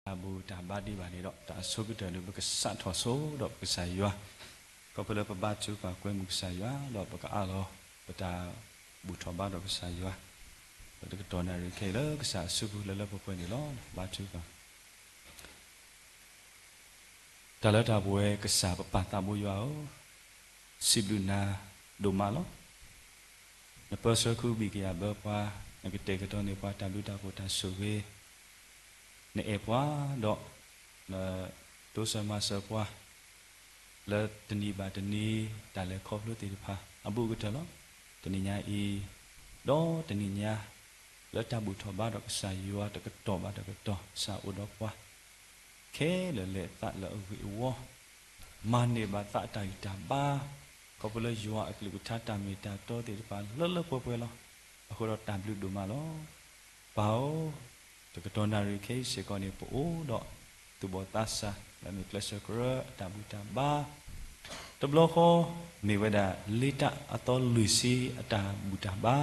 တၢ်ဘူၣ်တၢ်ဘါဒံးဘၣ်န့ၣ်ဒီး တၢ်အဆိကတၢၢ်န့ၣ် ပကစးထီၣ်ဆိဒီးပကစၢ်ယွၤ, ခီဖျိလၢပဘါထုကဖၣ်ကွဲမုာ်ကစၢ်ယွၤ ဒီးပကအးလီၤပတၢ်ဘူၣ်ထီၣ်ဘါထီၣ်ကစၢ်ယွၤ လၢတကတီၢ်နၣ်ရံၣ်ခဲအံၤလၢကစၢ်အစုပူၤလၢလၢပှဲၤပှဲၤန့ၣ်လီၤ. ဘါထုကဖၣ် တၢ်လၢတၢ်ပဝဲကစၢ် ပပၢ်သးဘိယွၤဧၢ, စံးဘျုးနၤဒိၣ်မးလီၤ. နပၢဆှၢခုဘံၣ်ကယာ်ဘၢပှၤ, နကတဲာ်ကတီၤန့ၢ်ပှၤတၢ်ဘျုးတၢ်ဖှိၣ်တၢ်ဆိၣ်ဂ့ၤ, နအဲၣ်ပှၤဒီး နတိစၢၤမၤစၢၤပှၤ လၢတနံၤဘၣ်တနံၤ တၢ်လဲၤခီဖျိသ့ၣ်တဖၣ်အဘူးအကတၢၢ်လီၤ. တနံၤညါအံၤ ဒီးတနံၤညါ လၢတၢ်ဘူၣ်ထီၣ်ဘါထီၣ်ကစၢ်ယွၤတကတီၢ်ဘၣ်တကတီၢ် ကစၢ်အိၣ်ဒီးပှၤ ခဲလၢာ်လဲၤသးလၢအဂ့ၢ်အဝီ, မၤန့ၢ်ဘၣ်သးတၢ်ဂံၢ်တၢ်ဘါ, ခီဖျိလၢယွၤအကလုၢ်ကထါတၢ်မ့ၢ်တၢ်တီသ့ၣ်တဖၣ်လၢလၢပှဲၤပှဲၤလီၤ. အဃိဒီးတၢ်ဘျုးဒိၣ်မးလီၤ. ပၢ်ဧၢ, တကတီၢ်နၣ်ရံၣ်ခဲအံၤစ့ၢ်ကီးန့ၣ် ပအိၣ်ဒီးသူၣ်ဘီၣ်သးစၢ် လၢမ့ၢ်ကျဲးစၢးကရၢအတၢ်ဘူၣ်တၢ်ဘါ, တဘျီဃီ မ့ၢ်ဝဲဒၣ်လ့တၢ်အသီလွံၢ်ဆံအတၢ်ဘူၣ်တၢ်ဘါ,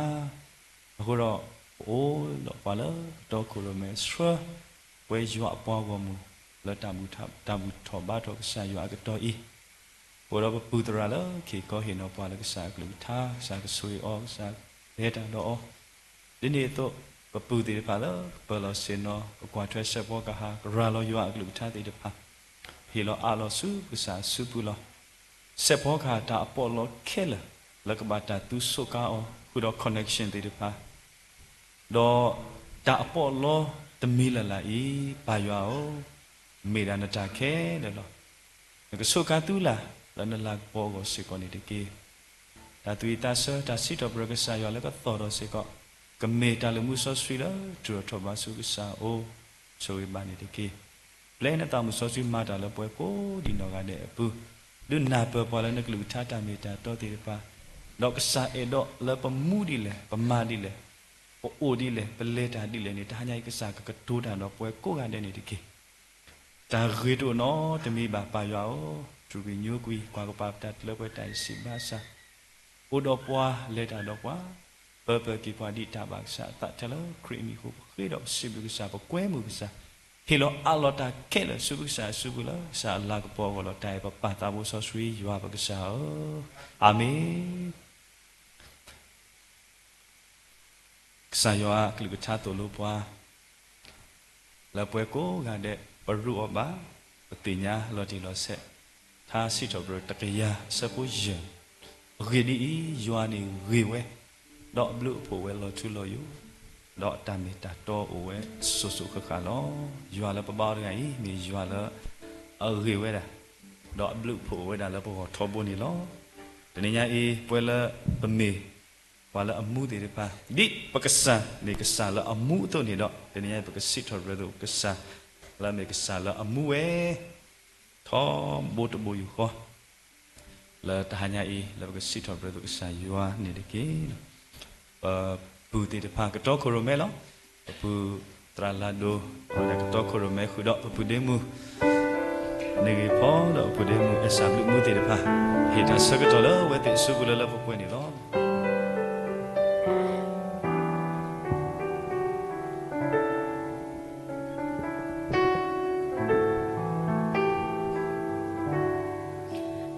အဃိဒီး ပအိၣ်ဒီးပှၤလၢကတီခိၣ်ရိၣ်မဲဆှၢ ပဝဲယွၤအပှၤဂီၢ်မုၢ် လၢတၢ်ဘူၣ်ထီၣ်ဘါထီၣ်ကစၢ်ယွၤအကတီၢ်အံၤ, ပအိၣ်ဒီးပပုၢ်သရၣ်လၢခံခီဟ့ၣ်နီၤပှၤလၢကစၢ်အကလုၢ်ကထါ, ကစၢ်ကဆိၣ်ဂ့ၤအီၤ, ကစၢ်ကလဲၤတၢ်ဒီးအီၤ, ဒ်န့ၣ်အသိး ပပုၢ်သ့ၣ်တဖၣ်လၢကပၢၤလီၤဆ့ၣ်နီၤ ကကွၢ်ထွဲစဲးဖီကဟၣ် ကရၤလီၤယွၤအကလုၢ်ကထါသ့ၣ်တဖၣ် ဟ့ၣ်လီၤအးလီၤဆူကစၢ်အစုပူၤလီၤ. စဲးဖီကဟၣ်တၢ်အပီးအလီခဲလၢာ် လၢကဘၣ်တၢ်သူစိးကါအီၤ ဃုာ်ဒီး connection သ့ၣ်တဖၣ်, ဒီးတၢ်အပီးအလီတမံၤလၢ်လၢ်အံၤ ပၢ်ယွၤဧၢ, မ့ၢ်ဒၣ်နတၢ်ခဲလၢာ်လီၤ. နကဆိးကါသုလၢ် လၢနလၤကပီၤအဂီၢ်စ့ၢ်ကီးန့ၣ်တက့ၢ်. တၢ်သူၣ်ဝံၣ်သးဆၢ တၢ်စံးထီၣ်ပတြၢၤကစၢ်ယွၤလၢကသီၣ်ဒီးစ့ၢ်ကီး ကမ့ၢ်တၢ်လုၢ်မူစီဆှံလၢ တြူာ်ထီၣ်ဘးဆူကစၢ်အအိၣ် ဆိၣ်ဂ့ၤဘၣ်န့ၣ်တက့ၢ်. ပျဲနသးမုၢ်စီဆှံမၤတၢ်လၢပှၤကိးဒံးနီၢ်ဂၤဒဲးအပူၤ, ဒုးနၢ်ပၢၢ်ပှၤလၢနကလုၢ်ကထါတၢ်မ့ၢ်တၢ်တီသ့ၣ်တဖၣ်, ဒီးကစၢ်အဲၣ်ဒိးလၢပမူဒ်လဲၣ် ပမၤဒ်လဲၣ် ပအိၣ်ဒ်လဲၣ် ပလဲၤတၢ်ဒ်လဲၣ်န့ၣ် တဟါညါအံၤကစၢ်ကကတိၤတၢ်ဒီးပှၤကိးဂၤဒဲးန့ၣ်တက့ၢ်. တၢ်ဂ့ၤတအိၣ်နီတမံၤဘၣ် ပၢ်ယွၤဧၢ, တြူာ်ကွံာ်ညိကွံာ် ကွၢ်ကပၤပတၢ်လၢပှဲၤတၢ်အံၤစံးဘၣ်ဆၣ် အိၣ်ဒီးပှၤ လဲၤတၢ်ဒီးပှၤ ပၢပၢက့ၤပှၤဒ်တၢ်ဘၣ်ကစၢ်အသးထဲလၢခရံာ်အမံၤအဃိ ပဃ့ဒီးပစံးဘျုးကစၢ် ပကွဲမုာ်ကစၢ် ဟ့ၣ်လီၤအးလီၤတၢ်ခဲလၢာ်ဆူကစၢ်အစုပူၤလၢကစၢ်အလၤကပီၤအဂီၢ်လီၤ. တၢ်အဲၣ်ပပၢ်သးဘိစီဆှံယွၤပကစၢ်ဧၢ, အၤမ့ၣ်. ကစၢ်ယွၤအကလုၢ်ကထါသိၣ်လိပှၤ လၢပှၤကိးဂၤဒဲး ပရူးအီၤဘၣ် ပသ့ၣ်ညါလီၤတံၢ်လီၤဆဲး ထါစံးထီၣ်ပတြၢၤတကယၤအဆၢဖိယဲၢ်, အဂ့ၢ်ဒ်အံၤ, ယွၤန့ၣ်ဂ့ၤဝဲ, ဒီးအဘျုးအဖှိၣ်ဝဲလီၤထူလီၤယိာ်, ဒီးအတၢ်မ့ၢ်တၢ်တီအိၣ်ဝဲစိၤစိၤဃၣ်ဃၣ်လီၤ. ယွၤလၢပဘါအီၤတဂၤအံၤ မ့ၢ်ယွၤလၢအဂ့ၤဝဲဒၣ်, ဒီးအဘျုးအဖှိၣ်အိၣ်ဝဲဒၣ်လၢပဂီၢ်ထီဘိန့ၣ်လီၤ. တနံၤညါအံၤ ပဝဲလၢပမ့ၢ် ပှၤလၢအမူသ့ၣ်တဖၣ် ဒ်ပကစၢ်မ့ၢ်ကစၢ်လၢအမူအသိးန့ၣ်ဒီး တနံၤညါအံၤ ပကစံးထီၣ်ပတြၢၤသကိးကစၢ် လၢအမ့ၢ်ကစၢ်လၢအမူဝဲ ထီဘိတဘိယူၢ်ဃီ လၢတဟါညါအံၤ လၢပကစံးထီၣ်ပတြၢၤသကိးကစၢ်ယွၤန့ၣ်တက့ၢ်. ပပုၢ်သ့ၣ်တဖၣ်ကတီခိၣ်ရိၣ်မဲလီၤ. ပပုၢ်သရၣ်လၤဒိၣ် အဝဲဒၣ်ကတီခိၣ်ရိၣ်မဲဃုာ်ဒီးပပုၢ်ဒ့မုၣ် န့ၢ်ဂ့ၤဖီဒီးပပုၢ်ဒ့မုၣ် အဲၣ်စၢ်ဘျုးမူသ့ၣ်တဖၣ် ဟ့ၣ်တၢ်ဆၢကတီၢ်လၢအဝဲသ့ၣ်အစုပူၤလၢလၢပှဲၤပှဲၤန့ၣ်လီၤ.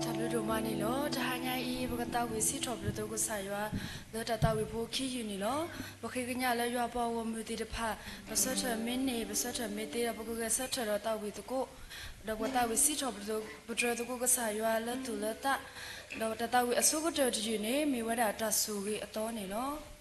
တၢ်ဘျုးဒိၣ်မးန့ၣ်လီၤ. တဟါညါအံၤ ပကသးဝံၣ်စံးထီၣ်ပတြၢၤသကိးကစၢ်ယွၤ လၢတၢ်သးဝံၣ်ဖိခံယူၢ်န့ၣ်လီၤ. ပဃ့ကညးလၢယွၤပှၤဂီၢ်မုၢ်သ့ၣ်တဖၣ် ပဆၢထၢၣ်မ့ၢ်န့ၢ် ပဆၢထၢၣ်မ့ၢ်သ့ဒီး ပကဂဲၤဆၢထၢၣ်ဒီးသးဝံၣ်သကိး, ဒီးပကသးဝံၣ်စံးထီၣ်ပတြၢၤသကိးကစၢ်ယွၤလၢသူၣ်လၢသး, ဒီးတၢ်သးဝံၣ်အဆိကတၢၢ်တယုၢ်န့ၣ် မ့ၢ်ဝဲဒၣ်တၢ်ဆိၣ်ဂ့ၤအသီန့ၣ်လီၤ.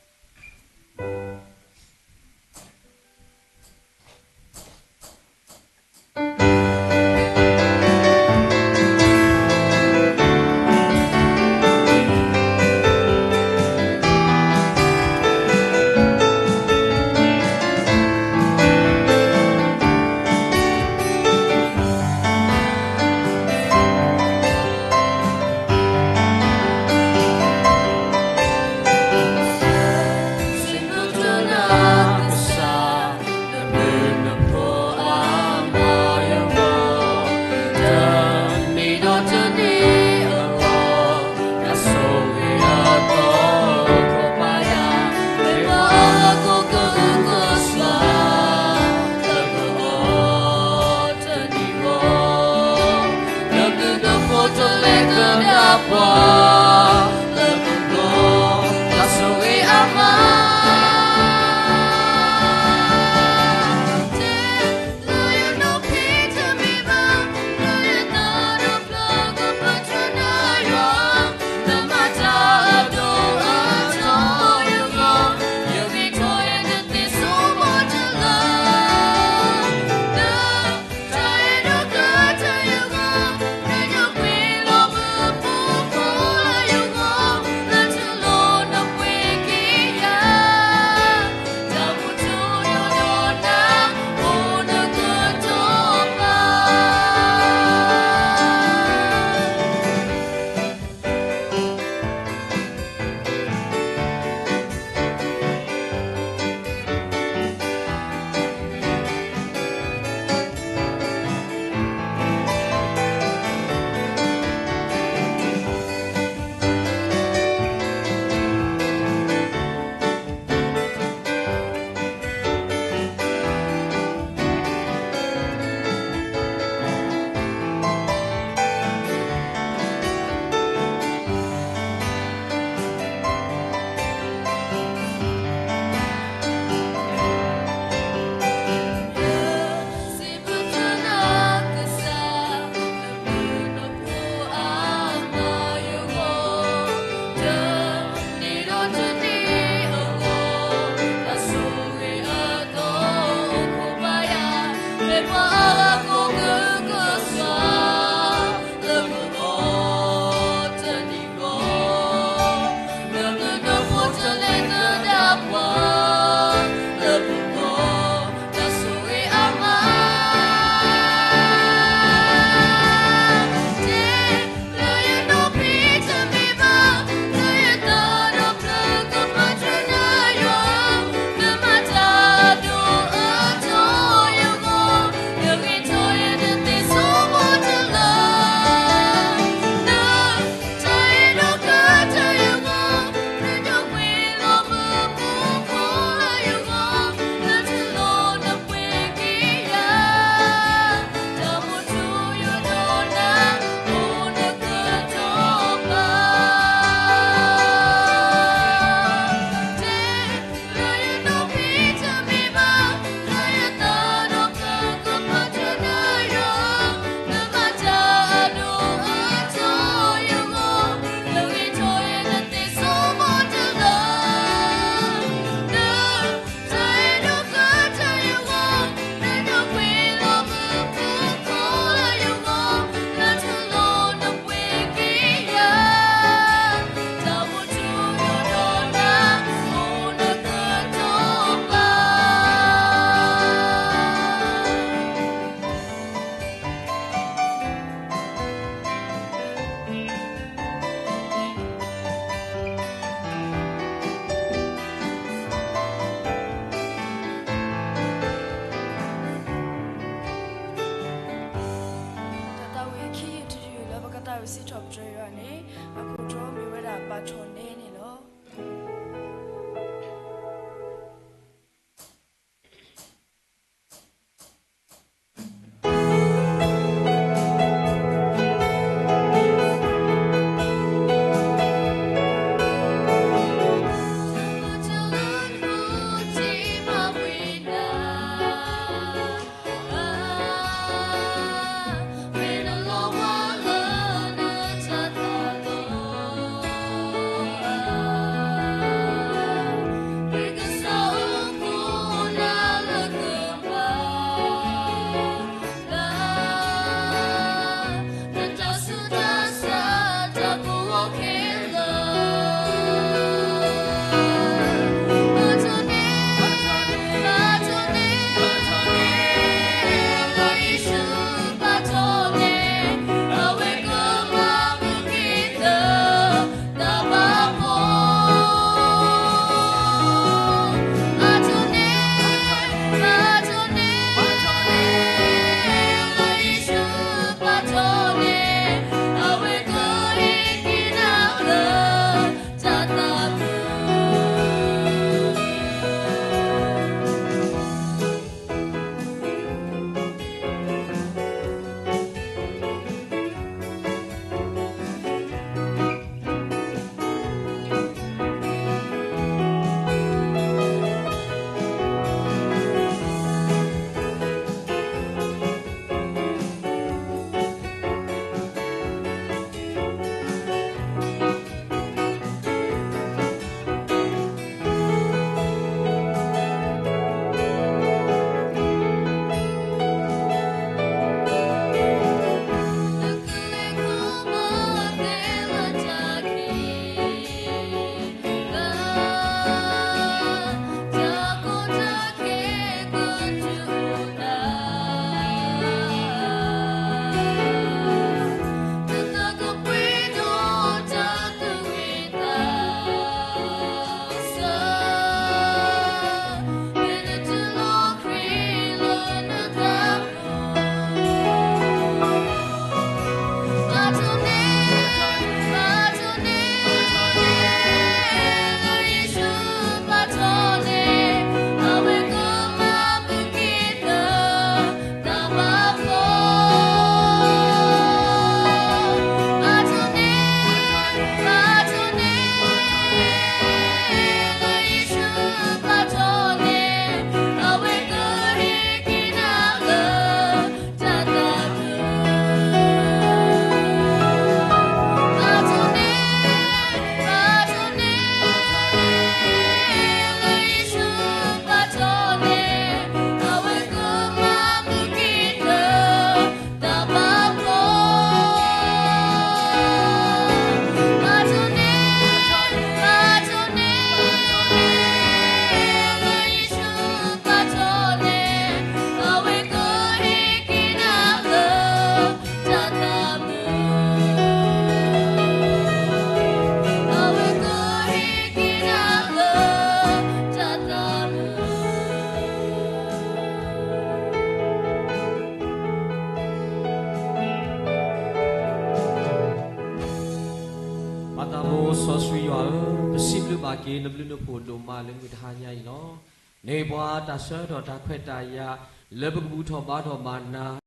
ပစံးဘျုးဘၣ်က့ၤနဘျုးနဖှိၣ်ဒိၣ်မးလၢမုၢ်တဟါညါအံၤလီၤ. န့ၢ်ပှၤတၢ်ဆၢထီၣ်တၢ်ခွဲးတၢ်ယာ် လၢပကဘူၣ်ထီၣ်ဘါထီၣ်မၤနၤ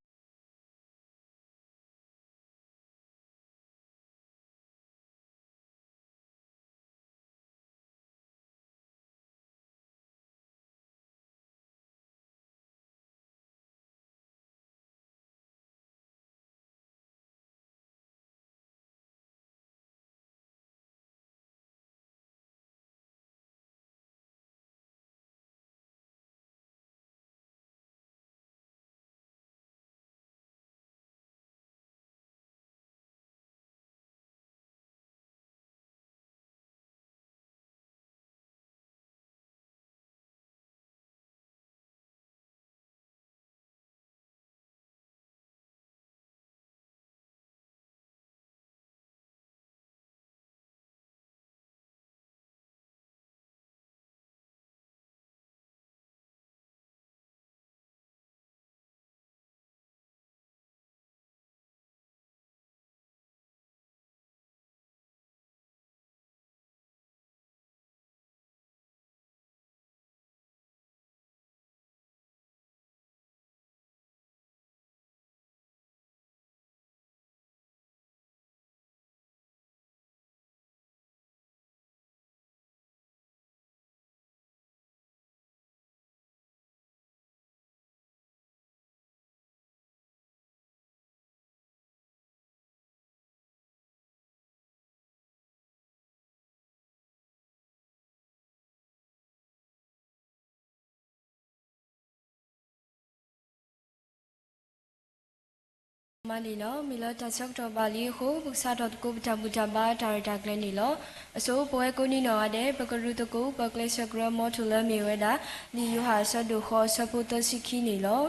မၤန့ၣ်လီၤ. မ့ၢ်လၢတၢ်ဆၢကတီၢ်ဘၣ်လံအဃိ ပကစးထီၣ်သကိးပတၢ်ဘူၣ်တၢ်ဘါတၢ်ရဲၣ်တၢ်ကျဲၤန့ၣ်လီၤ. အဆိ ပဝဲကိးနံၤနီၢ်ဂၤဒဲး ပကရူၢ်သကိး ပကျဲးစၢးကရၢမိၢ်ထူၣ်လၢမ့ၢ်ဝဲဒၣ် လံာ်ယိၤဟၣ်အဆၢဒိၣ်ဃိးအဆၢဖိသၢဆံခံန့ၣ်လီၤ. လံာ်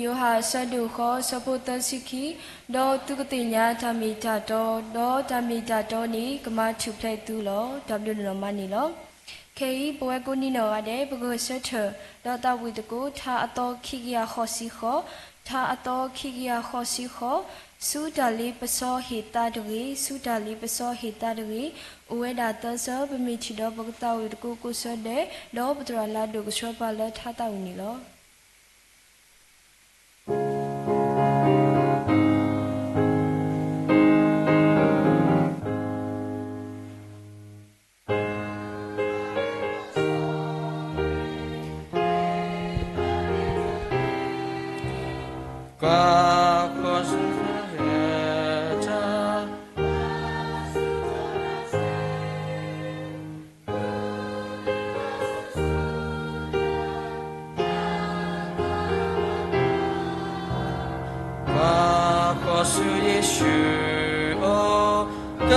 ယိၤဟၣ်အဆၢဒိၣ်ဃိးအဆၢဖိသၢဆံခံ, ဒီးသုကသ့ၣ်ညါတၢ်မ့ၢ်တၢ်တီ, ဒီးတၢ်မ့ၢ်တၢ်တီန့ၣ် ကမၤထူၣ်ဖျဲးသုလီၤ. တၢ်ဘျုးနီၢ်နီၢ်မၤန့ၣ်လီၤ. ခဲအံၤ ပဝဲကိးနံၤနီၢ်ဂၤဒဲး ပကဂဲၤဆၢထၢၣ် ဒီးသးဝံၣ်သကိး ထါအသီခံကယၤဃိးဆံဃိး, ထါအသီခံကယၤဃိးဆံဃိး, ဆူတၢ်လ့ပစီဟ့ၣ်သါတဂ့ၤ, ဆူတၢ်လ့ပစီဟ့ၣ်သါတဂ့ၤ, အိၣ်ဝဲဒၣ်သၢဆၢ, ပမ့ၢ်ထံၣ်ဒီးပကသးဝံၣ်သကိးကိးဆၢဒဲး, ဒီးပသရၣ်လၢအဒိၣ်ကဆှၢပှၤလၢထါသးဝံၣ်န့ၣ်လီၤ. ကွၢ်ဃီၤဆူယ့ၣ်ၡူးအအိၣ်, က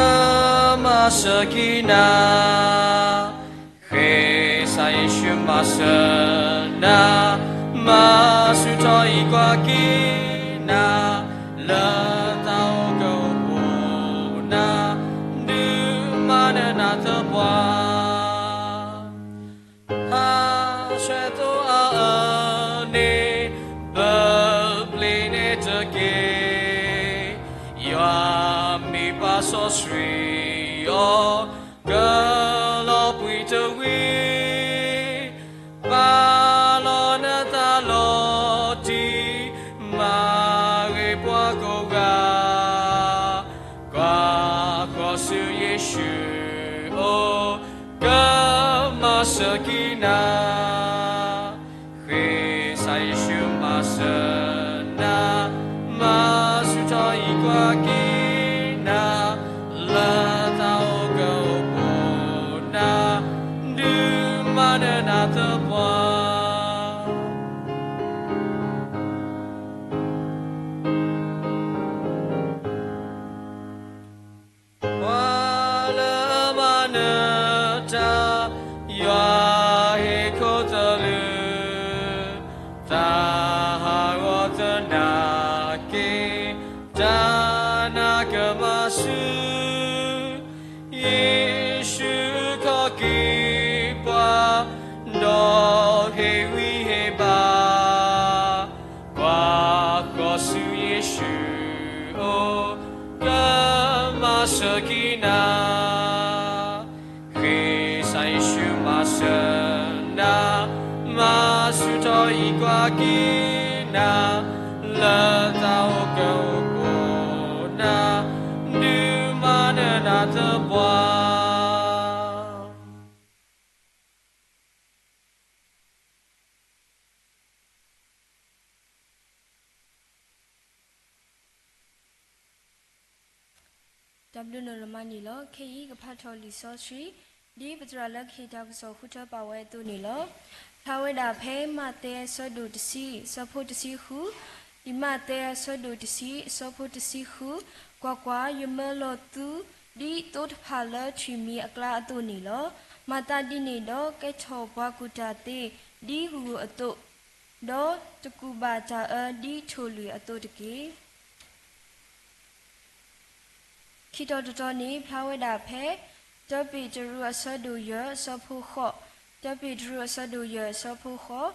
မၤစၢၤက့ၤနၤ, ဃ့စ့ၢ်ယ့ၣ်ၡူးမၤစၢၤနၤ, မၤဆူၣ်ထီၣ်အံၤကွၢ်က့ၤနၤ, လၢတၢ်အိၣ်ကအိၣ်ပူၤနၤ, ဒုးမၤနၢၤနၤသပှၢ် ဟးဆှဲးသိအအၢန့ၣ်, ပပျ့ၤန့ၢ်တက့ၢ်. ယွၤမ့ၢ်ပၢ်စီဆှံအီၤ, ကလီၤပှံၤတဝံၤ, ပာ်လီၤနသးလီၤတံၢ်, မၤဂ့ၤပှၤကိးဂၤ ကွၢ်ဃီၤဆူယ့ၣ်ၡူးအအိၣ်, ကမၤစၢၤက့ၤနၤ, ဃ့စ့ၢ်ယ့ၣ်ၡူးမၤစၢၤနၤ, မၤဆူၣ်ထီၣ်အံၤကွၢ်က့ၤနၤ, လၢတၢ်အိၣ်ကအိၣ်ပူၤနၤ, ဒုးမၤနၢၤနၤသပှၢ် ပှၤလၢအမၤနၢၤတၢ်, ယွၤဟ့ၣ်ခိၣ်သလုး, သးဟးဂီၤသနာ်က့ၤ, တၢ်နာ်ကမၤဆူၣ်, ယ့ၣ်ၡူးခီၣ်က့ၤပှၤ, ဒီးဟ့ၣ်ဂံၢ်ဟ့ၣ်ဘါ ကွၢ်ဃီၤဆူယ့ၣ်ၡူးအအိၣ်, ကမၤစၢၤက့ၤနၤ. ဆူၣ်ထီၣ်အံၤကွၢ်က့ၤနၤ, လၢတၢ်အိၣ်ကၢအိၣ်ကီးနၤ, ဒုးမၤနၢၤနၤသပှၢ်. တၢ်ဘျုးနၤလၢမါန့ၣ်လီၤ. ခဲအံၤကဖးထီၣ်လံာ်စီဆှံ ဒ်ပသရၣ်လၢကဟ့ၣ်တၢ်ကစီၣ်ဃုထၢပာ်ဝဲအသိးန့ၣ်လီၤ. ဖျါဝဲဒၣ်ဖဲမးသဲအဆၢဒိၣ်တဆံ အဆၢဖိတဆံဃု, လံာ်မးသဲအဆၢဒိၣ်တဆံ အဆၢဖိတဆံဃု, ကွၢ်ကွၢ်, ယမၢလီၤသု ဒ်သိတဖၣ်လၢထွံၣ်မံၤအကျါအသိးန့ၣ်လီၤ. မၤသးဒ်န့ၣ်ဒီး ကဲထီၣ်ပှၤကူၣ်တၢ်သ့ ဒ်ဂုၢ်အသိး, ဒီးတကူၣ်ဘၣ်တၢ်အၢဒ်ထိၣ်လွံၢ်အသိးတက့ၢ်. ခံတီၤတတီၤန့ၣ် ဖျါဝဲဒၣ်ဖဲ တၢပ့းတရူးအဆၢဒိၣ်ယဲၢ်အဆၢဖိဃိး, တၢပ့းတရူးအဆၢဒိၣ်ယဲၢ်အဆၢဖိဃိး,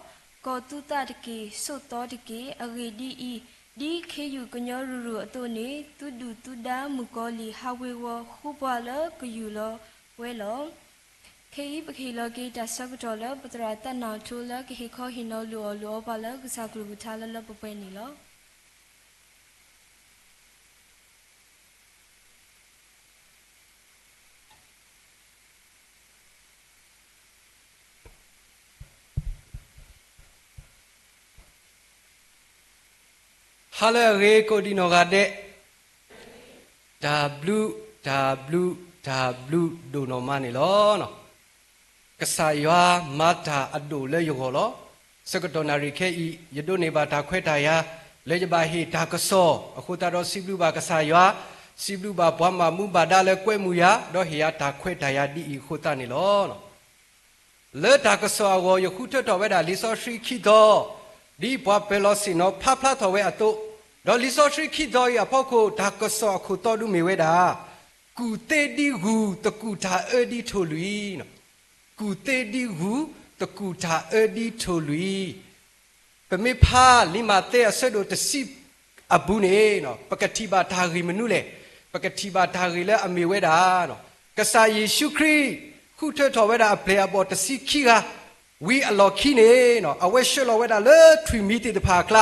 ကီၢ်သုသးတက့ၢ်, ဆိးသီတက့ၢ်. အဂ့ၢ်ဒ်အံၤ, ဒ်ခ့ယုၢ်ကညီရုၢ်ရုၢ်အသိးန့ၣ် သုဒုၣ်သုဒါမုၣ်ကီၤလံၢ်ဟးဝ့ၤဝီၤဃူပှၤလၢကယူၢ်လီၤဝဲလီၤ. ခဲအံၤပကဟ့ၣ်လီၤက့ၤတၢ်ဆၢကတီၢ်လၢပသရၣ်သးနၢ်ထိလၢကဟ့ၣ်ခီဟ့ၣ်နီၤလိၣ်အီၣ်လိၣ်အီပှၤလၢကစၢ်ကလုၢ်ကထါလၢလၢပှဲၤပှဲၤန့ၣ်လီၤ. ဟါလၢအဂ့ၤကိးဒံးနီၢ်ဂၤဒဲး, တၢ်ဘျုး, တၢ်ဘျုး, တၢ်ဘျုးဒိၣ်နီၢ်မါန့ၣ်လီၤ. ကစၢ်ယွၤမၤတၢ်အဒိၣ်လၢယဂီၢ်လီၤ. ဆၢကတီၢ်နၣ်ရံၣ်ခဲအံၤ ယဒိးန့ၢ်ဘၣ်တၢ်ခွဲးတၢ်ယာ် လၢယဘၣ်ဟ့ၣ်တၢ်ကစီၣ်, အဃိသတးဒီးစံးဘျုးဘၣ်ကစၢ်ယွၤ, စံးဘျုးဘၣ်ပှၤမၤမူဘၣ်ဒါလၢကွဲမုာ်ယၤ, ဒီးဟ့ၣ်ယၤတၢ်ခွဲးတၢ်ယာ်ဒ်အံၤအဃိသတးန့ၣ်လီၤ. လၢတၢ်ကစီၣ်အဂီၢ် ယဃုထၢထီၣ်ဝဲဒၣ်လံာ်စီဆှံခံသီ, ဒ်ပှၤပၢၤလီၢ်ဆ့ၣ်နီၤဖးဖျါထီၣ်ဝဲအသိး, ဒီးလံာ်စီဆှံခံသီအံၤအဖီခိၣ် တၢ်ကစီၣ်အခိၣ်တီဒုးမ့ၢ်ဝဲဒၣ် ကူၣ်သ့ဒ်ဂုၢ် သကူၣ်တၢ်အၢဒ်ထိၣ်လွံၢ်, ကူၣ်သ့ဒ်ဂုၢ် သကူၣ်တၢ်အၢဒ်ထိၣ်လွံၢ်. ပမ့ၢ်ဖးလံာ်မးသဲအဆၢဒိၣ်တဆံအပူၤန့ၣ် ပကထံၣ်ဘၣ်တၢ်ဂ့ၢ်မနုၤလဲၣ်. ပကထံၣ်ဘၣ်တၢ်ဂ့ၢ်လၢအမ့ၢ်ဝဲဒၣ် ကစၢ်ယ့ၣ်ၡူးခရံာ် ဃုထၢထီၣ်ဝဲဒၣ်အပျဲၢ်အဘီၣ်တဆံခံဂၤ ဝံၤအလီၢ်ခံန့ၣ် အဝဲဆှၢလီၤဝဲဒၣ်လၢထွံၣ်မံၤသ့ၣ်တဖၣ်အကျါ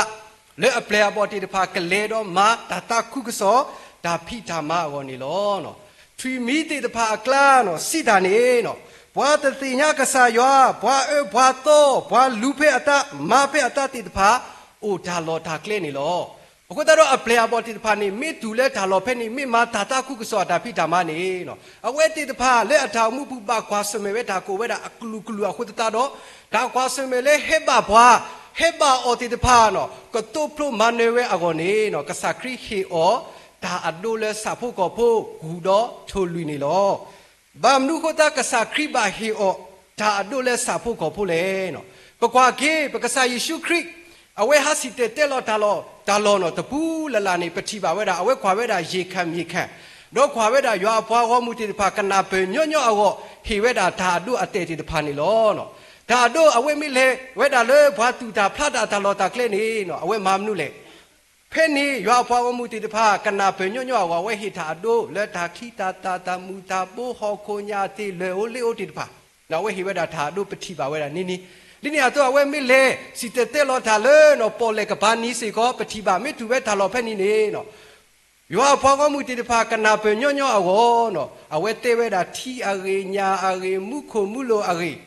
လၢအပျဲၢ်အဘီၣ်သ့ၣ်တဖၣ်ကလဲၤဒီးမၤတၢ်သးခုကစီၣ် တၢ်ဖံးတၢ်မၤအဂီၢ်န့ၣ်လီၤ. ထွံၣ်မံၤသ့ၣ်တဖၣ်အကျါ စံးတၢ်န့ၣ် ပှၤတသ့ၣ်ညါကစၢ်ယွၤ, ပှၤအၢပှၤသီ, ပှၤလူၤဖဲအသး, မၤဖဲအသးသ့ၣ်တဖၣ် အိၣ်တၢ်လီၢ်တၢ်ကျဲန့ၣ်လီၤ. အဃိသတးဒီးအပျဲၢ်အဘီၣ်သ့ၣ်တဖၣ်န့ၣ် မ့ၢ်တုၤလၢတၢ်လီၢ်ဖဲန့ၣ် မ့ၢ်မၤတၢ်သးခုကစီၣ်အတၢ်ဖံးတၢ်မၤန့ၣ် အဝဲသ့ၣ်တဖၣ်လၢအတၢ်အိၣ်မူပူၤဘၣ်ကွၢ်ဆၢၣ်မဲာ်ဝဲတၢ်ကအိၣ်ဝဲဒၣ်အကလုာ်ကလုာ်အဃိသတးဒီး တၢ်ကွၢ်ဆၢၣ်မဲာ်လၢဟဲဘၣ်ပှၤ, ဟဲဘၣ်အီၤသ့ၣ်တဖၣ် ကသိဖျိမၤနၢၤဝဲအဂီၢ်န့ၣ် ကစၢ်ခရံာ်ဟ့ၣ်အီၤ တၢ်အဒိလၢဆၣ်ဖိကီၢ်ဖိ ဂုၢ်ဒီးထိၣ်လွံၢ်န့ၣ်လီၤ. ဘၣ်မနုၤအဃိသတးကစၢ်ခရံာ်ဘၣ်ဟ့ၣ်အီၤ တၢ်အဒိလၢဆၣ်ဖိကီၢ်ဖိလဲၣ်. ပကွၢ်က့ၤ ပကစၢ်ယ့ၣ်ၡူးခရံာ် အဝဲဟးစံၣ်တဲၤတဲလီၤတၢ်လီၢ်, တၢ်လီၢ်နီၢ်တပူၤလၢ်လၢ်န့ၣ် ပထံၣ်ဘၣ်ဝဲဒၣ် အဝဲကွၢ်ဝဲဒၣ်ယ့ၣ်ခၣ်မ့ၣ်ခၣ်, ဒီးကွၢ်ဝဲဒၣ်ယွၤအပှၤဂီၢ်မုၢ်သ့ၣ်တဖၣ် ကနၢ်ပၢၢ်ညီညီအဂီၢ် ဟ့ၣ်ဝဲဒၣ်တၢ်အဒိအတဲာ်သ့ၣ်တဖၣ်န့ၣ်လီၤ. တၢ်အဒိအဝဲမ့ၢ်လဲၤဝဲဒၣ်လၢပှၤသူၣ်တၢ်ဖျးတၢ်အတၢ်လီၢ်တၢ်ကျဲန့ၣ် အဝဲမၤမနုၤလဲၣ်. ဖဲန့ၣ် ယွၤအပှၤဂီၢ်မုၢ်သ့ၣ်တဖၣ် ကနၢ်ပၢၢ်ညီညီအဂီၢ် အဝဲဟ့ၣ်တၢ်အဒိ လၢတၢ်ချံတၢ်သၣ် တၢ်မုၢ်တၢ်ဘိ ဟီၣ်ခိၣ်ညၣ်သ့ၣ် လၢၢ်ဧိၤလ့ၣ်ဧိၤသ့ၣ်တဖၣ် အဝဲဟ့ၣ်ဝဲဒၣ်တၢ်အဒိ ပထံၣ်ဘၣ်ဝဲဒၣ်န့ၣ်န့ၣ်. ဒ်န့ၣ်အသိး အဝဲမ့ၢ်လဲၤ စံၣ်တဲၤတဲလီၤတၢ်လၢ ပီၣ်လဲၣ်ကပၤနံၤစ့ၢ်ကီး ပထံၣ်ဘၣ် မ့ၢ်တုၤဝဲတၢ်လီၢ်ဖဲန့ၣ်န့ၣ် ယွၤအပှၤဂီၢ်မုၢ်သ့ၣ်တဖၣ် ကနၢ်ပၢၢ်ညီညီအဂီၢ် အဝဲတဲဝဲဒၣ်ထံအဂ့ၢ် ညၣ်အဂ့ၢ် မူခိၣ်မူလိၤအဂ့ၢ်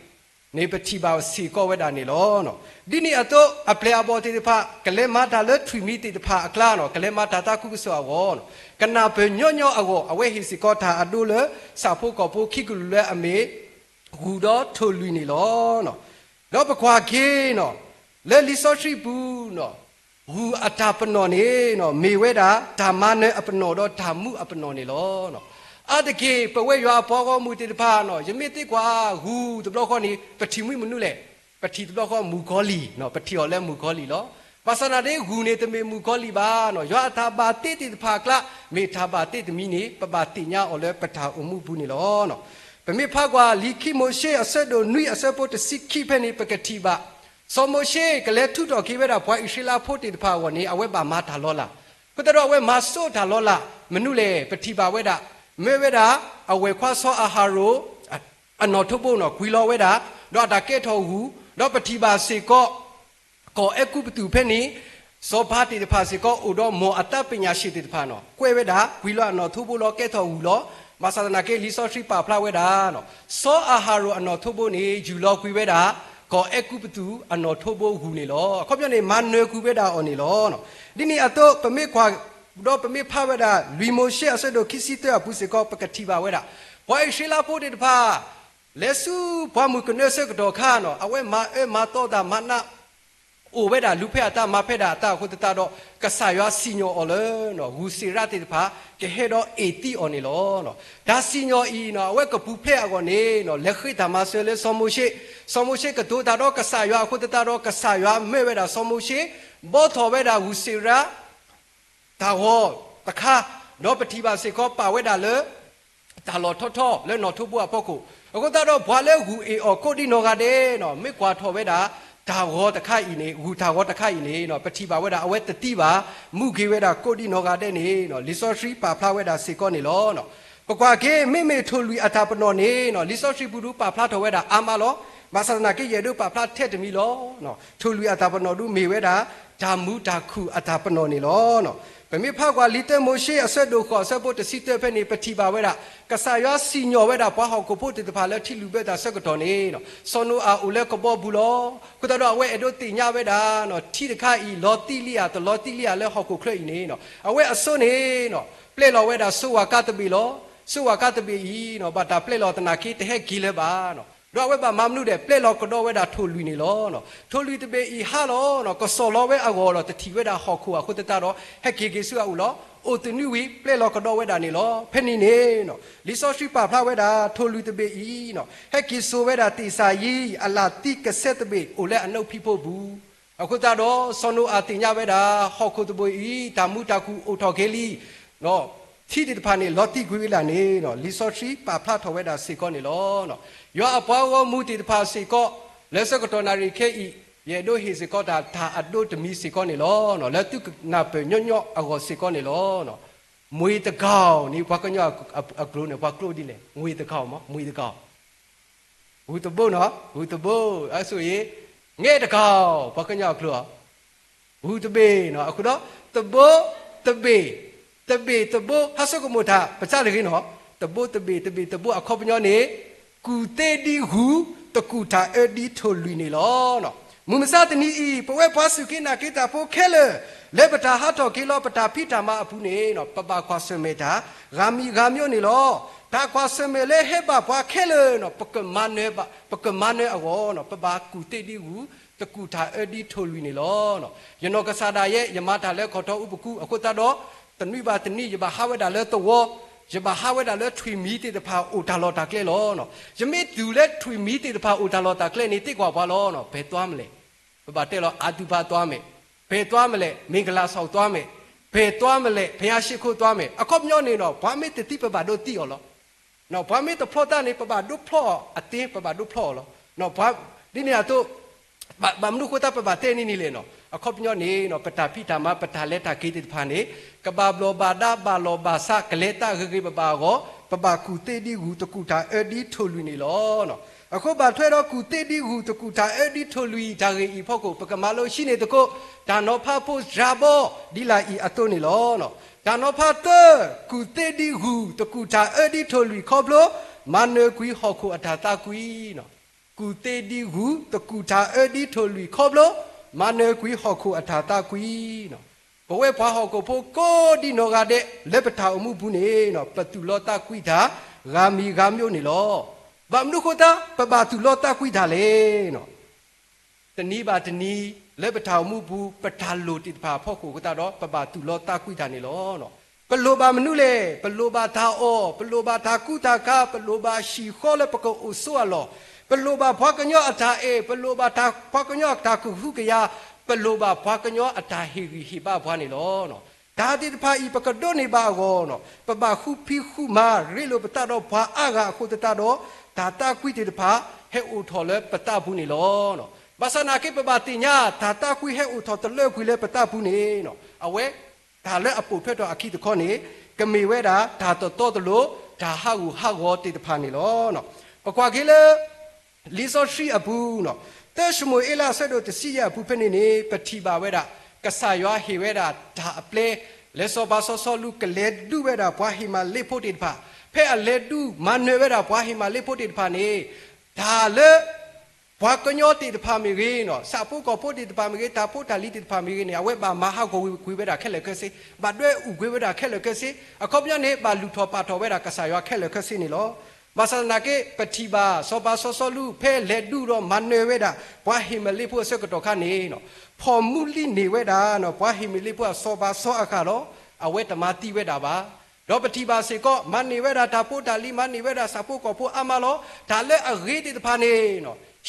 န့ၣ် ပထံၣ်ဘၣ်စ့ၢ်ကီးဝဲဒၣ်န့ၣ်လီၤ. ဒ်န့ၣ်အသိး အပျဲၢ်အဘီၣ်သ့ၣ်တဖၣ် ကလဲၤမၤတၢ်လၢထွံၣ်မံၤသ့ၣ်တဖၣ်အကျါန့ၣ် ကလဲၤမၤတၢ်သးခုကစီၣ်အဂီၢ် ကနၢ်ပၢၢ်ညီညီအဂီၢ် အဝဲဟ့ၣ်စ့ၢ်ကီးတၢ်အဒိလၢ ဆၣ်ဖိကီၢ်ဖိခံကလုာ်လၢအမ့ၢ် ဂုၢ်ဒီးထိၣ်လွံၢ်န့ၣ်လီၤ. ဒီးပကွၢ်က့ၤ လၢလံာ်စီဆှံပူၤ ဂုၢ်အတၢ်ပနီၣ်န့ၣ် မ့ၢ်ဝဲဒၣ် တၢ်မၤနၢၤအပနီၣ်ဒီးတၢ်မူအပနီၣ်န့ၣ်လီၤ. အါတက့ၢ် ပဝဲယွၤအပှၤဂီၢ်မုၢ်သ့ၣ်တဖၣ်န့ၣ် ယမ့ၢ်သံကွၢ်ဂုၢ်တဘျီဃီန့ၣ် ပထံၣ်မှံမနုၤလဲၣ်. ပထံၣ်တဘျီဃီမုၣ်ကီၤလံၢ်န့ၣ် ပထံၣ်အီၤလၢမုၣ်ကီၤလံၢ်လီၤ. ဘၣ်ဆၣ်နာ်ဒ်ဂုၢ်န့ၣ် တမ့ၢ်မုၣ်ကီၤလံၢ်ဘၣ်န့ၣ် ယွၤအတၢ်ဘၣ်တ့သ့ၣ်တဖၣ်အကျါ မ့ၢ်တၢ်ဘၣ်တ့တမံၤန့ၣ် ပဘၣ်သ့ၣ်ညါအီၤလၢပတၢ်အိၣ်မူပူၤန့ၣ်လီၤ. ပမ့ၢ်ဖးကွၢ်လံာ်ခံမိၤၡ့အဆၢဒိၣ်နွံအဆၢဖိတဆံခံဖဲန့ၣ် ပကထံၣ်ဘၣ် စီၤမိၤၡ့ကလဲၤထုးထီၣ်က့ၤဝဲဒၣ်ပှၤအံၣ်စရ့လးဖိသ့ၣ်တဖၣ်အဂီၢ်န့ၣ် အဝဲဘၣ်မၤတၢ်လီၤလး. အဃိသတးဒီးအဝဲမၤစိတၢ်လီၤလး မနုၤလဲၣ် ပထံၣ်ဘၣ်ဝဲဒၣ် မၢဝဲဒၣ် အဝဲၢ်ခွါစီၤအၤဟရိၣ် အနီၣ်ထိးဘိန့ၣ် ကွံာ်လီၤဝဲဒၣ် ဒီးအတၢ်ကဲထီၣ်ဂုၢ် ဒီးပထံၣ်ဘၣ်စ့ၢ်ကီး ကီၢ်အဲၤကူပတူးဖဲန့ၣ် စီၤပၤသ့ၣ်တဖၣ်စ့ၢ်ကီး အိၣ်ဒီးမီၢ်အတၢ်ပညၣ်ၡ့ၣ်သ့ၣ်တဖၣ်န့ၣ် ကွဲးဝဲဒၣ် ကွံာ်လီၤအနီၣ်ထိးဘိလီၤ ကဲထီၣ်ဂုၢ်လီၤ. ဘၣ်ဆၣ်သနာ်က့ လံာ်စီဆှံပာ်ဖျါဝဲဒၣ် စီၤအၤဟရိၣ်အနီၣ်ထိးဘိန့ၣ် ယူၢ်လီၤကွံာ်ဝဲဒၣ် ကီၢ်အဲၤကူပတူးအနီၣ်ထိးဘိဂုၢ်န့ၣ်လီၤ. အခီပညီန့ၣ် မၤနၢၤကွံာ်ဝဲဒၣ်အီၤန့ၣ်လီၤ. ဒ်န့ၣ်အသိး ပမ့ၢ်ကွၢ် ဒီးပမ့ၢ်ဖးဝဲဒၣ် လွံၢ်မိၤၡ့အဆၢဒိၣ်ခံဆံတၢအပူၤစ့ၢ်ကီး ပကထံၣ်ဘၣ်ဝဲဒၣ် ပှၤအံၣ်စရ့လးဖိသ့ၣ်တဖၣ် လဲၤဆူပှၢ်မုၢ်ကနၢအဆၢကတီၢ်အခါန့ၣ် အဝဲမၤအၢမၤသီအသး မၤနး အိၣ်ဝဲဒၣ် လူၤဖဲအတၢ် မၤဖဲဒၣ်အတၢ်အဃိသတးဒီး ကစၢ်ယွၤစံၣ်ညီၣ်အီၤလၢ ဂုၢ်စ့ၣ်ရးသ့ၣ်တဖၣ် ကဟဲဒီးအ့ၣ်သံအီၤန့ၣ်လီၤ. တၢ်စံၣ်ညီၣ်အံၤန့ၣ် အဝဲကပူၤဖျဲးအဂီၢ်န့ၣ် လဲၤဃ့တၢ်မၤစၢၤလၢစီၤမိၤၡ့, စီၤမိၤၡ့ကတိၤတၢ်ဒီးကစၢ်ယွၤအဃိသတးဒီး ကစၢ်ယွၤမၢဝဲဒၣ်စီၤမိၤၡ့ ဘှီထီၣ်ဝဲဒၣ်ဂုၢ်စ့ၣ်ရး တၢ်ဂီၤတခါ, ဒီးပထံၣ်ဘၣ်စ့ၢ်ကီးပာ်ဝဲဒၣ်လၢ တၢ်လီၢ်ထီထီလၢနီၣ်ထိးဘိအဖီခိၣ်, အဃိသတးဒီးပှၤလၢဂုၢ်အ့ၣ်အီၤကိးဒံနီၢ်ဂၤဒဲးန့ၣ် မ့ၢ်ကွၢ်ထီၣ်ဝဲဒၣ် တၢ်ဂီၤတခါအံၤန့ၣ် ဂုၢ်တၢ်ဂီၤတခါအံၤန့ၣ် ပထံၣ်ဘၣ်ဝဲဒၣ်အဝဲတသံဘၣ်, မူက့ၤဝဲဒၣ်ကိးဒံနီၢ်ဂၤဒဲးန့ၣ် လံာ်စီဆှံပာ်ဖျါဝဲဒၣ်စ့ၢ်ကီးန့ၣ်လီၤ. ပကွၢ်က့ၤ မ့မ့ၢ်ထိၣ်လွံၢ်အတၢ်ပနီၣ်န့ၣ် လံာ်စီဆှံပူၤဒုးပာ်ဖျါထီၣ်ဝဲဒၣ်အါမးလီၤ. ဘၣ်ဆၣ်သနာ်က့ ယအဲၣ်ဒိးပာ်ဖျါထဲတမံၤလီၤ. ထိၣ်လွံၢ်အတၢ်ပနီၣ်ဒုးမ့ၢ်ဝဲဒၣ် တၢ်မူတၢ်ခုၣ်အတၢ်ပနီၣ်န့ၣ်လီၤ. ပမ့ၢ်ဖးကွၢ်လံာ်တၢမိၤၡ့အဆၢဒိၣ်ဃိးအဆၢဖိတဆံတၢဖဲန့ၣ် ပထံၣ်ဘၣ်ဝဲဒၣ် ကစၢ်ယွၤစံၣ်ညီၣ်ဝဲဒၣ်ပှၤဟီၣ်ခိၣ်ဖိသ့ၣ်တဖၣ်လၢထံလုၢ်ဘၢတၢ်ဆၢကတီၢ်န့ၣ် စီၤနိအၤအိၣ်လၢကဘီပူၤလီၤ. အဃိသတးဒီးအဝဲအဲၣ်ဒိးသ့ၣ်ညါဝဲဒၣ် ထံတခါအံၤ လီၤတံၢ်လံဧါ တလီၤတံၢ်လံဧါလၢဟီၣ်ခိၣ်ချၢအံၤန့ၣ် အဝဲအစိန့ၣ် ပျဲလီၤဝဲဒၣ်စိဝၢ်ကါတဘ့ၣ်လီၤ. စိဝၢ်ကါတဘ့ၣ်အံၤ ဘၣ်တၢ်ပျဲလီၤသနာ်က့ တဟဲက့ၤလၢၤဘၣ်. ဒီးအဝဲဘၣ်မၤမနုၤဒဲး ပျဲလီၤကဒီးဝဲဒၣ်ထိၣ်လွံၢ်န့ၣ်လီၤ. ထိၣ်လွံၢ်တဘ့ၣ်အံၤဟါလီၤ ကစီၣ်လီၤဝဲအဂီၢ်ဒီး တထံၣ်ဝဲဒၣ်ဟီၣ်ခိၣ်အဃိသတးဒီး ဟဲက့ၤက့ၤဆူအအိၣ်လီၤ. အိၣ်တနွံဝံၤ ပျဲလီၤကဒီးဝဲဒၣ်န့ၣ်လီၤ. ဖဲန့ၣ်န့ၣ် လံာ်စီဆှံပာ်ဖျါဝဲဒၣ် ထိၣ်လွံၢ်တဘ့ၣ်အံၤ ဟဲက့ၤစိာ်ဝဲဒၣ်သ့ၣ်စၢ်ယံၤ အလၣ်သံကစဲတဘ့ၣ်အိၣ်လၢအနုၢ်ဖံးဖိပူၤ အဃိသတးဒီး စီၤနိအၤသ့ၣ်ညါဝဲဒၣ် ဟီၣ်ခိၣ်တဘ့ၣ်အံၤ တၢ်မူတၢ်ခုၣ်အိၣ်ထီၣ်က့ၤလံ, ထံသ့ၣ်တဖၣ်န့ၣ် လီၤတံၢ်ကွံာ်ဝဲဒၣ်န့ၣ် လံာ်စီဆှံပာ်ဖျါထီၣ်ဝဲဒၣ်စ့ၢ်ကီးန့ၣ်လီၤ. ယွၤအပှၤဂီၢ်မုၢ်သ့ၣ်တဖၣ်စ့ၢ်ကီး လၢဆၢကတီၢ်နၣ်ရံၣ်ခဲအံၤ ယအဲၣ်ဒိးဟ့ၣ်စ့ၢ်ကီးတၢ် တၢ်အဒိတမံၤစ့ၢ်ကီးန့ၣ်လီၤ. လၢသုကနၢ်ပၢၢ်ညီညီအဂီၢ်စ့ၢ်ကီးန့ၣ်လီၤ. မွေတကောင်န့ၣ် ပှၤကညီအကျိာ်န့ၣ် ပှၤကျိာ်ဒ်လဲၣ်, မွေတကောင်မ့ၢ် မွေတကောင် ဂုၢ်တဘိနီၤ, ဂုၢ်တဘိ, အဆိအံၤ ငှက်တကောင်, ပှၤကညီအကျိာ်, ဂုၢ်တဘ့ၣ်နီၤ, အဃိဒီး တဘိတဘ့ၣ်, တဘ့ၣ်တဘိ, ဟးဆိကမိၣ်တၢ် ပစးတဂ့ၤနီၤ, တဘိတဘ့ၣ်, တဘ့ၣ်တဘိ အခီပညီန့ၣ် ကူၣ်သ့ဒ်ဂုၢ်, တကူၣ်တၢ်အၢဒ်ထိၣ်လွံၢ်န့ၣ်လီၤ. မုၢ်မဆါတနံၤအံၤ ပဝဲပှၤစူၢ်က့ၤနာ်က့ၤတၢ်ဖိခဲလၢာ် လၢပတၢ်ဟးထီၣ်က့ၤလီၤ ပတၢ်ဖံးတၢ်မၤအပူၤန့ၣ် ပဘၣ်ကွၢ်ဆၢၣ်မဲာ်တၢ် ဂၤမံၤဂၤမံၤန့ၣ်လီၤ. တၢ်ကွၢ်ဆၢၣ်မဲာ်လၢဟဲဘၣ်ပှၤခဲလၢာ်န့ၣ် ပကမၤနၢၤအဂီၢ်န့ၣ် ပဘၣ်ကူၣ်သ့ဒ်ဂုၢ်, တကူၣ်တၢ်အၢဒ်ထိၣ်လွံၢ်န့ၣ်လီၤ. ယနီၢ်ကစၢ်ဒၣ်ယဲ ယမၤတၢ်လၢခီၣ်ထီၣ်အူပကူ အဃိသတးဒီး တနွံဘၣ်တနွံ ယဘၣ်ဟးဝဲဒၣ်လၢသဝီ, ယဘၣ်ဟးဝဲဒၣ်လၢထွံၣ်မံၤသ့ၣ်တဖၣ်အိၣ်တၢ်လီၢ်တၢ်ကျဲလီၤ. ယမ့ၢ်တုၤလၢထွံၣ်မံၤသ့ၣ်တဖၣ်အိၣ်တၢ်လီၢ်တၢ်ကျဲန့ၣ် သံကွၢ်ပှၤလီၤ, ပဲၤသွားမလဲၣ်, ပဘၣ်တဲလီၤ အါဒူဖးသွားမယ်, ပဲၤသွားမလဲၣ်, မင်္ဂလာဆောင်သွားမယ်, ပဲၤသွားမလဲၣ်, ဘုရားရှိခိုးသွားမယ်, အခီပညီန့ၣ်ဒီး ပှၤမ့ၢ်တသံပဘၣ်ဒိသံအီၤလီၤ. ပှၤမ့ၢ်တဖျီတၢ်န့ၣ် ပဘၣ်ဒိဖျီအီၤအသ့, ပဘၣ်ဒိဖျီအီၤလီၤ. ဒ်န့ၣ်အသိး ဘၣ်မနုၤဃိသတးပဘၣ်တဲန့ၣ်န့ၣ်လဲၣ်န့ၣ်, အခီပညီန့ၣ် ပတၢ်ဖံးတၢ်မၤ ပတၢ်လဲၤတၢ်က့ၤသ့ၣ်တဖၣ်န့ၣ် ကဘၣ်ဘျီၣ်ဘၣ်ဒါ ဘၣ်လီၢ်ဘၣ်စး ကလဲၤသးဂ့ၤဂ့ၤဘၣ်ဘၣ်အဂီၢ် ပဘၣ်ကူၣ်သ့ဒ်ဂုၢ် တကူၣ်တၢ်အၢဒ်ထိၣ်လွံၢ်န့ၣ်လီၤ. အဃိဘၣ်ထွဲဒီးကူၣ်သ့ဒ်ဂုၢ် တကူၣ်တၢ်အၢဒ်ထိၣ်လွံၢ်တၢ်ဂ့ၢ်အံၤအဖီခိၣ် ပကမၤလိဆံးန့ၢ်သကိး တၢ်နီၤဖးဖိစှၤဘီ ဒ်လာ်အံၤအသိးန့ၣ်လီၤ. တၢ်နီၤဖးတၢ, ကူၣ်သ့ဒ်ဂုၢ် တကူၣ်တၢ်အၢဒ်ထိၣ်လွံၢ်ခီဖျိ မၤနၢၤကွံာ်ဟီၣ်ခိၣ်အတၢ်သးကွံ. ကူၣ်သ့ဒ်ဂုၢ် တကူၣ်တၢ်အၢဒ်ထိၣ်လွံၢ်ခီဖျိ မၤနၢၤကွံာ်ဟီၣ်ခိၣ်အတၢ်သးကွံ. ပဝဲပှၤဟီၣ်ခိၣ်ဖိကိးဒံနီၢ်ဂၤဒဲး လၢပတၢ်အိၣ်မူပူၤန့ၣ် ပသူၣ်လီသးကွံတၢ် ဂၤမံၤဂၤမံၤန့ၣ်လီၤ. ဘၣ်မနုၤဃိသတး ပဘၣ်သူၣ်လီသးကွံတၢ်လဲၣ်. တနံၤဘၣ်တနံၤ လၢပတၢ်အိၣ်မူပူၤ ပတၢ်လိၣ်သ့ၣ်တဖၣ်အဖီခိၣ်အဃိသတးဒီး ပဘၣ်သူၣ်လီသးကွံတၢ်န့ၣ်လီၤ. ပလိၣ်ဘၣ်မနုၤလဲၣ်. ပလိၣ်ဘၣ်တၢ်အီၣ်, ပလိၣ်ဘၣ်တၢ်ကူတၢ်ကၤ, ပလိၣ်ဘၣ်ဟံၣ်ဃီလၢပကအိၣ်ဆိးအလီၢ်, ပလိၣ်ဘၣ်ပှၤကညီအတၢ်အဲၣ်, ပလိၣ်ဘၣ်တၢ်ပှၤကညီအတၢ်ကဟုကယာ်, ပလိၣ်ဘၣ်ပှၤကညီအတၢ်ဟ့ၣ်ဂံၢ်ဟ့ၣ်ဘါပှၤန့ၣ်လီၤ. တၢ်သ့ၣ်တဖၣ်အံၤ ပကဒိးန့ၢ်ဘၣ်အဂီၢ်န့ၣ် ပဘၣ်ဃုဖံးဃုမၤ ရ့လိာ်ပသးဒီးပှၤအါဂၤအဃိသတးဒီး တၢ်သးကွံသ့ၣ်တဖၣ် ဟဲအိၣ်ထီၣ်လၢပသးပူၤန့ၣ်လီၤ. ဘၣ်ဆၣ်နာ်က့ ပဘၣ်သ့ၣ်ညါ တၢ်သးကွံဟဲအိၣ်ထီၣ်တလၢကွံာ်လၢပသးပူၤန့ၣ် အဝဲ တၢ်လၢအပိာ်ထွဲထီၣ်အခံတခီန့ၣ် ကမ့ၢ်ဝဲဒၣ် တၢ်တတီတလိၤ တၢ်ဟးဂူာ်ဟးဂီၤသ့ၣ်တဖၣ်န့ၣ်လီၤ. ပကွၢ်က့ၤလၢ လံာ်စီဆှံအပူၤန့ၣ် သၢၡမူၤအ့လးအဆၢဒိၣ်တဆံယဲၢ်အပူၤဖဲန့ၣ်န့ၣ် ပထံၣ်ဘၣ်ဝဲဒၣ် ကစၢ်ယွၤဟ့ၣ်ဝဲဒၣ်တၢ်အပျဲ လၢစီၤပၤစီၤစီလူးကလဲၤဒုးဝဲဒၣ်ပှၤဟ့ၣ်မၤလ့းဖိသ့ၣ်တဖၣ်, ဖဲအလဲၤဒုးမၤနၢၤဝဲဒၣ်ပှၤဟ့ၣ်မၤလ့းဖိသ့ၣ်တဖၣ်န့ၣ် တၢ်လၢ ပှၤကညီသ့ၣ်တဖၣ်မ့ၢ်ဂ့ၤ, ဆၣ်ဖိကီၢ်ဖိသ့ၣ်တဖၣ်မ့ၢ်ဂ့ၤ, တၢ်ဖိတၢ်လံၤသ့ၣ်တဖၣ်မ့ၢ်ဂ့ၤန့ၣ် အဝဲဘၣ်မၤဟးဂီၤကွံာ်ဝဲဒၣ်ခဲလၢာ်ခဲဆ့, ဘၣ်ဒွဲအုၣ်ကွံာ်ဝဲဒၣ်ခဲလၢာ်ခဲဆ့, အခီပညီန့ၣ် ဘၣ်လုၢ်ထီၣ်ပာ်ထီၣ်ဝဲဒၣ်ကစၢ်ယွၤခဲလၢာ်ခဲဆ့န့ၣ်လီၤ. ဘၣ်ဆၣ်သနာ်က့ ပထံၣ်ဘၣ် စီၤပၤစီၤစီလူး ဖဲလဲၤဒုးဒီးမၤနၢၤဝဲဒၣ် ပှၤဟ့ၣ်မၤလ့းဖိအဆၢကတီၢ်ခါန့ၣ် ဖီၣ်မူလံန့ၢ်ဝဲဒၣ် ပှၤဟ့ၣ်မၤလ့းဖိအစီၤပၤစီၤအဃၣ်လီၤ. အဝဲတမၤသံဝဲဒၣ်ဘၣ်. ဒီးပထံၣ်ဘၣ်စ့ၢ်ကီး မၤန့ၢ်ဝဲဒၣ်တၢ်ဖိတၢ်လံၤ, မၤန့ၢ်ဝဲဒၣ်ဆၣ်ဖိကီၢ်ဖိအါမးလီၤ. တၢ်လၢအဂ့ၤသ့ၣ်တဖၣ်န့ၣ်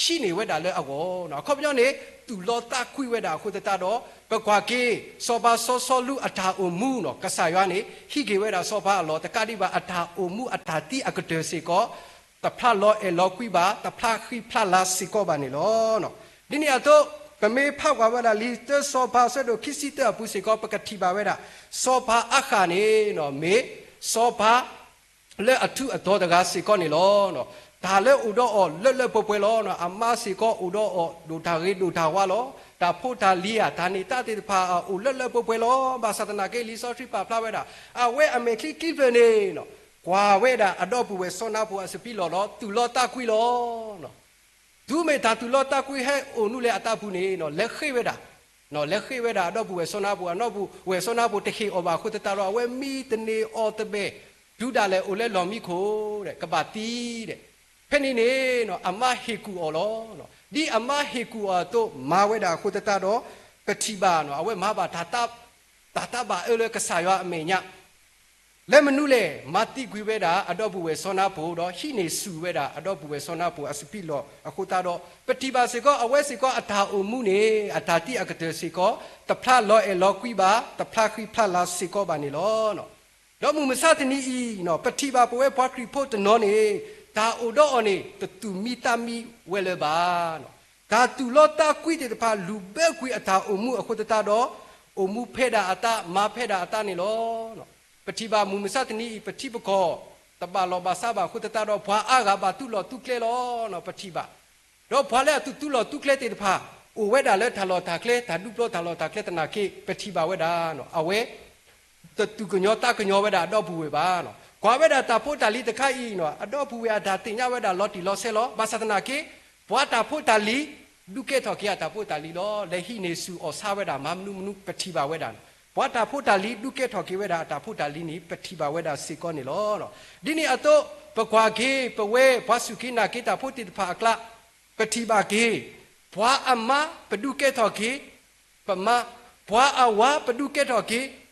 ဟံးန့ၢ်ဝဲဒၣ်လၢအဂီၢ်, အခီပညီန့ၣ် သူၣ်လီသးကွံဝဲဒၣ်အဃိသတးဒီး ပကွၢ်က့ၤ စီၤပၤစီၤစီလူးအတၢ်အိၣ်မူန့ၣ် ကစၢ်ယွၤန့ၣ် ဟံးက့ၤဝဲဒၣ်စီၤပၤအလီၢ်, တကးဒံးဘၣ် အတၢ်အိၣ်မူအတၢ်သံအကတၢၢ်စ့ၢ်ကီး တဖျါလီၤအဲၣ်လီၤကွံဘၣ်, တဖျါဃံဖျါလၤစ့ၢ်ကီးဘၣ်န့ၣ်လီၤ. ဒ်န့ၣ်အသိး ပမ့ၢ်ဖးကွၢ်ဝဲဒၣ်လံာ်တၢစီၤပၤအဆၢဒိၣ်ခံဆံတၢအပူၤစ့ၢ်ကီး ပကထံၣ်ဘၣ်ဝဲဒၣ် စီၤပၤအဃၣ်န့ၣ် မ့ၢ်စီၤပၤ လၢအထူးအတီၤတဂၤစ့ၢ်ကီးန့ၣ်လီၤ. တၢ်လၢအိၣ်ဒီးအီၤလၢလၢပှဲၤပှဲၤလီၤ. အမါစ့ၢ်ကီးအိၣ်ဒီးအီၤဒိၣ်တၢ်ဂ့ၤဒိၣ်တၢ်ဝါလီၤ. တၢ်ဖိတၢ်လံၤဧါ တၢ်န့ၢ်သါသ့ၣ်တဖၣ် အိၣ်လၢလၢပှဲၤပှဲၤလီၤ. ဘၣ်ဆၣ်သနာ်က့ လံာ်စီဆှံပာ်ဖျါဝဲဒၣ် အဝဲအမဲာ်ချံခံဖျၢၣ်န့ၣ် ကွၢ်ဝဲဒၣ်အဒီပုၢ်ဝဲၢ်စီၤနါပူၤအစပံးလီၢ်ဒီး သူၣ်လီသးကွံလီၤ. တုၤမ့ၢ်တၢ်သူၣ်လီသးကွံဟဲအိၣ်နုၤလဲၣ်အတၢ်ပူၤန့ၣ် လဲၤဃ့ဝဲဒၣ်, လဲၤဃ့ဝဲဒၣ်အဒီပုၢ်ဝဲၢ်စီၤနါပူၤ, အဒီပုၢ်ဝဲၢ်စီၤနါပူၤတဟ့ၣ်အီၤဘၣ်အဃိသတးဒီး အဝဲမံတန့ၢ်အီၣ်တဘဲၣ်, တုၤဒၣ်လဲာ်အိၣ်လၢလီၢ်မံခိၣ်ဒီး ကဘၣ်သံဒီး ဖဲန့ၣ်န့ၣ် အမါဟ့ၣ်ကူၣ်အီၤလီၤ. ဒ်အမါဟ့ၣ်ကူၣ်အီၤအသိးမၤဝဲဒၣ်အဃိသတးဒီး ပထံၣ်ဘၣ် အဝဲမၤဘၣ်တၢ် တၢ်သးဘၣ်အၢလၢကစၢ်ယွၤအမဲာ်ညါ လၢမနုၤလဲၣ်, မၤသံကွံာ်ဝဲဒၣ်အဒီပုၢ်ဝဲၢ်စီၤနါပူၤဒီး ဟံးန့ၢ်ဆူၣ်ဝဲဒၣ်အဒီပုၢ်ဝဲၢ်စီၤနါပူၤအစပံးလီၢ်အဃိသတးဒီး ပထံၣ်ဘၣ်စ့ၢ်ကီး အဝဲစ့ၢ်ကီးအတၢ်အိၣ်မူန့ၣ် အတၢ်သံအကတၢၢ်စ့ၢ်ကီး တဖျါလီၤအဲၣ်လီၤကွံဘၣ်, တဖျါဃံဖျါလၤစ့ၢ်ကီးဘၣ်န့ၣ်လီၤ. ဒီးမုၢ်မဆါတနံၤအံၤ ပထံၣ်ဘၣ်ပဝဲပှၤခရံာ်ဖိတနီၤန့ၣ် တၢ်အိၣ်ဒီးအီၤန့ၣ် တသူၣ်မံသးမံဝဲလၢၤဘၣ်. တၢ်သူၣ်လီသးကွံသ့ၣ်တဖၣ် လူၤဘၢကွံာ်အတၢ်အိၣ်မူအဃိသတးဒီး အိၣ်မူဖဲဒၣ်အသး မၤဖဲဒၣ်အသးန့ၣ်လီၤ. ပထံၣ်ဘၣ်မုၢ်မဆါတနံၤအံၤ ပထံပကီၢ် တဘၣ်လီၢ်ဘၣ်စးဘၣ်အဃိသတးဒီး ပှၤအါဂၤဘၣ်သူၣ်လီၢ်သူၣ်ကျဲလီၤ. ပထံၣ်ဘၣ် ဒီးပှၤလၢအသူၣ်သူၣ်လီၢ်သူၣ်ကျဲသ့ၣ်တဖၣ် အိၣ်ဝဲဒၣ်လၢတၢ်လီၢ်တၢ်ကျဲ တၢ်ဒူပျီတၢ်လီၢ်တၢ်ကျဲသနာ်က့ ပထံၣ်ဘၣ်ဝဲဒၣ် အဝဲ တသူၣ်ကညီၤသးကညီၤဝဲဒၣ်အဒီပုၢ်ဝဲၢ်ဘၣ်. ကွၢ်ဝဲဒၣ်တၢ်ဖိတၢ်လံၤတခါအံၤ အဒီပုၢ်ဝဲၢ်အတၢ်သ့ၣ်ညါဝဲဒၣ်လီၤတံၢ်လီၤဆဲးလီၤ. ဘၣ်ဆၣ်သနာ်က့ ပှၤတၢ်ဖိတၢ်လံၤ ဒုးကဲထီၣ်က့ၤအတၢ်ဖိတၢ်လံၤလီၤ. လဲၤဟံးန့ၢ်ဆူၣ်အီၣ်ဆါဝဲဒၣ်မၤမနုၤမနုၤ ပထံၣ်ဘၣ်ဝဲဒၣ်. ပှၤတၢ်ဖိတၢ်လံၤ ဒုးကဲထီၣ်က့ၤဝဲဒၣ်အတၢ်ဖိတၢ်လံၤန့ၣ် ပထံၣ်ဘၣ်ဝဲဒၣ်စ့ၢ်ကီးန့ၣ်လီၤ. ဒ်န့ၣ်အသိး ပကွၢ်က့ၤ ပဝဲပှၤစူၢ်က့ၤနာ်က့ၤတၢ်ဖိသ့ၣ်တဖၣ်အကျါ ပထံၣ်ဘၣ်က့ၤ ပှၤအမါပဒုးကဲထီၣ်က့ၤ ပမါ, ပှၤအဝၤပဒုးကဲထီၣ်က့ၤ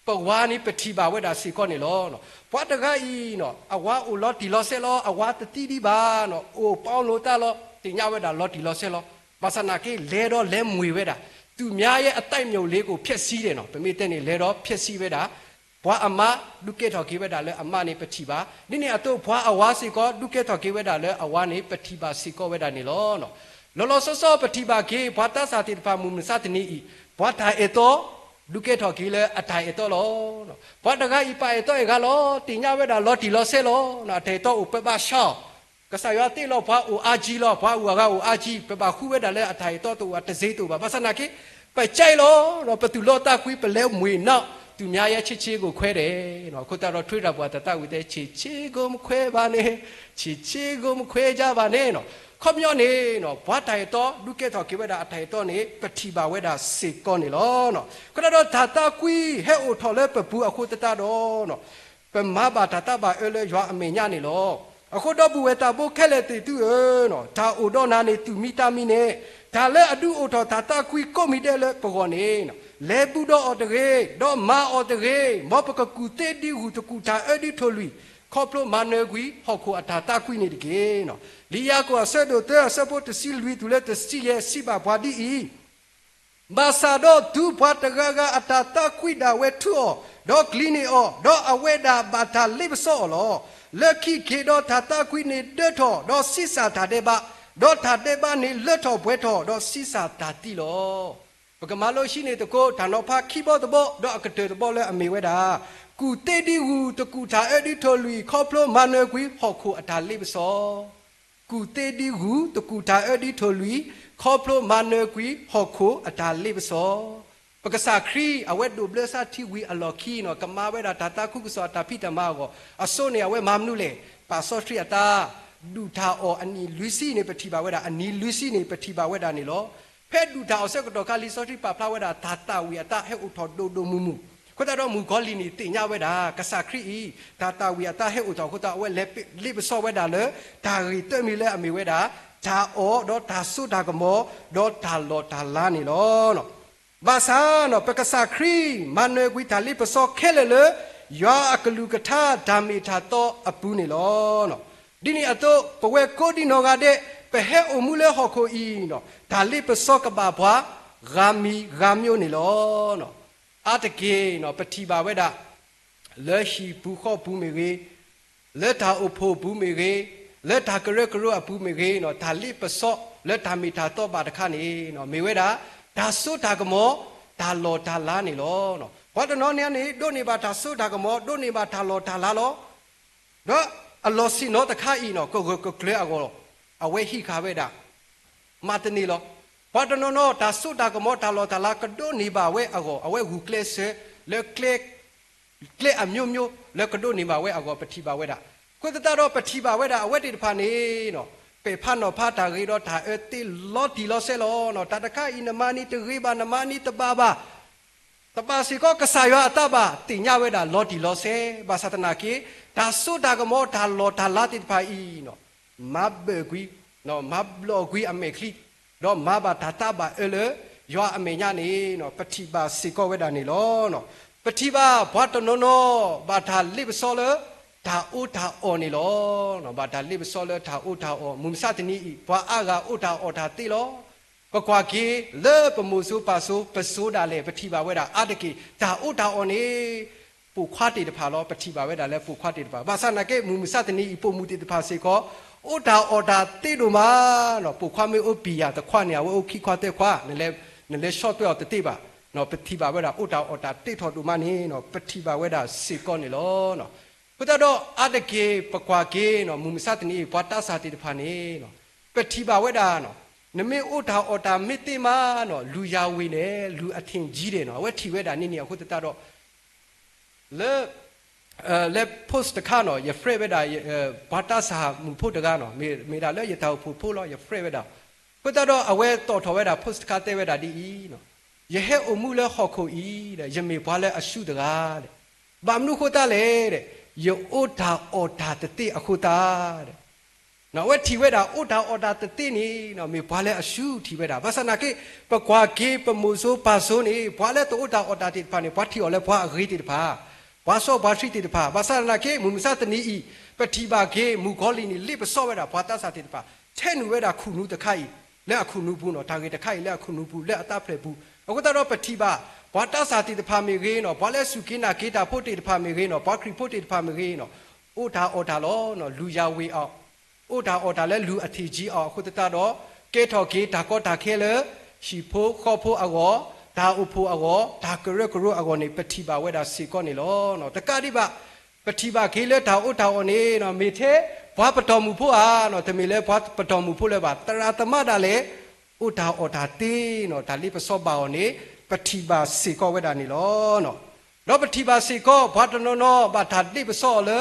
ပဝၤန့ၣ် ပထံၣ်ဘၣ်ဝဲဒၣ်စ့ၢ်ကီးန့ၣ်လီၤ. ပှၤတဂၤအံၤ အဝၤအိၣ်လီၤတံၢ်လီၤဆဲးလီၤ, အဝၤတသံဒံးဘၣ်, အိၣ်ပီလိာ်သးလီၤ, သ့ၣ်ညါဝဲဒၣ်လီၤတံၢ်လီၤဆဲးလီၤ. ဘၣ်ဆၣ်သနာ်က့ လဲၤဒီးလဲၤမှ့ၢ်ဝဲဒၣ် သူများရဲ့အသက်မၠို့လေးကို ဖျက်ဆီးတယ် ပမ့ၢ်တဲန့ၣ် လဲၤဒီးဖျက်ဆီးဝဲဒၣ် ပှၤအမါ ဒုးကဲထီၣ်က့ၤဝဲဒၣ်လၢအမါန့ၣ် ပထံၣ်ဘၣ်. ဒ်န့ၣ်အသိး ပှၤအဝၤစ့ၢ်ကီး ဒုးကဲထီၣ်က့ၤဝဲဒၣ်လၢအဝၤန့ၣ် ပထံၣ်ဘၣ်စ့ၢ်ကီးဝဲဒၣ်န့ၣ်လီၤ. လီၤလီၤဆီဆီပထံၣ်ဘၣ်က့ၤ ပှၤသးစၢ်သ့ၣ်တဖၣ်မုၢ်မဆါတနံၤအံၤ ပှၤတၢ်အဲၣ်တီ ဒုးကဲထီၣ်က့ၤလၢအတၢ်အဲၣ်တီလီၤ. ပှၤတဂၤအံၤပာ်အဲၣ်တီအဂၤလီၤ, သ့ၣ်ညါဝဲဒၣ်လီၤတံၢ်လီၤဆဲးလီၤ, အတၢ်အဲၣ်တီအိၣ်ပဘၣ်ဆါအီၤ ကစၢ်ယွၤတ့လီၤပှၤအိၣ်အါကံလီၤ, ပှၤအိၣ်အဂၤအိၣ်အါကံ, ပဘၣ်ဃုဝဲဒၣ်လၢအတၢ်အဲၣ်တီတအိၣ် အတစ့တအိၣ်ဘၣ်. ဘၣ်ဆၣ်သနာ်က့ ပကဲလီၤ, ပသူၣ်လီသးကွံ ပလဲၤမှ့ၢ်နီၣ် သူများရဲ့ခြေကိုခွဲတယ်. အဃိသတးဒီး ထွံၣ်တၢ်ပှၤတၢ်သးဝံၣ်တဲ ခြေခြေကိုမခွဲပါနဲ့, ခြေခြေကိုမခွဲကြပါနဲ့. ခီပညီန့ၣ် ပှၤတၢ်အဲၣ်တီ ဒုးကဲထီၣ်က့ၤဝဲဒၣ်အတၢ်အဲၣ်တီန့ၣ် ပထံၣ်ဘၣ်ဝဲဒၣ်စ့ၢ်ကီးန့ၣ်လီၤ. အဃိသတးဒီး တၢ်သးကွံဟဲအိၣ်ထီၣ်လၢပပူၤအဃိသတးဒီး ပမၤဘၣ်တၢ်သးဘၣ်အၢလၢယွၤအမဲာ်ညါန့ၣ်လီၤ. အဃိဒီပုၢ်ဝဲၢ်သးဘိခဲလၢာ်သ့ၣ်သုဧၢ, တၢ်အိၣ်ဒီးနၤန့ၣ်သူၣ်မံသးမံန့ၣ်, တၢ်လၢအဒုးအိၣ်ထီၣ်တၢ်သးကွံကိးမံၤဒဲးလၢပဂီၢ်န့ၣ်, လဲၤဘူၣ်ဒီးအီၤတဂ့ၤ, ဒီးမၤအီၤတဂ့ၤ, မ်ပကကူၣ်သ့ဒ်ဂုၢ်တကူၣ်တၢ်အၢဒ်ထိၣ်လွံၢ်, ခီဖျိမၤနၢၤကွံာ်ဟီၣ်ခိၣ်အတၢ်သးကွံန့ၣ်တက့ၢ်. လံာ်ယၤကိာ်အဆၢဒိၣ်သၢ အဆၢဖိတဆံလွံၢ်တုၤလၢတဆံယဲၢ် စံးဘၣ်ပှၤဒ်အံၤ, ဘၣ်ဆၣ်ဒီးတုၤပှၤတဂၤဂၤအတၢ်သးကွံဒၣ်ဝဲထုးအီၤ, ဒီးကျံၤန့ၢ်အီၤ, ဒီးအဝဲဒၣ်ဘၣ်တၢ်လ့ပစီအီၤလီၤ. လၢခံက့ၤဒီးတၢ်သးကွံန့ၣ်ဒၢထီၣ်, ဒီးဆံးစၢ်တၢ်ဒဲးဘး, ဒီးတၢ်ဒဲးဘးန့ၣ်လၢထီၣ်ပှဲၤထီၣ်, ဒီးဆံးစၢ်တၢ်သံလီၤ. ပကမၤလိဟံးန့ၢ်သကိး တၢ်နီၤဖးခံဘီတဘီ ဒီးအကတၢၢ်တဘီလၢအမ့ၢ်ဝဲဒၣ်, ကူၣ်သ့ဒ်ဂုၢ်တကူၣ်တၢ်အၢဒ်ထိၣ်လွံၢ် ခီဖျိမၤနၢၤကွံာ်ဟီၣ်ခိၣ်အတၢ်လ့ပစီ ကူၣ်သ့ဒ်ဂူၤ, တကူၣ်တၢ်အၢဒ်ထိၣ်လွံၢ်, ခီဖျိမၤနၢၤကွံာ်ဟီၣ်ခိၣ်အတၢ်လ့ပစီ. ပကစၢ်ခရံာ် အဝဲဒိးဘျၢစၢ်ထံဝံၤအလီၢ်ခံနီၤ ကမၤဝဲဒၣ်တၢ်သးခုကစီၣ်အတၢ်ဖံးတၢ်မၤအဂီၢ်, အစိန့ၣ် အဝဲမၤမနုၤလဲၣ်, ပာ်စီဆှံအသး, ဒုၣ်တၢ်အီၣ်အနံၣ်လွံၢ်ဆံန့ၣ် ပထံၣ်ဘၣ်ဝဲဒၣ် အနံၣ်လွံၢ်ဆံန့ၣ် ပထံၣ်ဘၣ်ဝဲဒၣ်န့ၣ်လီၤ. ဖဲဒုၣ်တၢ်အီၣ်ဆၢကတီၢ်ခါ လံာ်စီဆှံပာ်ဖျါဝဲဒၣ် တၢ်သၣ်ဝံၤအသးဟဲအိၣ်ထီၣ်ဒိၣ်ဒိၣ်မုၢ်မုၢ်, အဃိသတးဒီးမုၣ်ကီၤလံၢ်န့ၣ်သ့ၣ်ညါဝဲဒၣ် ကစၢ်ခရံာ်အံၤ တၢ်သၣ်ဝံၤအသးဟဲအိၣ်ထီၣ်အဃိသတး အဝဲလဲၤလ့ပစီဝဲဒၣ်လၢ တၢ်ဂ့ၢ်တမံၤလၢအမ့ၢ်ဝဲဒၣ် တၢ်အီၣ်ဒီးတၢ်စိတၢ်ကမီၤ ဒီးတၢ်လီၢ်တၢ်လၤန့ၣ်လီၤ. ဘၣ်ဆၣ်နီၤ ပကစၢ်ခရံာ် မၤနၢၤကွံာ်တၢ်လ့ပစီခဲလၢာ်လၢ ယွၤအကလုၢ်ကထါတၢ်မ့ၢ်တၢ်တီအပူၤန့ၣ်လီၤ. ဒ်န့ၣ်အသိး ပဝဲကိးဒံနီၢ်ဂၤဒဲး ပဟဲအိၣ်မူလၢဟီၣ်ခိၣ်အံၤနီၤ တၢ်လ့ပစီကဘၣ်ပှၤ ဂၤမံၤဂၤမံၤန့ၣ်လီၤ. အါတက့ၢ်နီၤ ပထံၣ်ဘၣ်ဝဲဒၣ် လၢဟံၣ်ပူၤဃီပူၤမ့ၢ်ဂ့ၤ, လၢတၢ်အိၣ်ဖှိၣ်ပူၤမ့ၢ်ဂ့ၤ, လၢတၢ်ကရၢကရိအပူၤမ့ၢ်ဂ့ၤနီၤ တၢ်လ့ပစီလၢတၢ်မ့ၢ်တၢ်တီဘၣ်တခါန့ၣ် မ့ၢ်ဝဲဒၣ် တၢ်စိတၢ်ကမီၤ တၢ်လီၢ်တၢ်လၤန့ၣ်လီၤ. ပှၤတနီၤန့ၣ်န့ၣ် ဒိးန့ၢ်ဘၣ်တၢ်စိတၢ်ကမီၤ ဒိးန့ၢ်ဘၣ်တၢ်လီၢ်တၢ်လၤလီၤ. ဒီးအလီၢ်ဆ့ၣ်နီၤတခါအံၤနီၤ ကဂၢၢ်ကကျၢၤအဂီၢ် အဝဲဟံးဃာ်ဝဲဒၣ် မၤတန့ၢ်လီၤ. ပှၤတနီၤနီၤ တၢ်စိတၢ်ကမီၤ တၢ်လီၢ်တၢ်လၤ ကဒိးန့ၢ်ဘၣ်ဝဲအဂီၢ် အဝဲဂုာ်ကျဲးစၢးလၢ ကျဲအမျိုးမျိုး လၢကဒိးန့ၢ်ဘၣ်ဝဲအဂီၢ် ပထံၣ်ဘၣ်ဝဲဒၣ်. အဃိသတးဒီး ပထံၣ်ဘၣ်ဝဲဒၣ် အဝဲသ့ၣ်တဖၣ်န့ၣ်နီၤ ပဲာ်ဖးနီၤဖးတၢ်ဂ့ၤဒီးတၢ်အၢသ့လီၤတံၢ်လီၤဆဲးလီၤ. တၢ်တခါအံၤ နမၤန့ၢ်တဂ့ၤဘၣ် နမၤန့ၢ်တဘၣ်ဘၣ် တဘၣ်စ့ၢ်ကီး ကစၢ်ယွၤအသးဘၣ် သ့ၣ်ညါဝဲဒၣ်လီၤတံၢ်လီၤဆဲး ဘၣ်ဆၣ်သနာ်က့ တၢ်စိတၢ်ကမီၤ တၢ်လီၢ်တၢ်လၤသ့ၣ်တဖၣ်အံၤနီၤ မၤဘၢၣ်ကွံာ် မၤဘျီၣ်ကွံာ်အမဲာ်ချံ ဒီးမၤဘၣ်တၢ်သးဘၣ်အၢလၢ ယွၤအမဲာ်ညါန့ၣ် ပထံၣ်ဘၣ်စ့ၢ်ကီးဝဲဒၣ်န့ၣ်လီၤ. ပထံၣ်ဘၣ်ပှၤတနီၤနီၤ ဘၣ်တၢ်လ့ပစီလၢ တၢ်အီၣ်တၢ်အီၣ်န့ၣ်လီၤ. ဘၣ်တၢ်လ့ပစီလၢတၢ်အီၣ်တၢ်အီၣ် မုၢ်မဆါတနံၤအံၤ ပှၤအါဂၤအီၣ်တၢ်အီၣ်တၢ်သ့လီၤ. ပကွၢ်က့ၤလၢပမိၢ်စိၤပၢ်စိၤ ပစိၤဒၣ်လဲာ် ပထံၣ်ဘၣ်ဝဲဒၣ်အါတက့ၢ် တၢ်အီၣ်တၢ်အီၣ်န့ၣ် ပိာ်ခွါသ့ၣ်တဖၣ်လီၤ. ပထံၣ်ဘၣ်ဝဲဒၣ်လၢပိာ်ခွါသ့ၣ်တဖၣ် ဘၣ်ဆၣ်သနာ်က့ မုၢ်မဆါတနံၤအံၤ ပိာ်မုၣ်သ့ၣ်တဖၣ်စ့ၢ်ကီး အီၣ်တၢ်အီၣ်တၢ်သ့ဒိၣ်မးနီၤ ပိာ်ခွါမ့ၢ်အိၣ်ပံာ်ယၤတခွါန့ၣ် အဝဲအိၣ်ခံခွါသၢခွါ နလဲၤဆီၣ်ထွဲအီၤတသ့ဘၣ်. ပထံၣ်ဘၣ်ဝဲဒၣ် အီၣ်တၢ်အီၣ်တၢ်သ့ထီၣ်ဒိၣ်မးန့ၣ် ပထံၣ်ဘၣ်ဝဲဒၣ်စ့ၢ်ကီးန့ၣ်လီၤ. အဃိသတးဒီး အါတက့ၢ် ပကွၢ်က့ၤနီၤ မုၢ်မဆါတနံၤအံၤ ပှၤသးစၢ်သ့ၣ်တဖၣ်န့ၣ် ပထံၣ်ဘၣ်ဝဲဒၣ် နမ့ၢ်အီၣ်တၢ်အီၣ်တၢ်မ့ၢ်သ့မးနီၤ လူၤယၤဝ့ၤဒဲး လူၤအထ့ၣ်ကၠံဒဲးနီၤ အဝဲထံၣ်ဝဲဒၣ်န့ၣ်န့ၣ် အဃိသတးဒီး လၢ လၢ post တခါနီၤ ယ friend ဝဲဒၣ် ပှၤသးစၢ်မုၣ်ဖိတဂၤနီၤ မ့ၢ်ဒၣ်လၢယတၢ်အိၣ်ဖှိၣ်ဖိလီၤ ယ friend ဝဲဒၣ်. အဃိသတးဒီး အဝဲသီၣ်ထီၣ်ဝဲဒၣ် post တခါတဲဝဲဒၣ်ဒ်အံၤ, ယဟဲအိၣ်မူလၢဟီၣ်ခိၣ်အံၤ ယမ့ၢ်ပှၤလၢအဆူၣ်တဂၤ, ဘၣ်မနုၤအဃိသတးလဲၣ်, ယအိၣ်တၢ်အီၣ်တၢ်တသ့အဃိသတး အဝဲထံၣ်ဝဲဒၣ် အိၣ်တၢ်အီၣ်တၢ်တသ့န့ၣ် မ့ၢ်ပှၤလၢအဆူၣ်ထံၣ်ဝဲဒၣ်. ဘၣ်ဆၣ်သနာ်က့ ပကွၢ်က့ၤပမိၢ်စိၤပၢ်စိၤန့ၣ် ပှၤလၢတအိၣ်တၢ်အီၣ်တၢ်သ့ၣ်တဖၣ်န့ၣ် ပှၤထံၣ်အီၤလၢပှၤအဂ့ၤသ့ၣ်တဖၣ်, ပှၤစီပှၤဆှံသ့ၣ်တဖၣ်. ဘၣ်ဆၣ်သနာ်က့ မုၢ်မဆါတနံၤအံၤ ပထံၣ်ဘၣ်က့ၤ မုၣ်ကီၤလံၢ်န့ၣ် လ့ပစီဝဲဒၣ် ပှၤသးစၢ်သ့ၣ်တဖၣ်, ထဲနုာ်ဝဲဒၣ်ခူၣ်နူာ်တခါအံၤ လၢအခူၣ်နူာ်ပူၤနီၤ, တၢ်ဂ့ၢ်တခါအံၤလၢအခူၣ်နူာ်ပူၤ လၢအသးဖျၢၣ်ပူၤ. အဃိသတးဒီးပထံၣ်ဘၣ် ပှၤသးစၢ်သ့ၣ်တဖၣ်မ့ၢ်ဂ့ၤနီၤ, ပှၤလၢစူၢ်က့ၤနာ်က့ၤတၢ်ဖိသ့ၣ်တဖၣ်မ့ၢ်ဂ့ၤနီၤ, ပှၤခရံာ်ဖိသ့ၣ်တဖၣ်မ့ၢ်ဂ့ၤနီၤ, အိၣ်တၢ်အီၣ်တၢ်လီၤ, လူၤယၤဝ့ၤအီၤ, အိၣ်တၢ်အီၣ်တၢ်လၢလူၤအထ့ၣ်ကၠံအီၤအဃိသတးဒီး ကဲထီၣ်က့ၤတၢ်ကီတၢ်ခဲလၢ ဟံၣ်ဖိဃီဖိအဂီၢ်, တၢ်အိၣ်ဖှိၣ်အဂီၢ်, တၢ်ကရၢကရိအဂီၢ်န့ၣ် ပထံၣ်ဘၣ်ဝဲဒၣ်စ့ၢ်ကီးန့ၣ်လီၤ. တကးဒံးဘၣ် ပထံၣ်ဘၣ်က့ၤလၢတၢ်အီၣ်တၢ်အီၣ်န့ၣ် မ့ၢ်ထဲပှၤပတီၢ်မုၢ်ဖိဧါ, တမ့ၢ်လၢပှၤပတီၢ်မုၢ်ဖိလၢၤဘၣ်, သရၣ်သမါဒၣ်လဲာ် အိၣ်တၢ်အီၣ်တၢ်သ့နီၤ, တၢ်လ့ပစီဘၣ်အီၤန့ၣ် ပထံၣ်ဘၣ်စ့ၢ်ကီးဝဲဒၣ်န့ၣ်လီၤ. ဒီးပထံၣ်ဘၣ်စ့ၢ်ကီး ပှၤတနီၤနီၤဘၣ်တၢ်လ့ပစီအီၤလၢ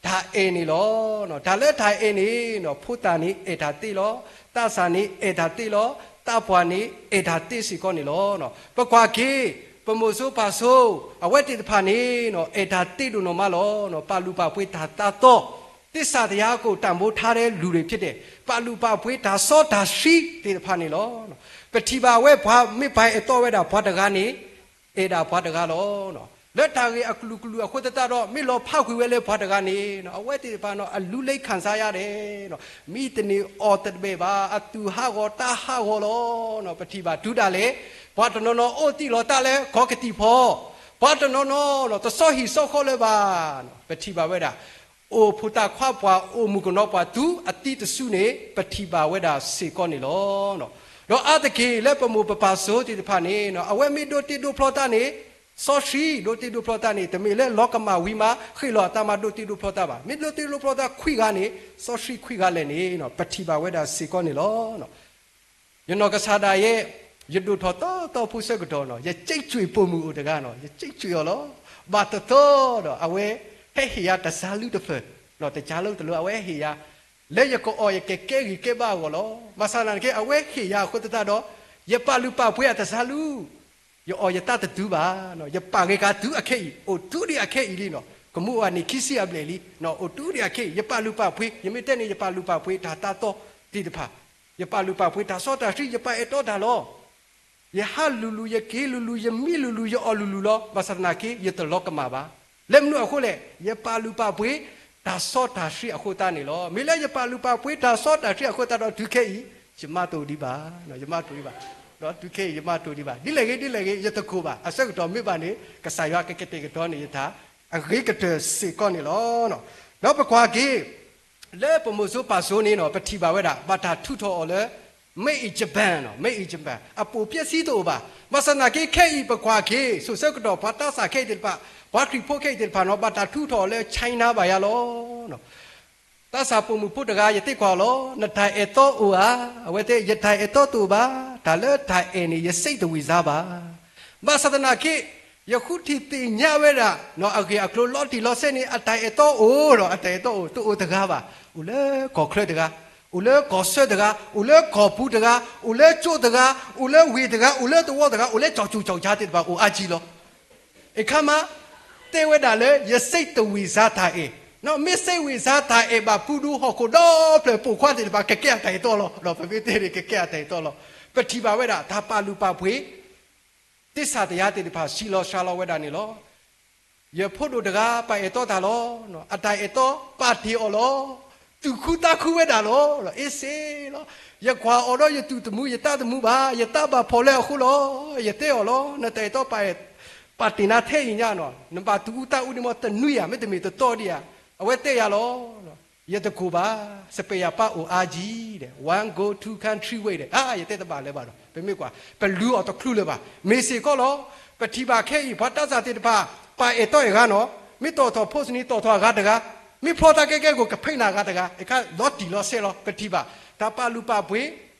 တၢ်အဲၣ်န့ၣ်လီၤ. တၢ်လၢတၢ်အဲၣ်န့ၣ် ဖိသၣ်န့ၣ်အဲၣ်တၢ်သ့လီၤ, သးစၢ်န့ၣ်အဲၣ်တၢ်သ့လီၤ, သးပှၢ်န့ၣ်အဲၣ်တၢ်သ့စ့ၢ်ကီးန့ၣ်လီၤ. ပကွၢ်က့ၤ ပမိၢ်စိၤပၢ်စိၤ အဝဲသ့ၣ်တဖၣ်န့ၣ် အဲၣ်တၢ်သ့ဒိၣ်နီၢ်မးလီၤ. ပာ်လုၢ်ပာ်ပှ့ၤတၢ်သးသီ, သစ္စာတရားကို တန်ဖိုးထားတဲ့လူတွေဖြစ်တယ်, ပာ်လုၢ်ပာ်ပှ့ၤတၢ်စီတၢ်ဆှံသ့ၣ်တဖၣ်န့ၣ်လီၤ. ပထံၣ်ဘၣ်ဝဲပှၤမ့ၢ်ပှၤအဲၣ်တီဝဲဒၣ်ပှၤတဂၤန့ၣ် အဲၣ်ဒၣ်ပှၤတဂၤလီၤ. လၢတၢ်ဂ့ၢ်အကလုာ်ကလုာ်အဃိသတးဒီး မ့ၢ်လီၤဖးကွံာ်ဝဲလၢပှၤတဂၤန့ၣ် အဝဲသ့ၣ်တဖၣ်န့ၣ် အလူလၢခၣ်စါယါဒဲး, မံတန့ၢ်အီၣ်တဘဲၣ်ဘၣ်, အသူၣ်ဟးဂီၤသးဟးဂီၤလီၤ. ပထံၣ်ဘၣ်တုၤဒၣ်လဲာ် ပှၤတနီၤနီၤအိၣ်သံလီၤသးလၢကီၢ်ကသံၣ်ဖီ, ပှၤတနီၤနီၤ တဆီဟံၣ်ဆီဃီလၢၤဘၣ်, ပထံၣ်ဘၣ်ဝဲဒၣ် အိၣ်ဖိသၣ်ခွါပှၢ် အိၣ်မုၣ်ကနီၤပှၢ် တုၤအသံတစုန့ၣ် ပထံၣ်ဘၣ်ဝဲဒၣ်စ့ၢ်ကီးန့ၣ်လီၤ. ဒီးအါတက့ၢ်လၢပမိၢ်ပပၢ်စိၤသ့ၣ်တဖၣ်န့ၣ် အဝဲမ့ၢ်ဒိးတ့ဒိးဖျီသးန့ၣ် စီဆှံဒိးတ့ဒိးဖျီတၢ်န့ၣ် တမ့ၢ်လၢလီၤကမၣ်ဝံၤမး ဃ့ၢ်လီၤအတၢ်မၤဒိးတ့ဒိးဖျီတၢ်ဘၣ်. မ့ၢ်ဒိးတ့ဒိးဖျီတၢ်ခွံဂၤန့ၣ် စီဆှံခွံဂၤလဲၣ်န့ၣ် ပထံၣ်ဘၣ်ဝဲဒၣ်စ့ၢ်ကီးန့ၣ်လီၤ. ယနီၢ်ကစၢ်ဒၣ်ယဲ ယဒိၣ်ထီၣ်တီတီဖိဆၢကတီၢ်နီၤ ယစံးကွံာ်ပိာ်မုၣ်အိၣ်တဂၤနီၤ ယစံးကွံာ်အီၤလီၤ. ဘၣ်တသီဒီး အဝဲဟဲဟ့ၣ်ယၤတစါလူတဖျၢၣ် တစါလူတဖျၢၣ် အဝဲဟ့ၣ်ယၤ လၢယကအီၣ်ယကကဲဂံၢ်ကဲဘါအဂီၢ်လီၤ. ဘၣ်ဆၣ်သနာ်က့ အဝဲဟ့ၣ်ယၤအဃိသတးဒီး ယပာ်လုၢ်ပာ်ပှ့ၤအတစါလူ ယအီၣ်ယတၢ်တတုၤဘၣ်, ယပာ်ဂ့ၤကတုၤအခဲအံၤ အိၣ်တုၤဒံးအခဲအံၤလံနီၤ, ကမူးအီၤန့ၣ်ခံဆံအဘျဲၣ်လံ, အိၣ်တုၤဒံးအခဲအံၤ ယပာ်လုၢ်ပာ်ပှ့ၤ, ယမ့ၢ်တဲန့ၣ် ယပာ်လုၢ်ပာ်ပှ့ၤတၢ်တၢ်တီသ့ၣ်တဖၣ်, ယပာ်လုၢ်ပာ်ပှ့ၤတၢ်စီတၢ်ဆှံ ယပာ်အဲၣ်တီတၢ်လီၤ. ယဟးလူၤလူၤ ယက့ၤလူၤလူၤ ယမံလူၤလူၤ ယအီၣ်လူၤလူၤလီၤ. ဘၣ်ဆၣ်သနာ်က့ ယတလီၤကမၣ်ဘၣ်. လၢမနုၤအဃိလဲၣ်, ယပာ်လုၢ်ပာ်ပှ့ၤ တၢ်စီတၢ်ဆှံအဃိသတးန့ၣ်လီၤ. မ့ၢ်လၢယပာ်လုၢ်ပာ်ပှ့ၤတၢ်စီတၢ်ဆှံအဃိသတးဒီး တုၤခဲအံၤ ယမၤတအိၣ်ဒံးဘၣ်, ယမၤတအိၣ်ဒံးဘၣ်, တုၤခဲအံၤ ယမၤတအိၣ်ဒံးဘၣ်. ဒ်လဲၣ်ဂ့ၤ ဒ်လဲၣ်ဂ့ၤ ယတကိၢ်ဘၣ်. အဆၢကတီၢ်မ့ၢ်ဘၣ်န့ၣ် ကစၢ်ယွၤကကတဲာ်ကတီၤန့ၢ်ယတၢ် အဂ့ၤကတၢၢ်စ့ၢ်ကီးန့ၣ်လီၤ. ဒီးပကွၢ်က့ၤ လၢပမိၢ်စိပၢ်စိန့ၣ်နီၤ ပထံၣ်ဘၣ်ဝဲဒၣ် ဘၣ်တၢ်ထုးထီၣ်အီၤလၢ Made in Japan နီၤ, Made in Japan အပိာ်ပျဲစံတအိၣ်ဘၣ်. ဘၣ်ဆၣ်သနာ်က့ ခဲအံၤပကွၢ်က့ၤ စိၤဆၢကတီၢ် ပှၤသးစၢ်ခဲအံၤသ့ၣ်တဖၣ်, ပှၤခရံာ်ဖိခဲအံၤသ့ၣ်တဖၣ်နီၤ ဘၣ်တၢ်ထုးထီၣ်အီၤလၢ China ဘၣ်ယၤလီၤ. သးစၢ်ပိာ်မုၣ်ဖိတဂၤ ယသံကွၢ်အီၤလီၤ, နတၢ်အဲၣ်တီအိၣ်ဧါ. အဝဲတဲ ယတၢ်အဲၣ်တီတအိၣ်ဘၣ်, တၢ်လၢတၢ်အဲၣ်န့ၣ် ယစိတ်တဝင်စားဘၣ်. ဘၣ်ဆၣ်သနာ်က့ ယဃုထံၣ်သ့ၣ်ညါဝဲဒၣ် အဂ့ၢ်အကျိၤလီၤတံၢ်လီၤဆဲးန့ၣ် အတၢ်အဲၣ်တီအိၣ်ဒီး အတၢ်အဲၣ်တီအိၣ် တအိၣ်တဂၤဘၣ်. အိၣ်လၢကီၢ်ချၢတဂၤ, အိၣ်လၢကီၢ်ဆၢတဂၤ, အိၣ်လၢကီၢ်ပူၤတဂၤ, အိၣ်လၢကၠိတဂၤ, အိၣ်လၢဝ့ၢ်တဂၤ, အိၣ်လၢသဝီတဂၤ, အိၣ်လၢကၠီကၠူကၠီကၠါသ့ၣ်တဖၣ် အိၣ်အါကံလီၤ. အခါမး တဲဝဲဒၣ်လၢ ယစိတ်တဝင်စားတၢ်အဲၣ်, မ့ၢ်စိတ်ဝင်စားတၢ်အဲၣ်ဘၣ် ပူၤဒူဟီၣ်ခိၣ်ဒီဖျၢၣ်ပိာ်ခွါသ့ၣ်တဖၣ် ကကဲအတၢ်အဲၣ်တီလီၤ. ပမ့ၢ်တဲန့ၣ် ကကဲအတၢ်အဲၣ်တီလီၤ. ပထံၣ်ဘၣ်ဝဲဒၣ် တၢ်ပာ်လုၢ်ပာ်ပှ့ၤ သ့ၣ်စၢ်တယါသ့ၣ်တဖၣ် ဆံးလီၤစှၤလီၤဝဲဒၣ်န့ၣ်လီၤ. ယဖိဒိၣ်တဂၤ ပာ်အဲၣ်တီတၢ်လီၤ. အတၢ်အဲၣ်တီ ပာ်တ့ၢ်အီၤလီၤ. သူၣ်ခုသးခုဝဲဒၣ်လီၤ. အ့စ့လီၤ. ယကွၢ်အီၤဒီးယသူၣ်တမူ ယသးတမူဘၣ်, ယသးဘၣ်ဖှီၣ်လၢအဃိလီၤ. ယတဲအီၤလီၤ, နတၢ်အဲၣ်တီ ပာ်တ့ၢ်နၤထဲအံၤညါနီၤ, နဘၣ်သူၣ်အူသးအူန့ၣ်မ့ၢ်တနွံဧါ, မ့တမ့ၢ်တတီဒံးဧါ. အဝဲတဲယၤလီၤ. ယတကိၢ်ဘၣ်, စပံးယၤပၢ်အိၣ်အါကံဒီး one goes two comes three ways ဒီး အါ ယတဲတဘၣ်လၢၤဘၣ်ဒီး ပမ့ၢ်ကွၢ် ပလူၤအီၤတချုးလၢၤဘၣ်. မ့ၢ်စ့ၢ်ကီးလီၤ. ပထံၣ်ဘၣ်ခဲအံၤ ပှၤသးစၢ်သ့ၣ်တဖၣ် ပာ်အဲၣ်တီအဂၤနီၤ, မ့ၢ်တီၣ်ထီၣ်ဖိစနံၤ တီၣ်ထီၣ်အဂၤတဂၤ, မ့ၢ်ဖျီတၢ်ကဲကဲကိး ကဖဲးနၤအဂၤတဂၤ, အခါလီၤတံၢ်လီၤဆဲးလီၤ. ပထံၣ်ဘၣ် တၢ်ပာ်လုၢ်ပာ်ပှ့ၤ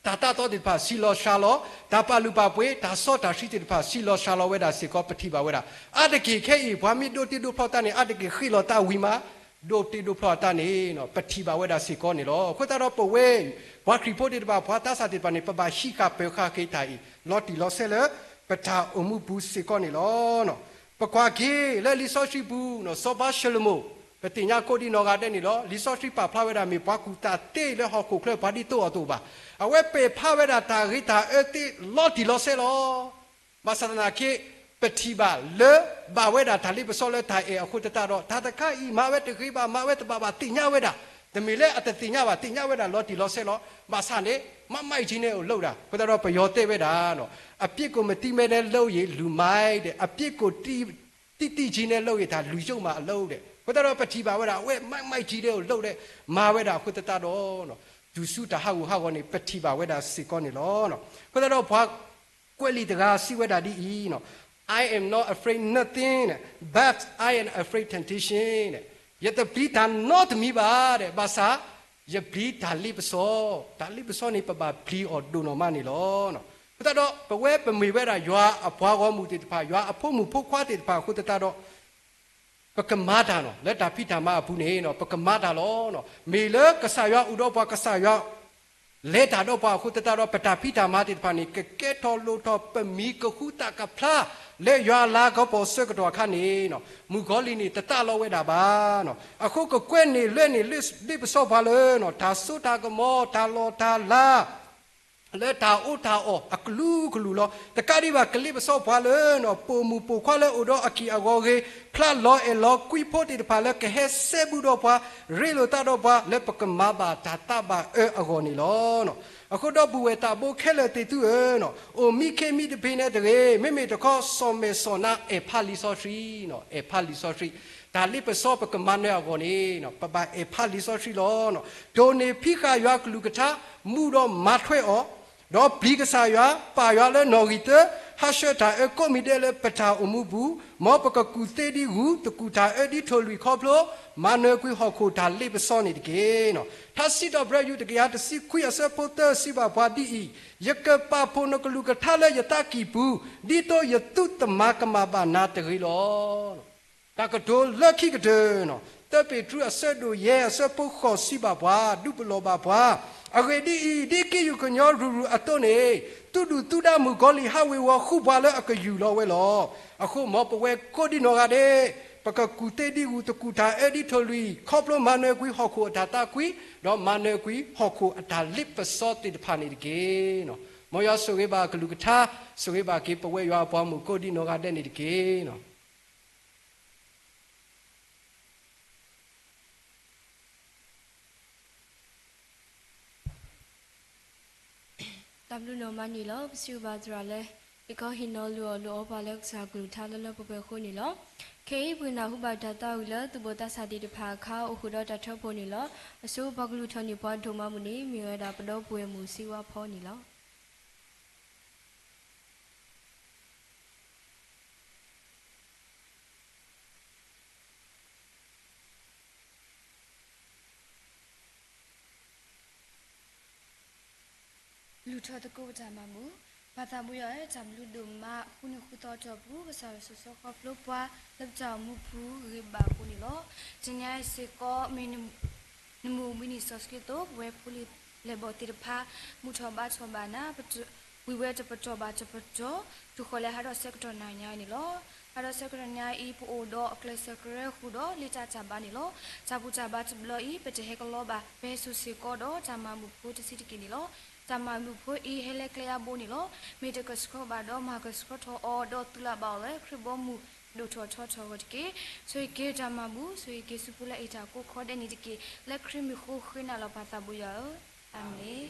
တၢ်တၢ်တီသ့ၣ်တဖၣ် ဆံးလီၤစှၤလီၤ, တၢ်ပာ်လုၢ်ပာ်ပှ့ၤ တၢ်စီတၢ်ဆှံသ့ၣ်တဖၣ် ဆံးလီၤစှၤလီၤဝဲဒၣ်စ့ၢ်ကီး ပထံၣ်ဘၣ်ဝဲဒၣ်. အါတက့ၢ်ခဲအံၤ ပှၤမ့ၢ်ဒိးတ့ဒိးဖျီတၢ်န့ၣ် အါတက့ၢ်ဃ့ၢ်လီၤတၢ်ဝံၤမး ဒိးတ့ဒိးဖျီတၢ်န့ၣ် ပထံၣ်ဘၣ်ဝဲဒၣ်စ့ၢ်ကီးန့ၣ်လီၤ. အဃိသတးဒီးပဝဲ ပှၤခရံာ်ဖိသ့ၣ်တဖၣ် ပှၤသးစၢ်သ့ၣ်တဖၣ်န့ၣ် ပဘၣ်ဟံးဃာ်ပၢၤဃာ်က့ၤတၢ်အံၤ လီၤတံၢ်လီၤဆဲးလၢ ပတၢ်အိၣ်မူပူၤစ့ၢ်ကီးန့ၣ်လီၤ. ပကွၢ်က့ၤလၢလံာ်စီဆှံပူၤ စီၤပၤၡလိၤမိၣ် ပသ့ၣ်ညါကိးဒံနီၢ်ဂၤဒဲးန့ၣ်လီၤ. လံာ်စီဆှံပာ်ဖျါဝဲဒၣ် မ့ၢ်ပှၤကူၣ်တၢ်သ့လၢဟီၣ်ခိၣ်ချၢ ပှၤဒ်သိးအသိးဘၣ်. အဝဲပာ်ဖျါဝဲဒၣ်တၢ်ဂ့ၤတၢ်အၢသ့လီၤတံၢ်လီၤဆဲးလီၤ. ဘၣ်ဆၣ်သနာ်က့ ပထံၣ်ဘၣ်လၢ ဘၣ်ဝဲဒၣ်တၢ်လ့ပစီလၢတၢ်အဲၣ်အဃိသတးဒီး တၢ်တခါအံၤမၤဝဲတဂ့ၤဘၣ် မၤဝဲတဘၣ်ဘၣ် သ့ၣ်ညါဝဲဒၣ်, တမ့ၢ်လၢအတသ့ၣ်ညါဘၣ် သ့ၣ်ညါဝဲဒၣ်လီၤတံၢ်လီၤဆဲးလီၤ. ဘၣ်ဆၣ်န့ၣ် မၤမၤအံၤကံန့ၣ်အိၣ်လိၣ်ဒၣ် အဃိသတးဒီးပယီၤတဲဝဲဒၣ် အပြစ်ကိုမသိဘဲနဲ့လုပ်ရင် လူမိုက်တဲ့ အပြစ်ကိုသိသိချင်းနဲ့လုပ်ရင် ဒါလူယုတ်မှာအလုပ်တဲ့ အဃိသတးဒီးပထံၣ်ဘၣ်ဝဲဒၣ် အဝဲမၤမၤအံၤကံန့ၣ်အိၣ်လိၣ်ဒီး မၤဝဲဒၣ်အဃိသတးဒီး တုၤဆူတၢ်ဟးဂူာ်ဟးဂီၤန့ၣ် ပထံၣ်ဘၣ်ဝဲဒၣ်စ့ၢ်ကီးန့ၣ်လီၤ. အဃိသတးဒီးပှၤကွဲးလံာ်တဂၤစံးဝဲဒၣ်ဒ်အံၤ, I am not afraid nothing but I am afraid temptation ယတပျံၤတၢ်နီတမံၤဘၣ်ဒီး ဘၣ်ဆၣ် ယပျံၤတၢ်လ့ပစီ, တၢ်လ့ပစီန့ၣ် ပဘၣ်ပျံၤအီၤဒိၣ်နီၢ်မးန့ၣ်လီၤ. အဃိသတးဒီး ပဝဲပမ့ၢ်ဝဲဒၣ်ယွၤအပှၤဂီၢ်မုၢ်သ့ၣ်တဖၣ် ယွၤအဖိမုၣ်ဖိခွါသ့ၣ်တဖၣ်အဃိသတးဒီး ပကမၤတၢ်နီၤ လၢတၢ်ဖံးတၢ်မၤအပူၤန့ၣ် ပကမၤတၢ်လီၤ. မ့ၢ်လၢကစၢ်ယွၤအိၣ်ဒီးပှၤ ကစၢ်ယွၤလဲၤတၢ်ဒီးပှၤအဃိသတးဒီး ပတၢ်ဖံးတၢ်မၤသ့ၣ်တဖၣ်န့ၣ် ကကဲထီၣ်လိၣ်ထီၣ် ပမံၤကဃူတၢ်ကဖျါ လၢယွၤအလၤကပီၤအဆၢကတီၢ်အခါန့ၣ် မုၣ်ကီၤလံၢ်န့ၣ် တသးလီဝဲဒၣ်ဘၣ်. အဃိကကွဲးန့ၢ်လွဲန့ၢ်လ့ပစီပှၤလၢ တၢ်စိတၢ်ကမီၤ တၢ်လီၢ်တၢ်လၤ လၢတၢ်အီၣ်တၢ်အီ အကလုာ်ကလုာ်လီၤ. တကးဒံးဘၣ် ကလ့ပစီပှၤလၢ ပိာ်မုၣ်ပိာ်ခွါလၢအိၣ်ဒီးအကံၢ်အဂီၤဂ့ၤ, ဖျါလီၤအဲၣ်လီၤကွံဖိသ့ၣ်တဖၣ်လၢကဟဲစဲဘူးဒီးပှၤ, ရ့လိာ်သးဒီးပှၤ လၢပကမၤဘၣ်တၢ်သးဘၣ်အၢအဂီၢ်န့ၣ်လီၤ. အဃိဒီပုၢ်ဝဲၢ်သးဘိခဲလၢာ်သ့ၣ်သုဧၢ, အိၣ်မံခ့မံတဖံးန့ၣ်တဂ့ၤ, မ့မ့ၢ်တခီ စီၤမဲာ်စီၤနါအဲၣ်ဖးလံာ်စီဆှံ, အဲၣ်ဖးလံာ်စီဆှံ, တၢ်လ့ပစီပကမၤနၢၤအဂီၢ်န့ၣ် ပဘၣ်အဲၣ်ဖးလံာ်စီဆှံလီၤ. တိၢ်န့ၢ်ဖံးဃာ်ယွၤကလုၢ်ကထါ, မူဒီးမၤထွဲအီၤ, ဒီးပျံၤကစၢ်ယွၤ, ပာ်ယွၤလၢနီၣ်ဂံၢ်သၢ ဟးဆှဲးတၢ်အၢကိးမံၤဒဲးလၢပတၢ်အိၣ်မူပူၤ, မ်ပကကူၣ်သ့ဒ်ဂုၢ်, သကူၣ်တၢ်အၢဒ်ထိၣ်လွံၢ်ခီဖျိ, မၤနၢၤကွံာ်ဟီၣ်ခိၣ်တၢ်လ့ပစီန့ၣ်တက့ၢ်. ထါစံးထီၣ်ပတြၢၤ ယူၢ်တကယၤတဆံခွံအဆၢဖိသၢစံးဘၣ်ပှၤဒ်အံၤ, ယကပာ်ဖှိၣ်နကလုၢ်ကထါလၢယသးကံၢ်ပူၤ, ဒ်သိးယသုတမၤကမၣ်ဘၣ်နၤတဂ့ၤလီၤ. တၢ်ကတိၤလၢခံကတၢၢ်, သၢပ့းတရူးအဆၢဒိၣ်ယဲၢ်အဆၢဖိဃိးစံးဘၣ်ပှၤ, ဒုးပလီၢ်ဘၣ်ပှၤ, အဂ့ၢ်ဒ်အံၤ, ဒ်က့ယုၢ်ကညီရုၢ်ရုၢ်အသိးန့ၣ်, သုးဒူၣ်သုးဒါမုၣ်ကီၤလံၢ်ဟးဝ့ၤဝီၤဃုပှၤလၢအကယူၢ်လီၤဝဲလီၤ. အဃိမ်ပဝဲကိးဒံနီၢ်ဂၤဒဲး, ပကကူၣ်သ့ဒ်ဂုၢ်, သကူၣ်တၢ်အၢဒ်ထိၣ်လွံၢ်ခီဖျိ, မၤနၢၤကွံာ်ဟီၣ်ခိၣ်အတၢ်သးကွံ, ဒီးမၤနၢၤကွံာ်ဟီၣ်ခိၣ်အတၢ်လ့ပစီသ့ၣ်တဖၣ်န့ၣ်တက့ၢ်. မ်ယွၤဆိၣ်ဂ့ၤဘၣ်ကလုၢ်ကထါ, ဆိၣ်ဂ့ၤဘၣ်က့ၤပဝဲယွၤအပှၤမုၣ်ကိးဒံနီၢ်ဂၤဒဲးန့ၣ်တက့ၢ်. တၢ်ဘျုးနီၢ်မးန့ၣ်လီၤ. ပစံးဘျုးဘၣ်သရၣ်လၢ ဟ့ၣ်ခီဟ့ၣ်နီၤလိာ်အီၤလိာ်အီပှၤလၢကစၢ်ကလုၢ်ကထါလၢလၢပှဲၤပှဲၤအဃိန့ၣ်လီၤ. ခဲအံၤပကနၢ်ဟူဘၣ်တၢ်သးဝံၣ်လၢ သူၣ်ဘီၣ်သးစၢ်သ့ၣ်တဖၣ်အခါ အိၣ်ဃုာ်ဒီးတၢ်ထၢဖှိၣ်န့ၣ်လီၤ. အဆိပှၤကလုၢ်ထီၣ်န့ၢ်ပှၤဒိၣ်မးမုၢ်န့ၣ် မ့ၢ်ဝဲဒၣ်ပဒီပုၢ်ဝဲၢ်မုၣ်စံဝါဖီန့ၣ်လီၤ. လုၢ်ထီၣ်သကိးပတၢ်မၤမုာ်. ပၢ်သးဘိယွၤဧၢ, တၢ်ဘျုးဒိၣ်မး ဃုနံၤဃုသီအတီၢ်ပူၤ ကစၢ်ယွၤဆိၣ်ဂ့ၤဃီဖျိပှၤ လၢပတၢ်အိၣ်မူပူၤဂ့ၤဘၣ်အဃိန့ၣ်လီၤ. တနံၤအံၤစ့ၢ်ကီး မ့ၢ်နမိၢ်ဝံနံၣ်စီဆှံအသိး ပဝဲဖိလံၤလဲၤဘီၣ်သ့ၣ်တဖၣ် ဘူၣ်ထီၣ်ဘါထီၣ်ဘၣ်နၤ ဝံၤဝဲတပတီၢ်ဘၣ်တပတီၢ် တုၤဃီၤလၢဟါဒီးဆၢကတီၢ်နၤညါအံၤန့ၣ်လီၤ. ဟါဒီးဆၢကတီၢ်နၤအံၤ ပအိၣ်ဒီးအကျဲးစၢးကရၢဃုာ်ဒီးလံာ်တၢ်တၢ်ဘါန့ၣ်လီၤ. တၢ်ဘူၣ်တၢ်ဘါတဘျီအံၤ ပတဟဲကလီဘၣ် ပဟဲစိာ်စ့ၢ်ကီးဒီးတၢ်မၤမုာ်ဖိတဆံးတက့ၢ်န့ၣ်လီၤ. တၢ်မၤမုာ်ဖိအံၤဟဲလၢကျဲအါဘိန့ၣ်လီၤ. မ့ၢ်တကဆှီဘၣ်ဒီးမၤကဆှီထီၣ်အီၤ ဒီးသုးလၢ်ဘၣ်အီၤလၢခရံာ်ဘီမုၢ်ဒိၣ်ထီၣ်ထီထီၣ်အဂီၢ်တက့ၢ်. ဆိၣ်ဂ့ၤက့ၤတၢ်မၤဘူၣ် ဆိၣ်ဂ့ၤက့ၤဆူဖိလၢအံးတၢ်ကိးခီဒဲးန့ၣ်တက့ၢ်. လၢခရံာ်မံၤဃိဃ့နၤလီၤ ပၢ်သးဘိယွၤဧၢ, အၤမ့ၣ်.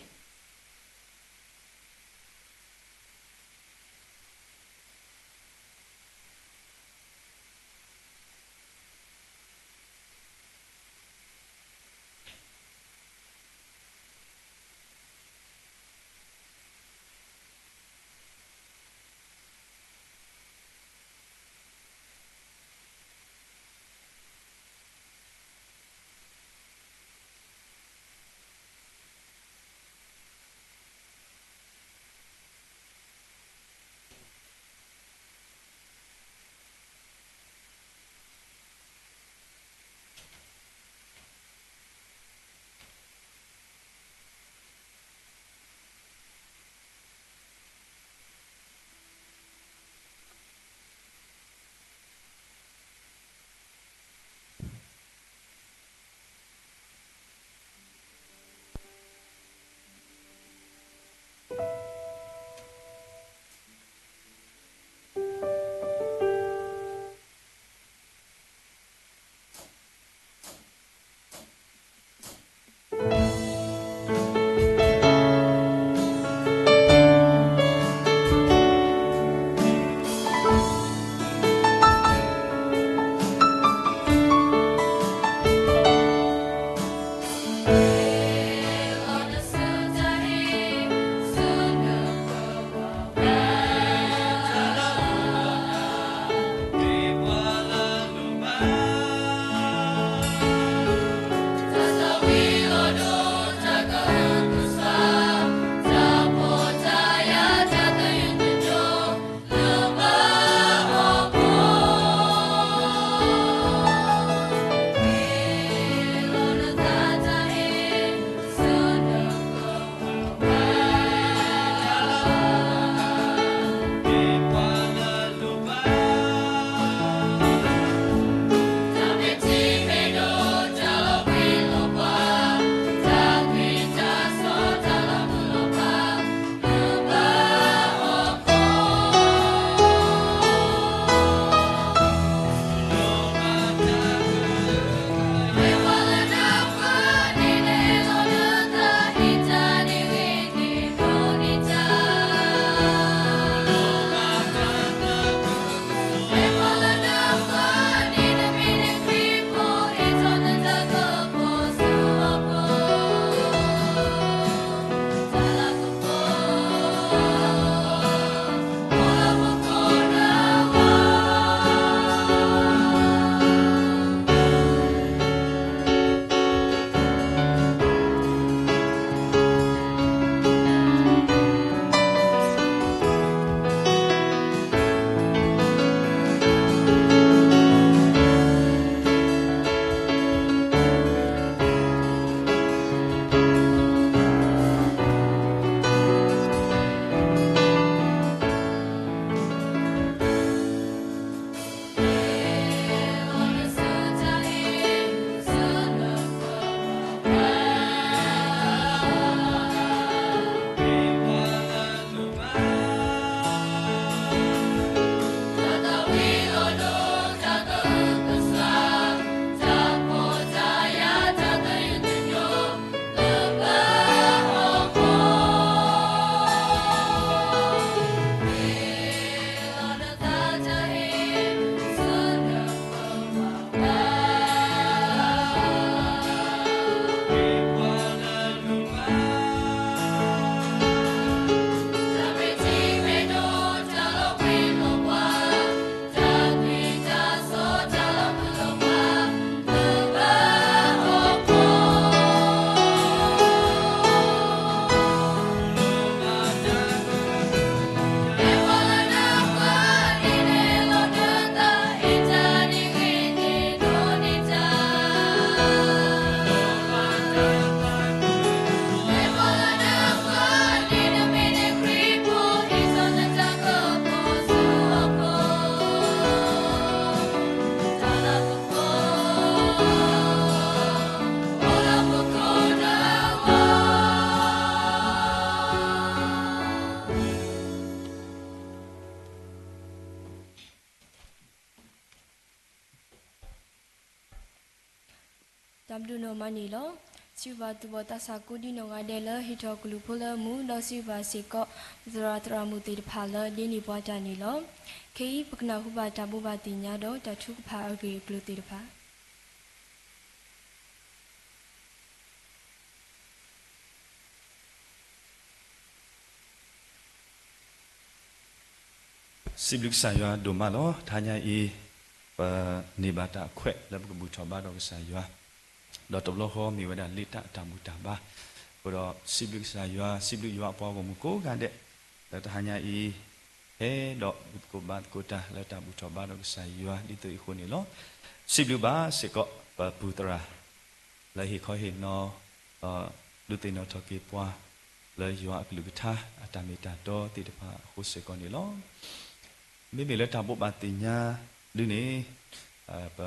တၢ်ဘျုးနီၢ်မးန့ၣ်လီၤ. စံးဘျုးဘၣ်သူၣ်ဘီၣ်သးစၢ်ကိးဒံနီၢ်ဂၤဒဲးလၢဟ့ၣ်ထီၣ်ကလုၢ်ဖိလၢအမူ, ဒီးစံးဘျုးဘၣ်စ့ၢ်ကီး ပသရၣ်သရၣ်မုၣ်သ့ၣ်တဖၣ်လၢဒိးန့ၢ်ပှၤတၢ်န့ၣ်လီၤ. ခဲအံၤပကနၢ်ဟူဘၣ်တၢ်ဘိးဘၣ်သ့ၣ်ညါဒီးတၢ်ထုကဖၣ်အဂ့ၢ်အကျိၤသ့ၣ်တဖၣ် စံးဘျုးကစၢ်ယွၤဒိၣ်မးလီၤ. တဟါညါအံၤ ပန့ၢ်ဘၣ်တၢ်အခွဲးလၢပကဘူၣ်ထီၣ်ဘါဒီးကစၢ်ယွၤ, ဒီးတဘျီဃီမ့ၢ်ဝဲဒၣ်လ့တၢ်အတၢ်ဘူၣ်တၢ်ဘါ, အဃိဒီးစံးဘျုးကစၢ်ယွၤ, စံးဘျုးယွၤအပှၤဂီၢ်မုၢ်ကိးဂၤဒဲး လၢတဟါညါအံၤ ဟဲဒီးဘူၣ်သကိးဘါသကိးတၢ်လၢတၢ်ဘူၣ်ထီၣ်ဘါဒီးကစၢ်ယွၤဒ်သိးအံၤအဃိန့ၣ်လီၤ. စံးဘျုးဘၣ်စ့ၢ်ကီးပပူၢ်သရၣ် လၢဟ့ၣ်ခီဟ့ၣ်နီၤ ဒီးဒုးသ့ၣ်နီၣ်ထီၣ်က့ၤပှၤ လၢယွၤအကလုၢ်ကထါအတၢ်မ့ၢ်တၢ်တီသ့ၣ်တဖၣ်အဃိစ့ၢ်ကီးန့ၣ်လီၤ. မ့မ့ၢ်လၢတၢ်ဘိးဘၣ်သ့ၣ်ညါဒုန့ၣ် ပ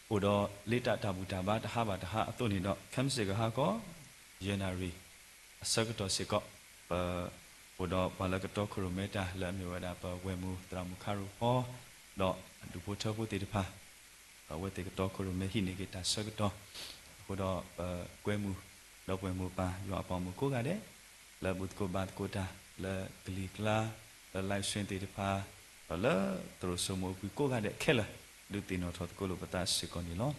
အိၣ်ဒီးလ့တၢ်တၢ်ဘူၣ်တၢ်ဘါတဟါဘၣ်တဟါအသိးန့ၣ်ဒီး ခဲမုၢ်ဆ့ၣ်ကဟါခီ ယဲၢ်နၣ်ရံၣ် အဆၢကတီၢ်စ့ၢ်ကီး ပ အိၣ်ဒီးပှၤလၢကတီခိၣ်ရိၣ်မဲတၢ်လၢအမ့ၢ်ဝဲဒၣ်ပဝဲၢ်မုၢ်သရၣ်မုၣ်ခါရူၢ်ဖီ ဒီးအဒူၣ်ဖိထၢဖိသ့ၣ်တဖၣ် အဝဲသ့ၣ်ကတီခိၣ်ရိၣ်မဲဟံးန့ၢ်က့ၤတၢ်ဆၢကတီၢ်, အဃိဒီးပကွဲမုာ် ဒီးပဝဲၢ်မိၢ်ပၢ်ယွၤအပှၤမုၣ်ကိးဂၤဒဲး လၢဘူၣ်သကိးဘါသကိးတၢ် လၢကလံၤကျါ လၢ live stream သ့ၣ်တဖၣ် ဒီးလၢသရိာ်စိမိၤအပူၤကိးဂၤဒဲးခဲလၢာ် ဒုးသ့ၣ်နီၣ်ထီၣ်သကိးလိာ်ပသးစ့ၢ်ကီးန့ၣ်လီၤ.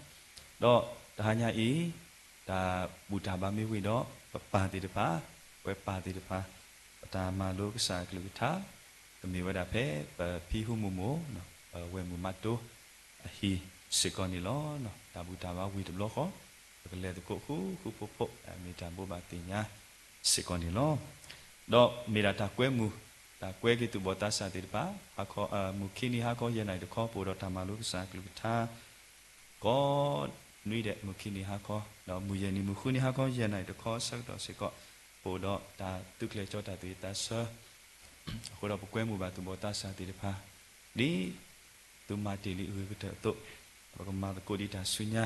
ဒီးတဟါညါအံၤ တၢ်ဘူၣ်တၢ်ဘါမ့ၢ်ဝံၤဒီး ပပၢ်သ့ၣ်တဖၣ် ပဝဲပၢ်သ့ၣ်တဖၣ် ပတၢ်မၤလိကစၢ်အကလုၢ်ကထါ ကမ့ၢ်ဝဲဒၣ်ဖဲ ပဖံဟူမုၢ်မိၢ် ပဝဲၢ်မုၢ်မးတိ အဟံၣ်စ့ၢ်ကီးန့ၣ်လီၤ. တၢ်ဘူၣ်တၢ်ဘါဝံၤတဘျီဃီ ပကလဲၤသကိးဃူဃူဖိးဖိး မ့ၢ်တၢ်ဘိးဘၣ်သ့ၣ်ညါစ့ၢ်ကီးန့ၣ်လီၤ. ဒီးမ့ၢ်ဒၣ်တၢ်ကွဲမုာ် တၢ်ကွဲက့ၤသူၣ်ဘီၣ်သးစၢ်သ့ၣ်တဖၣ် မုၢ်ခံနံၤဟါခီယဲၢ်နၣ်ရံၣ်တခီ ပအိၣ်ဒီးတၢ်မၤလိကစၢ်အကလုၢ်ကထါ ကိးနွံဒဲး မုၢ်ခံနံၤဟါခီ ဒီးမုၢ်ယဲၢ်နံၤ မုၢ်ဃုနံၤဟါခီ ယဲၢ်နၣ်ရံၣ်တခီအဆၢကတီၢ်စ့ၢ်ကီး ပအိၣ်ဒီးတၢ်သုးကျဲၤကၠီတၢ်သူၣ်ဝံၣ်သးဆၢ အဃိဒီးပကွဲမုာ်ဘၣ်သူၣ်ဘီၣ်သးစၢ်သ့ၣ်တဖၣ် ဒ်သုမၤတ့ၢ်လံအဂ့ၤကတၢၢ်အသိး ပကမၤသကိးဒံးတၢ်ဆူညါ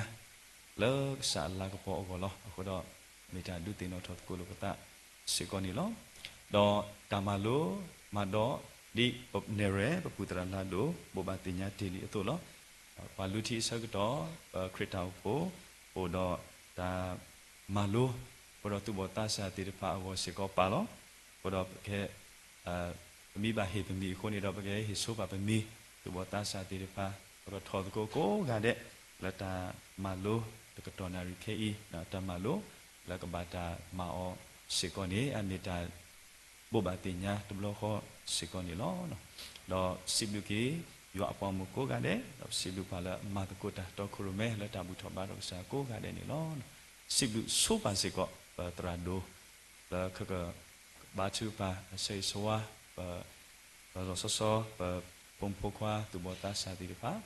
လၢကစၢ်အလၤကပီၤအဂီၢ်လီၤ. အဃိဒီး မ့ၢ်တၢ်ဒုးသ့ၣ်နီၣ်ထီၣ်သကိးလိာ်ပသးစ့ၢ်ကီးန့ၣ်လီၤ. ဒီးတၢ်မၤလိမၤဒီး ဒ်ပနဲၣ်ရွဲၣ် ပပူၢ်သရၣ်လၢအဒိၣ် ဘိးဘၣ်သ့ၣ်ညါတ့ၢ်လံအသိးလီၤ. ပှၤလူထံအဆၢကတီၢ် ပခရံာ်တၢ်အိၣ်ဖှိၣ် အိၣ်ဒီးတၢ်မၤလိ အဃိဒီးသူၣ်ဘီၣ်သးစၢ်သ့ၣ်တဖၣ်အဂီၢ်စ့ၢ်ကီးပာ်လီၤ. အဃိဒီးပကဟဲ ပမ့ၢ်ဘၣ်ဟ့ၣ်ပမံၤအဃိန့ၣ်ဒီး ပကဟဲဟ့ၣ်ဆိပာ်ပမံၤ သူၣ်ဘီၣ်သးစၢ်သ့ၣ်တဖၣ် ပကထီၣ်သကိးကိးဂၤဒဲး လၢတၢ်မၤလိတကတီၢ်နၣ်ရံၣ်ခဲအံၤ တၢ်မၤလိလၢကဘၣ်တၢ်မၤအီၤစ့ၢ်ကီးန့ၣ် အမ့ၢ်တၢ် ဘိးဘၣ်သ့ၣ်ညါတဘျီဃီစ့ၢ်ကီးန့ၣ်လီၤ. ဒီးစံးဘျုးက့ၤ ယွၤအပှၤဂီၢ်မုၢ်ကိးဂၤဒဲး ဒီးစံးဘျုးပှၤလၢအမၤသကိးတၢ်တီခိၣ်ရိၣ်မဲလၢတၢ်ဘူၣ်ထီၣ်ဘါထီၣ်ကစၢ်ကိးဂၤဒဲးန့ၣ်လီၤ. စံးဘျုးဆိပာ်စ့ၢ်ကီး ပသရၣ်ဒိၣ် လၢကကဘါထုကဖၣ်အဆၢဂ့ၤဆၢဝါ ပ လီၤဆီဆီ ပဖိမုၣ်ဖိခွါသူၣ်ဘီၣ်သးစၢ်သ့ၣ်တဖၣ်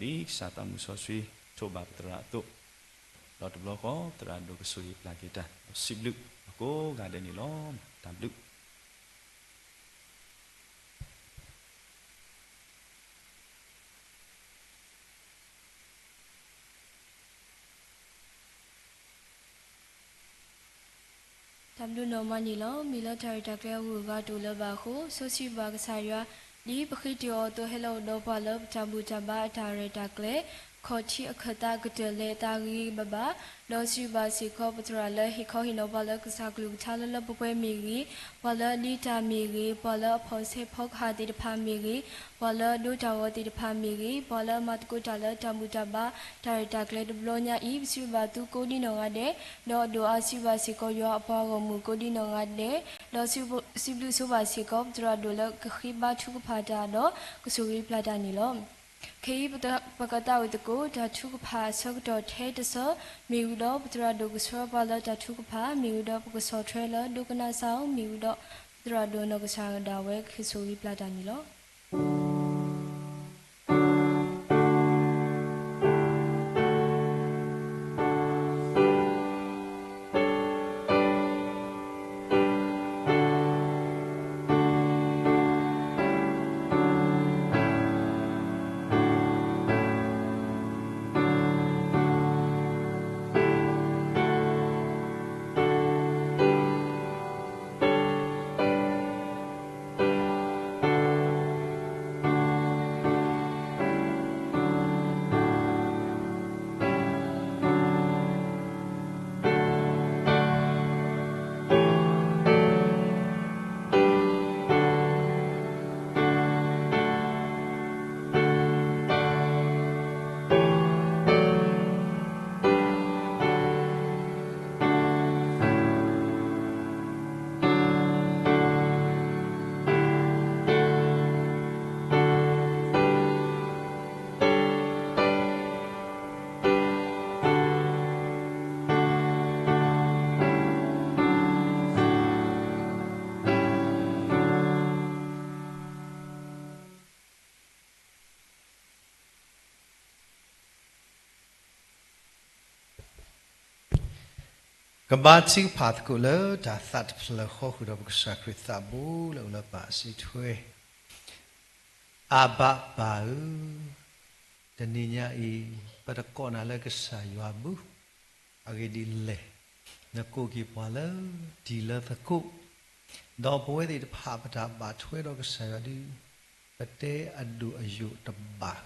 ဒီးဒ်ကစၢ်သးမုၢ်စီဆှံထိးဘၣ်ပသရၣ်အသိး ဒီးတဘျီဃီ သရၣ်ဒိၣ်ကဆိၣ်ဂ့ၤပျၢ်က့ၤတၢ် ဒီးစံးဘျုးအကိးဂၤဒဲးန့ၣ်လီၤ. တၢ်ဘျုး တၢ်ဘျုးနီၢ်မးန့ၣ်လီၤ. မ့ၢ်လၢတၢ်ရဲၣ်တၢ်ကျဲၤအဂုၤအဂၤတအိၣ်လၢၤဘၣ်အဃိ စီဆှံဘၣ်ကစၢ်ယွၤ ဒ်ပဃ့တ့ၢ်အီၤအသိး ဟဲလၢအိၣ်ဒီးပှၤလၢပတၢ်ဘူၣ်တၢ်ဘါအတၢ်ရဲၣ်တၢ်ကျဲၤ ခီၣ်ထံးအခၢၣ်သးကတၢၢ်လဲၤအသးဂ့ၤဂ့ၤဘၣ်ဘၣ်, ဒီးစံးဘျုးဘၣ်စ့ၢ်ကီးပသရၣ်လၢဟ့ၣ်ခီဟ့ၣ်နီၤပှၤလၢကစၢ်ကလုၢ်ကထါလၢလၢပှဲၤပှဲၤမ့ၢ်ဂ့ၤ, ပှၤလၢအလံတၢ်မ့ၢ်ဂ့ၤ, ပှၤလၢအဖီၣ်ဆဲးဖီကဟၣ်သ့ၣ်တဖၣ်မ့ၢ်ဂ့ၤ, ပှၤလၢအဒိတၢ်ဂီၤသ့ၣ်တဖၣ်မ့ၢ်ဂ့ၤ, ပှၤလၢအမၤသကိးတၢ်လၢတၢ်ဘူၣ်တၢ်ဘါတၢ်ရဲၣ်တၢ်ကျဲၤတဘျီညါအံၤ ပစံးဘျုးဘၣ်သုကိးဒံနီၢ်ဂၤဒဲး, ဒီးအဒိၣ်အါစံးဘျုးဘၣ်စ့ၢ်ကီးယွၤအပှၤဂီၢ်မုၢ်ကိးဒံနီၢ်ဂၤဒဲး, ဒီးစံးဘျုးစံးဘျုးဆိပာ်စ့ၢ်ကီး ပသရၣ်ဒိၣ်လၢကဃ့ဘါထုကဖၣ်တၢ်ဒီးကဆိၣ်ဂ့ၤပျၢ်တၢ်န့ၣ်လီၤ. ခဲအံၤပကသးဝံၣ်သကိးတၢ်ထုကဖၣ်အဆၢကတီၢ်ထဲတဆၢ, မ့ၢ်ဝံၤဒီးပသရၣ်ဒိၣ်ကဆှၢပှၤလၢတၢ်ထုကဖၣ်, မ့ၢ်ဝံၤဒီးပကဆီၣ်ထွဲလၢဒိကနၣ်စၢ်အီၤ, မ့ၢ်ဝံၤဒီးပသရၣ်ဒိၣ်နီၢ်ကစၢ်ဒၣ်ဝဲကဆိၣ်ဂ့ၤပျၢ်တၢ်န့ၣ်လီၤ. ကဘါထုကဖၣ်သကိးလၢတၢ်သးတဖျၢၣ်ဃီဃုာ်ဒီးပကစၢ်ခရံာ်သးဘိလၢအိၣ်လၢပၢ်အစုထွဲ, အၤဘၣ်ပၢ်ဧၢ, တနံၤညါအံၤ ပတကိးနၤလၢကစၢ်ယွၤဘၣ်, အဂ့ၢ်ဒ်လဲၣ်, နကိးက့ၤပှၤလၢတံၤလၢသကိး, ဒီးပဝဲသ့ၣ်တဖၣ်ပတၢ်ဘၣ်ထွဲဒီးကစၢ်ယွၤဒုး, ပတဲအဒိၣ်အယိာ်တဘၣ်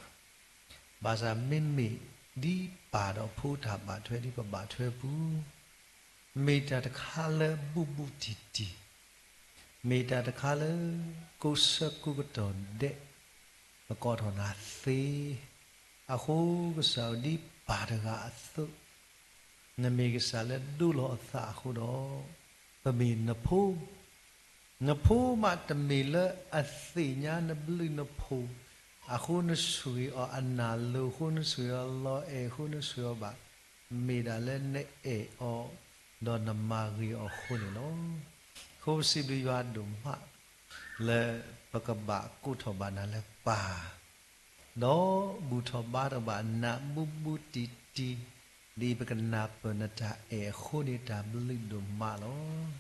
ဘၣ်ဆၣ်မ့မ့ၢ်ဒ်ပၢ်ဒီးဖိတၢ်ဘၣ်ထွဲဒ်ပဘၣ်ထွဲပူၤ, မ့ၢ်တၢ်တခါလၢဘူးဘူးတံၢ်တံၢ်, မ့ၢ်တၢ်တခါလၢကိးဆၢကိးကတီၢ်ဒဲး, ပကိးထီၣ်နၤသ့, အဃိကစၢ်ဧၢ ဒ်ပၢ်တဂၤအသိး, နမ့ၢ်ကစၢ်လၢဒိလီၤအသးအဃိဒီး, ပမ့ၢ်နဖိ နဖိမးတမ့ၢ်လၢအသ့ၣ်ညါနဘျုးနဖှိၣ်, အဃိနဆိၣ်ဂ့ၤအီၤအနၢ်လိၤ, အဃိနဆိၣ်ဂ့ၤအီၤလီၤအဲၣ်, အဃိနဆိၣ်ဂ့ၤအီၤဘၣ်, မ့ၢ်ဒၣ်လၢနအဲၣ်အီၤ, ဒီးနမၤဂ့ၤအီၤအဃိန့ၣ်လီၤ. အဃိပစံးဘျုးယွၤဒိၣ်မး, လၢပကဘၣ်ကိးထီၣ်ဘၣ်နၤလၢပၢ် ဒီးဘူၣ်ထီၣ်ဘါထီၣ်ဘၣ်နၤဘူးဘူးတံၢ်တံၢ်, ဒ်ပကနၢ်ပၢၢ်နတၢ်အဲၣ်အဃိန့ၣ် တၢ်ဘျုးဒိၣ်မးလီၤ.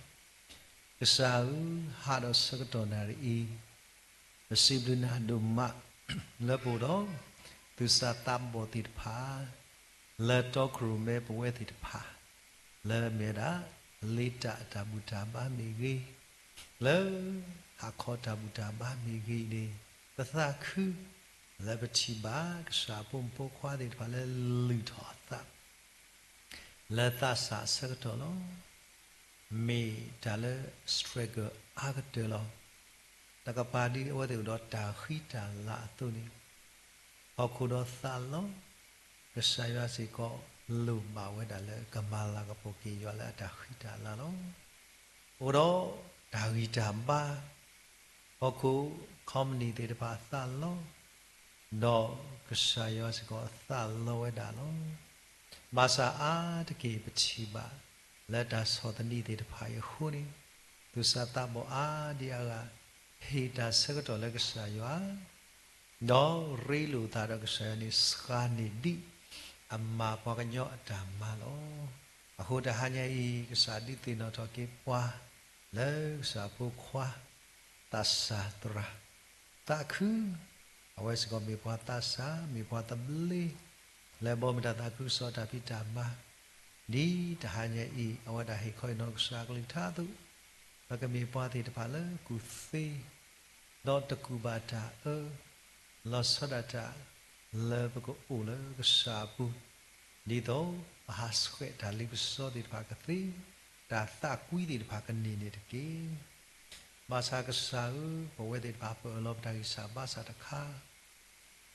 ကစၢ်ဧၢ, ဟးဒီးဆၢကတီၢ်နၣ်ရံၣ်အံၤ, ပစံးဘျုးနၤဒိၣ်မး, လၢပအိၣ်ဒီး သူၣ်စၢ်သးဘီၣ်သ့ၣ်တဖၣ်, လၢတီခိၣ်ရိၣ်မဲပဝဲသ့ၣ်တဖၣ်, လၢမ့ၢ်ဝဲဒၣ် လ့တၢ်အတၢ်ဘူၣ်တၢ်ဘါမ့ၢ်ဂ့ၤ, လၢဟးခီတၢ်ဘူၣ်တၢ်ဘါမ့ၢ်ဂ့ၤန့ၣ်, ပသးခု လၢပထံၣ်ဘၣ်ကစၢ်အဖိမုၣ်ဖိခွါသ့ၣ်တဖၣ်လၢလုၢ်ထီၣ်အသး လၢသးစၢ်အဆၢကတီၢ်လီၤ. မ့ၢ်တၢ်လၢ struggle အါကတၢၢ်လီၤ. တကပၤဒ်အဝဲသ့ၣ်အိၣ်ဒီးတၢ်ဃံတၢ်လၤအသိးန့ၣ်, ဟီၣ်ခိၣ်ဒီးသးလီၤ. ကစၢ်ယွၤစ့ၢ်ကီး လိၣ်ဘၣ်ဝဲဒၣ်လၢကမၤလၤကပီၤက့ၤယွၤလၢအတၢ်ဃံတၢ်လၤလီၤ. အိၣ်ဒီးတၢ်ဂံၢ်တၢ်ဘါ, ဟီၣ်ခိၣ် company သ့ၣ်တဖၣ်အသးလီၤ. ဒီးကစၢ်ယွၤစ့ၢ်ကီးအသးလီၤဝဲဒၣ်လီၤ. ဘၣ်ဆၣ်အါတက့ၢ်ပထံၣ်ဘၣ် လၢတၢ်ဆီၣ်သနံးသ့ၣ်တဖၣ်အံၤအဃိန့ၣ်, သူၣ်စၢ်သးဘီၣ်အါဒံအါဂၤ ဟ့ၣ်တၢ်ဆၢကတီၢ်လၢကစၢ်ယွၤ ဒီးရ့လိာ်သးဒီးကစၢ်ယွၤန့ၣ် စှၤန့ၢ်ဒံးအမၤပှၤကညီအတၢ်မၤလီၤ. အဃိတဟါညါအံၤ ကစၢ်ဒုးသ့ၣ်နီၣ်ထီၣ်က့ၤပှၤ လၢကစၢ်ဖိခွါ သးစၢ်သရၣ် သးခု, အဝဲစ့ၢ်ကီးမ့ၢ်ပှၤသးစၢ် မ့ၢ်ပှၤသဘျ့ လၢဘီမုၢ်တၢ်သးခုကစီၣ်တၢ်ဖံးတၢ်မၤ, ဒ်တဟါညါအံၤ အဝဲဒၣ်ဟ့ၣ်ခီဟ့ၣ်နီၤကစၢ်အကလုၢ်ကထါအသိး, ပကမ့ၢ်ပှၤသ့ၣ်တဖၣ်လၢကူၣ်သ့ ဒီးတကူၣ်ဘၣ်တၢ်အၢ, လီၤဆီဒၣ်တၢ် လၢပကအိၣ်လၢကစၢ်အပူၤ, ဒ်သိးပဟးဆှဲးတၢ်လ့ပစီသ့ၣ်တဖၣ်ကသ့, တၢ်သးကွံသ့ၣ်တဖၣ်ကန့ၢ်န့ၣ်တက့ၢ်. ဘၣ်ဆၣ်ကစၢ်ဧၢ, ပဝဲသ့ၣ်တဖၣ်ပအၢၣ်လီၤပတၢ်ဂံၢ်စၢ်ဘါစၢ်တခါ,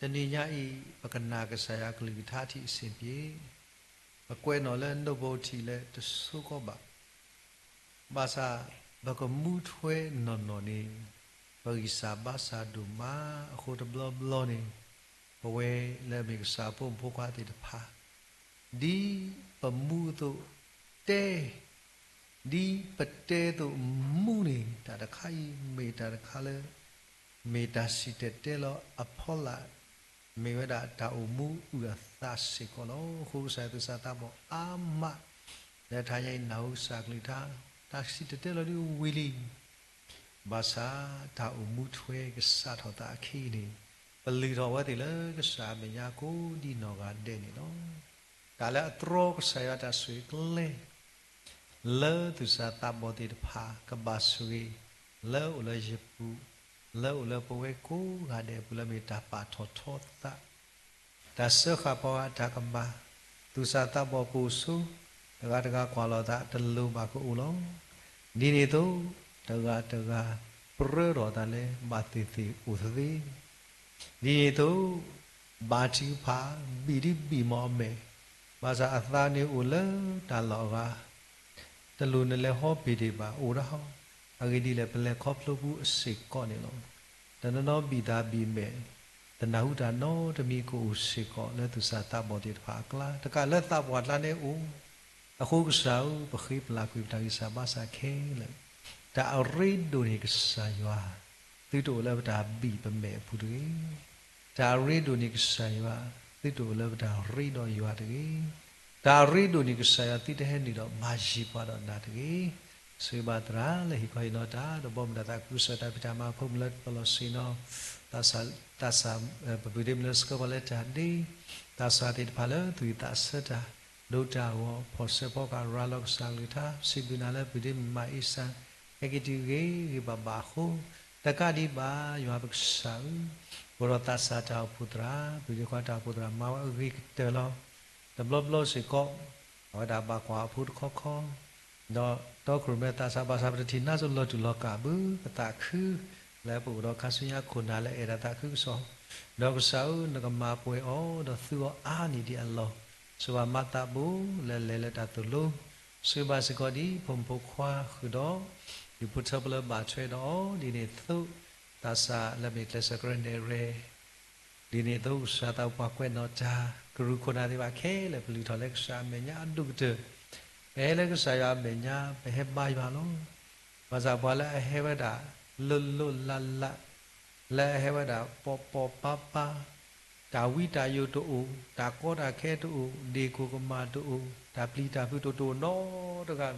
တနံၤညါအံၤ ပကနၣ်ကစၢ်ယွၤကလုၢ်ကထါထံးအဆင်ပြေ, ပကွဲးနီၣ်လၢနိၣ်ဘိထံးလၢတဆိကီးဘၣ် ဘၣ်ဆၣ် ပကမူထွဲနီၢ်နီၢ်န့ၣ်, ပဂံၢ်စၢ်ဘါစၢ်ဒိၣ်မးအဃိတဘျီဘျီန့ၣ်, ပဝဲလၢအမ့ၢ်ကစၢ်အဖိမုၣ်ဖိခွါသ့ၣ်တဖၣ်, ဒ်ပမူအသိးတဲ, ဒ်ပတဲအသိးမူန့ၣ်, တၢ်တခါအံၤမ့ၢ်တၢ်တခါလၢ မ့ၢ်တၢ်စံၣ်တဲၤတဲလီၤအဖီလာ်, မ့ၢ်ဝဲဒၣ်တၢ်အိၣ်မူအုၣ်အသးစ့ၢ်ကီးလီၤ. အဃိကစၢ်သူၣ်စၢ်သးဘီၣ်အါမး, လၢတဟါညါအံၤနၢ်ဟူကစၢ်ကလုၢ်ကထါ, တၢ်စံၣ်တဲၤတဲလီၤဒ်ဝံၤလံ, ဘၣ်ဆၣ်တၢ်အိၣ်မူထွဲကစးထီၣ်သးအခံန့ၣ်, ပလုၢ်ထီၣ်ဝဲသ့ၣ်လၢကစၢ်အမဲာ်ညါကိးဒံနီၢ်ဂၤဒဲးန့ၣ်လီၤ. တၢ်လၢအတြီကစၢ်ယွၤတၢ်ဆိၣ်ဂ့ၤကျဲ လၢသူၣ်စၢ်သးဘီၣ်သ့ၣ်တဖၣ် ကဘၣ်ဆိၣ်ဂ့ၤ လၢအိၣ်လၢယပူၤ, လၢအိၣ်လၢပဝဲကိးဂၤဒဲးအပူၤလၢမ့ၢ်တၢ်ပာ်ထီၣ်ထီသး, တၢ်စၢဃာ်ပှၤဂၤအတၢ်ကမၣ်, သူၣ်စၢ်သးဘီၣ်ပိာ်ဆိ, တဂၤတဂၤကွၢ်လီၤသးတလိၤဘၣ်ကအိၣ်လီၤ. ဒ်န့ၣ်အသိး, တဂၤတဂၤ ပြၢထီၣ်သးလၢဘၣ်သ့ၣ်သ့ၣ်အိၣ်သ့ ဒ်န့ၣ်အသိး, ဘါထုကဖၣ် ဘံၣ်ဒံးဘံၣ်မီၢ်အမဲာ်, ဘၣ်ဆၣ်အသးန့ၣ်အိၣ်လၢတၢ်လီၢ်အဂၤ, တလိၣ်နလဲၤဟီဘ့ၣ်ဒ့ၣ်ဘၣ် အိၣ်ဒၣ်ဟီ, အဂ့ၢ်ဒ်လဲၣ် ပလဲၤခီဖျိပူၤအစ့ၢ်ကီးန့ၣ်လီၤ. တနီၤနီၤဘံၣ်သးဘံၣ်မဲာ်, တနၢ်ဟူတၢ်နီတမံၤကအိၣ်စ့ၢ်ကီးလၢသူၣ်စၢ်သးဘီၣ်သ့ၣ်တဖၣ်အကျါ, တကးလၢသးပှၢ်ကျါန့ၣ်အိၣ်, အဃိကစၢ်ဧၢ, ပဃ့ပလၢ်ကွံာ်ပတၢ်ဂံၢ်စၢ်ဘါစၢ်ခဲလၢာ်, တၢ်အရ့ဒိၣ်န့ၢ်ကစၢ်ယွၤ, သုတအိၣ်လၢပတၢ်ဘံၣ်ပမဲာ်အပူၤတဂ့ၤ. တၢ်အရ့ဒိၣ်န့ၢ်ကစၢ်ယွၤ, သုတအိၣ်လၢပတၢ်ရ့ဒီးယွၤတဂ့ၤ. တၢ်ရ့ဒိၣ်န့ၣ် ကစၢ်ယွၤသုတဟဲနုာ်ဒီးမၤယံၤပှၤဒီးနၤတဂ့ၤ. ဆိၣ်ဂ့ၤဘၣ်သရၣ်လၢဟ့ၣ်ခီဟ့ၣ်နီၤတၢ် ဒီးဘီမုၢ်တၢ်သးခုကစီၣ်တၢ်ဖံးတၢ်မၤအဖိမုၣ်လၢပလီၢ်ဆ့ၣ်နီၤ သးစၢ် ပပုၢ်ဒ့မုၣ်လၢဆှၢပှၤလၢတၢ်ဒ့ သးစၢ်သ့ၣ်တဖၣ်လၢသူၣ်ဝံၣ်သးဆၢတၢ် ဒိတၢ်ဂီၤ ဖီၣ်ဆၢဖီကၤရၤလီၤကစၢ်ကလုၢ်ကထါ စံးဘျုးနၤလၢပပုၢ်ဒ့မုၣ်မၤအ့စၢ် ဟဲက့ၤတုၤဂ့ၤဂ့ၤဘၣ်ဘၣ်အဃိ တကးဒံးဘၣ် ယွၤပကစၢ်ဧၢ, အိၣ်ဒီးသးစၢ်တၢ်အိၣ်ဖှိၣ်သရၣ် ပုၢ်ဒ့ခွါတၢ်အိၣ်ဖှိၣ်သရၣ် မၤဝဲအဂ့ၤကတၢၢ်လီၤ. တဘျီဘျီစ့ၢ်ကီး အဝဲဒၣ်ဘၣ်ကွၢ်အဖိတခီခီ ဒီးတီခိၣ်ရိၣ်မဲသးစၢ်ဘၣ်ဆၣ် ပတထံၣ်နါစိၤလီၤတူာ်လီၤကာ်ဘၣ် ပသးခု လၢပအိၣ်ဒီးခါဆူညါခိၣ်နၢ်လၢအဲၣ်ဒိးသးခုကစီၣ်, ဒီးကစၢ်ဧၢ နကမၤပှဲၤအီၤ ဒီးသူအီၤအါန့ၢ်ဒံးအလီၢ်, ဆိၣ်ဂ့ၤဘၣ်မၤသးဘိ လၢလဲၤလၢတၢ်သိၣ်လိ, ဆိၣ်ဂ့ၤဘၣ်စ့ၢ်ကီးဒ်ဖိမုၣ်ဖိခွါဃုာ်ဒီး ဒူၣ်ဖိထၢဖိလၢဘၣ်ထွဲဒီးအီၤ ဒ်န့ၣ်အသိး သးစၢ်လၢမ့ၢ်ကျဲးစၢးကရၢနဲၣ်ရဲၣ် ဒ်န့ၣ်အသိး ကစၢ်သးပှၢ်ကွဲးနီၣ်တၢ် ကရူၢ်ခိၣ်နၢ်သ့ၣ်တဖၣ်ခဲလၢာ် ပလုၢ်ထီၣ်လၢကစၢ်အမဲာ်ညါအဒိၣ်ကတၢၢ်, ပဟဲလၢကစၢ်ယွၤအမဲာ်ညါ ပဟဲဘါယွၤလီၤ. ဘၣ်ဆၣ်ပှၤလၢအဟဲဝဲဒၣ် လိၣ်လိၣ်လၢ်လၢ် လၢအဟဲဝဲဒၣ် ပိာ်ပိာ်ပၤပၤ တၢ်ဝံတၢ်ယိာ်တအိၣ်, တၢ်ကီတၢ်ခဲတအိၣ်, ဒ့ၣ်ခိၣ်ကမၣ်တအိၣ်, တၢ်ပျံၤတၢ်ဖုးတအိၣ်နီတဂၤဘၣ်.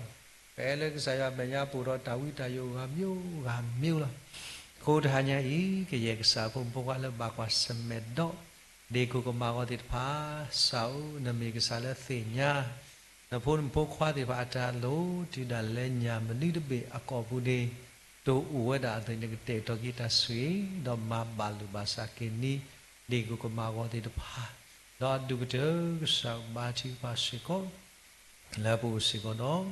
ပဟဲလၢကစၢ်ယွၤအမဲာ်ညါ ပအိၣ်ဒီးတၢ်ဝံတၢ်ယိာ်ဂၤမျိုးဂၤမျိုးလီၤ. အဃိတဟါညါအံၤ ကယဲၢ်ကစၢ်ဖိမုၣ်ဖိခွါလၢဘၣ်ကွၢ်ဆၢၣ်မဲာ်ဒီး ဒ့ၣ်ခိၣ်ကမၣ်အဂီၢ်သ့ၣ်တဖၣ်, ကစၢ်ဧၢ နမ့ၢ်ကစၢ်လၢသ့ၣ်ညါ နဖိမုၣ်ဖိခွါသ့ၣ်တဖၣ်အတၢ်လိၣ် တုၤဒၣ်လဲာ်ညါမနုၤတဘ့ၣ်အကိာ်ပူၤန့ၣ် တအိၣ်ဝဲဒၣ်အသိးန့ၣ် နကတဲာ်ကတီၤက့ၤတၢ်ဆိၣ်ဂ့ၤ ဒီးမၤဘၣ်လိာ်ဘၣ်စးက့ၤန့ၢ် ဒ့ၣ်ခိၣ်ကမၣ်အဂီၢ်သ့ၣ်တဖၣ်, ဒီးအဒိၣ်ကတၢၢ်ကစၢ်ဘါထုကဖၣ်စ့ၢ်ကီး လၢပအိၣ်စ့ၢ်ကီးဒီး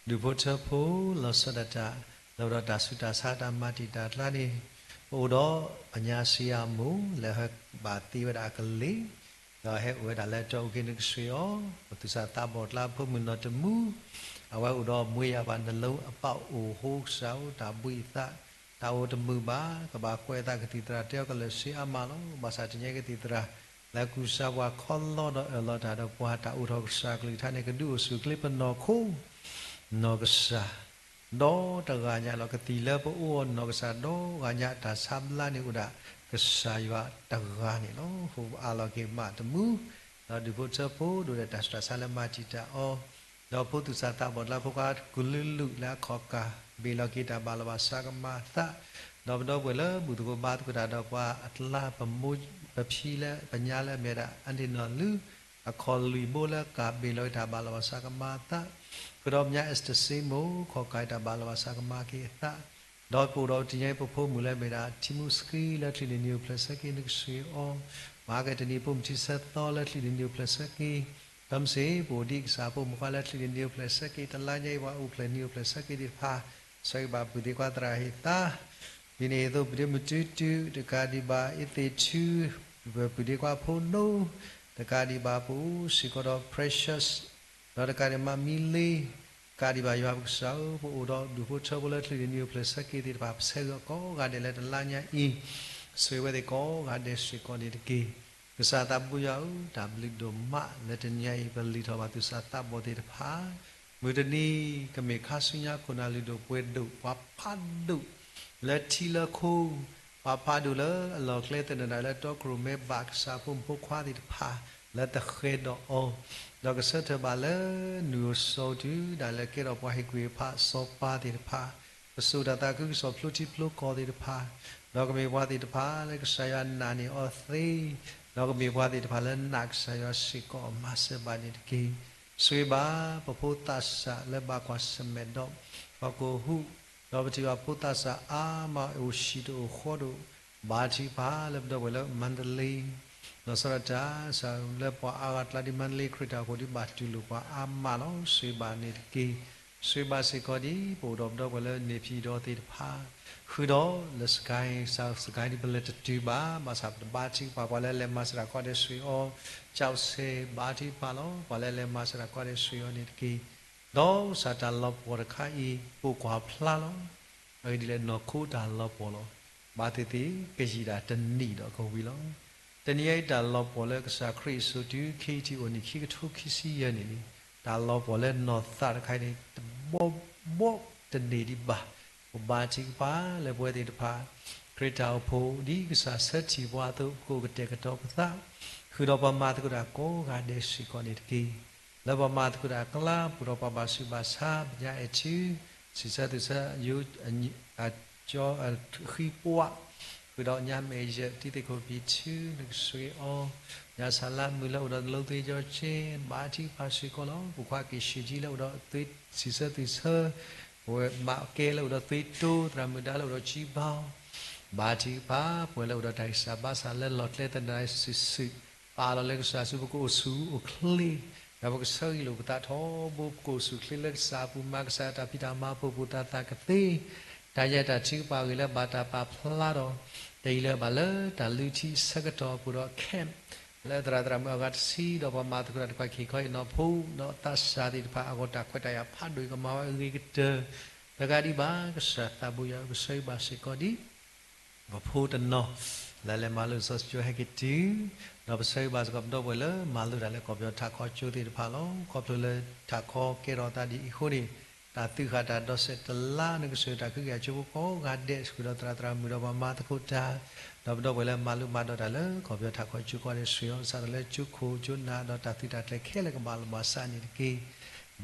ဒူၣ်ဖိထၢဖိ လီၤဆီဒၣ်တၢ် လၢအိၣ်ဒီးတၢ်ဆူးတၢ်ဆါတၢ်မၤတံာ်တာ်ကျါန့ၣ်, ပအိၣ်ဒီးပညါစံယၤမိၢ် လၢဟဲဘၣ်သ့ဝဲဒၣ်အကလ့ၢ်, ဒီးဟဲအိၣ်ဝဲဒၣ်လၢတီအုးက့ၤ နကဆှ့အီၤ, ပသူၣ်စၢ်သးဘီၣ်ကျါဖိမုၣ်နီၢ်တမူ, အဝဲအိၣ်ဒီးမွေးရာပါ နှလုံးအပၣ်အိၣ်ဟိကစၢ်ဧၢ တၢ်ဘှံးအသး တၢ်အိၣ်တမုာ်ဘၣ်, ကဘၣ်ကွဲးအသးကသံၣ်သရၣ်တဲအီၤကလၢာ်ဆ့အါမးလီၤ. ဘၣ်ဆၣ်တနံၤအံၤကသံၣ်သရၣ် လၢကူစါပှၤခီလီဒီးအၢၣ်လီၤတၢ်ဒီးပှၤ တၢ်အိၣ်ထီၣ်ကစၢ်ကလုၢ်ကထါန့ၣ် ကဒုးအိၣ်ဆူၣ်အိၣ်ချ့ပနီၢ်ခိ နီၢ်ကစၢ် ဒီတဂၤညါလီၤ. ကသံၣ်လၢပအိၣ်အီၤနီၢ်ကစၢ်ဒီဂၤညါ တၢ်ဆါဘျါန့ၣ်အိၣ်ဒၣ် ကစၢ်ယွၤတဂၤန့ၣ်လီၤ. အဃိပအးလီၤက့ၤမးတမူ, ဒီးဒူၣ်ဖိထၢဖိဒိၣ်ဒီးတၢ်ဆူးတၢ်ဆါလၢမၤတံာ်တာ်အီၤ, ဒီးဖိသူၣ်စၢ်သးဘီၣ်ကျါဖိခွါကလုာ်လုာ်လၢအခီၣ်ကၢ် ဘ့ၣ်လီၤက့ၤတၢ်ဘၣ်လီၤဘၣ်စးကမၤအသး, ဒီးပဒီပုၢ်ဝဲၢ်လၢဘူၣ်သကိးဘါသကိးတၢ်ဒီးပှၤအကျါ ပမိၢ်ပဖံလၢပညါလၢအမ့ၢ်ဒၣ် အန့ၣ်နီၢ်လုၢ် အခီၣ်လွံၢ်ဘိလၢကၢ်ဘ့ၣ်လီၤက့ၤတၢ်ဘၣ်လီၤဘၣ်စးကမၤအသး, ဃုာ်ဒီးပညါ Esther စ့မိၢ် ခီၣ်ကၢ်တၢ်ဘၣ်လီၤဘၣ်စးကမၤက့ၤအသး, ဒီးပအိၣ်ဒီးတနံၤအံၤ ပဖိမုၣ်လၢအမ့ၢ်ဒၣ် ထံမူစကံလၢချံၣ်န့ၣ်နံၤအိၣ်ဖျဲၣ်ဆၢက့ၤ နကဆှ့အီၤ, မၤကတနံၤဖိမုၣ်ထံဆၢသီလၢချံၣ်န့ၣ်နံၤအိၣ်ဖျဲၣ်ဆၢက့ၤ, ဒီးမ့ၢ်စ့ၢ် ပအိၣ်ဒံးကစၢ်ဖိမုၣ်ခွါလၢချံၣ်န့ၣ်နံၤအိၣ်ဖျဲၣ်ဆၢက့ၤ တလါညါအံၤ ပှၤအိၣ်ဖျဲၣ်နံၤအိၣ်ဖျဲၣ်ဆၢက့ၤသ့ၣ်တဖၣ်, ဆိၣ်ဂ့ၤဘၣ်ပုၢ်သ့ၣ်ခွါသရၣ်ဟ့ၣ်သါ ဒ်န့ၣ်အသိး ပဒ့မုၢ်တုတု တကးဒံးဘၣ် အ့သ့ၣ်ထု ပုၢ်ဒ့ခွါဖိဒိၣ်, တကးဒံးဘၣ်ပအိၣ်စ့ၢ်ကီးဒီး Precious, ဒီးတကးဒံးမးမံလ့, တကးဒံးဘၣ်ယွၤပကစၢ်ဧၢ ပအိၣ်ဒီးဒူၣ်ဖိထၢဖိလၢချံၣ်န့ၣ်နံၤအိၣ်ဖျဲၣ်ဆၢက့ၤသ့ၣ်တဖၣ် ပဆၢဂ့ၤအီၤကိးဂၤဒဲးလၢတလါညါအံၤ, ဆိၣ်ဂ့ၤဝဲသ့ၣ်ကိးဂၤဒဲးစ့ၢ်ကီးန့ၣ်တက့ၢ်. ကစၢ်သးဘိယွၤဧၢ, တၢ်ဘျုးဒိၣ်မးလၢတနံၤအံၤ ပလံာ်ထီၣ်ဘၣ်သူၣ်စၢ်သးဘီၣ်သ့ၣ်တဖၣ်, မုၢ်တနံၤ ကမ့ၢ်ခါဆူညါခိၣ်နၢ်လုၢ်ဒိၣ်ပှ့ၤဒိၣ် ပှၤဖးဒိၣ်လၢထံလၢခိ, ပှၤဖးဒိၣ်လၢအလီၢ်ကျဲသနၢၣ်ဒၣ်လၢတီခိၣ်ရိၣ်မဲဘၣ်ကစၢ်ဖိမုၣ်ဖိခွါသ့ၣ်တဖၣ် လၢတဃဲၤဒီးအီၤ, ဒီးကဆၢထၢၣ်ဘၣ်လၢနုၢ်အိၣ်စီၤတုၤဒၣ်လဲာ်ကဲထီၣ်ပှၤဟ့ၣ်ကူၣ်ဟ့ၣ်ဖးစီၤပၤသ့ၣ်တဖၣ်, ကစူၢ်တၢ်သးခုကစီၣ်ဖျိထံဖျိကီၢ်သ့ၣ်တဖၣ်, ဒီးကမ့ၢ်ပှၤသ့ၣ်တဖၣ်လၢကစၢ်ယွၤနာ်န့ၢ်အီၤသ့, ဒီးကမ့ၢ်ပှၤသ့ၣ်တဖၣ်လၢနာ်ကစၢ်ယွၤစ့ၢ်ကီးအမၤစၢၤဘၣ်န့ၣ်တက့ၢ်. ဆိၣ်ဂ့ၤဘၣ်ပဖိသးစၢ်လၢဘၣ်ကွၢ်ဆၢၣ်မဲာ်ဒီး ပှၤကိးဟူး, ဒီးပထံၣ်ဘၣ်ဖိသးစၢ်အါမးအိၣ်ဟံၣ်တအိၣ်ဃီတအိၣ်, ဘါထုကဖၣ်လၢပဒီပုၢ်ဝဲၢ်လၢမါတလ့, လီၤဆီဒၣ်တၢ် ကစၢ်လၢပှၤအါဂၤကျါဒ်မါတလ့ခရံာ်တၢ်အိၣ်ဖှိၣ်ဒ်ဘၣ်တူၢ်လိာ်ပှၤအါမးလီၤ. ဆိၣ်ဂ့ၤဘၣ်န့ၣ်တက့ၢ်. ဆိၣ်ဂ့ၤဘၣ်စ့ၢ်ကီးဒ် ပအိၣ်ဒီးပဒီပုၢ်ဝဲၢ်လၢန့ၣ်ဖံးဒီးသ့ၣ်တဖၣ်, ဃုာ်ဒီးလၢစကဲ ကစၢ်စကဲဒ်ပလဲၤတတုၤဘၣ်, ဘၣ်ဆၣ်ပတဘါထုကဖၣ် ပှၤလၢလဲၤမၤစၢၤတၢ်ကိးဂၤဒဲးဆိၣ်ဂ့ၤအီၤ, ကၠီၣ်စဲၤ ဘါထုကဖၣ်လီၤ. ပှၤလၢလဲၤမၤစၢၤတၢ်ကိးဂၤဒဲးဆိၣ်ဂ့ၤအီၤန့ၣ်တက့ၢ်. ဒီးကစၢ်တၢ်လီၤပှီၢ်တခါအံၤ ပအိၣ်ကွၢ်ဖျါလီၤ. အဂ့ၢ်ဒ်လဲၣ် နီၢ်ခိတၢ်လီၤပှီၢ်လီၤ. ဘၣ်သ့ၣ်သ့ၣ် ကယံာ်ဒၣ်တနံၣ်ဒီးကဝံၤလီၤ. တနံၤအံၤတၢ်လီၤပှီၢ်လၢကစၢ်ခရံာ်အစိၤတုၤခံထံၣ်အိၣ်န့ၣ် ခံကထိခံဆံယဲၢ်နံၣ်န့ၣ်, တၢ်လီၤပှီၢ်လၢနီၢ်သးတခါအံၤန့ၣ် တဘီဘီတန့ၢ်ဒံးဘၣ်. ပဘါထုကဖၣ်လၢပဝဲသ့ၣ်တဖၣ် ခရံာ်တၢ်အိၣ်ဖှိၣ် ဒ်ကစၢ်ဆၢထံၣ်ပှၤအသိး ပကအိၣ်ကတဲာ်ကတီၤပသး, ဃုာ်ဒီးပှၤမၤသကိးတၢ်ကိးဂၤဒဲးစ့ၢ်ကီးန့ၣ်တက့ၢ်. လၢပှၤမၤသကိးတၢ်အကျါ ပူၤဒီးပှၤဘၣ်ဆူးဘၣ်ဆါ ပညါအဲၣ်ထံ စံးဆၢသုဆၢ ယိ ကၠီ ဃံပှၢ် ဃုာ်ဒီးညါမဲာ်ယဲၢ် တံၤသကိးပံၤထူ နကဆှ့အီၤ ညါဆၣ်လါမုၢ်လၢအိၣ်ဒီးတလိသ့ကၠီက့ ဘၣ်ထံကဖၣ်စ့ၢ်ကီးလီၤ. ပူၤခွါက့ၤဆံးကၠံလၢအိၣ်ဒီးသွ့ စံးဆၢသုဆၢ ပဝဲမၤကဲလၢအိၣ်ဒီးသွ့တိ သရၣ်မုၣ်ဒါလၢအိၣ်ဒီးကၠံဘီ ဘၣ်ထံကဖၣ် ပဝဲလၢအိၣ်ဒီးတၢ်ဂံၢ်စၢ်ဘါစၢ်လၢလီၢ်ကျဲသနၢၣ်စုာ်စုာ် ပာ်လီၤလၢကစၢ်ဆူ ပကအိၣ်ဆူၣ်အိၣ်ချ့ ဒီးပကဆၢဂ့ၤလိာ်ပသးထီဘိ ပကအိၣ်ဆူၣ်ချ့လၢကစၢ်အပူၤ မၤကစၢ်တၢ်ဖံးတၢ်မၤ ပၢၤပိာ်သးသးကသ့ တၢ်ညါတၢ်ထုကဖၣ်အဂ့ၢ်လၢဘၣ်တၢ်ပာ်ဖျါဒီး တယံာ်လၢဘၣ်လၢတၢ်လုၢ်ထံဆၢကတီၢ်အပူၤဒီး camp လၢသရၣ်သရၣ်မုၣ်အဂၤတဆံ ဒီးပှၤမၤသကိးတၢ်တဖၣ် ခ့ၣ်ခီအ့ၣ်နီၢ်ဖိ ဒီးသးစၢ်သ့ၣ်တဖၣ် အဂီၢ်တၢ်ခွဲးတၢ်ယာ်ဖးဒိၣ် ကမၤဝဲအဂ့ၤကတၢၢ် တကးဒံးဘၣ် ကစၢ်သးဘိယွၤဧၢ ပဆၢဂ့ၤဘၣ်စ့ၢ်ကီးဒ် ပဖိတနီၤ လၢလဲၤမၤလိလံာ်စီဆှံကၠိဟဲက့ၤတုၤ ဒီးပဆၢဂ့ၤဘၣ်စ့ၢ်ကီးပဒီပုၢ်ဝဲၢ်လၢ မၤလိတၢ်လၢကီၢ်ပယီၤထးခီကၠိသ့ၣ်တဖၣ်လီၤ. ခီဖျိလၢထးခီကဲထီၣ်အသးဒ်အံၤအဃိန့ၣ် တၢ်သုးဃာ်တၢ်ဒီးစဲးတလါ နကစၢ်တၢ်ကဟုကယာ်ကၠိဖိကိးဂၤဒဲး ဃုာ်ဒီးသရၣ်သရၣ်မုၣ်ဒီးပှၤမၤသကိးတၢ် ဒီးပဒီပုၢ်ဝဲၢ်လၢမၤလိမၤဒိးတၢ်လၢကီၢ်ပယီၤထးခီကၠိကိးဂၤဒဲး ဆှၢအီၤကစၢ်ဒီးလၢကၠိခိၣ်ကၠိနၢ် ဒီးတၢ်သုးတၢ်ကျဲၤခဲလၢာ်ကဘၣ်လီၤဘၣ်စးန့ၣ်တက့ၢ်.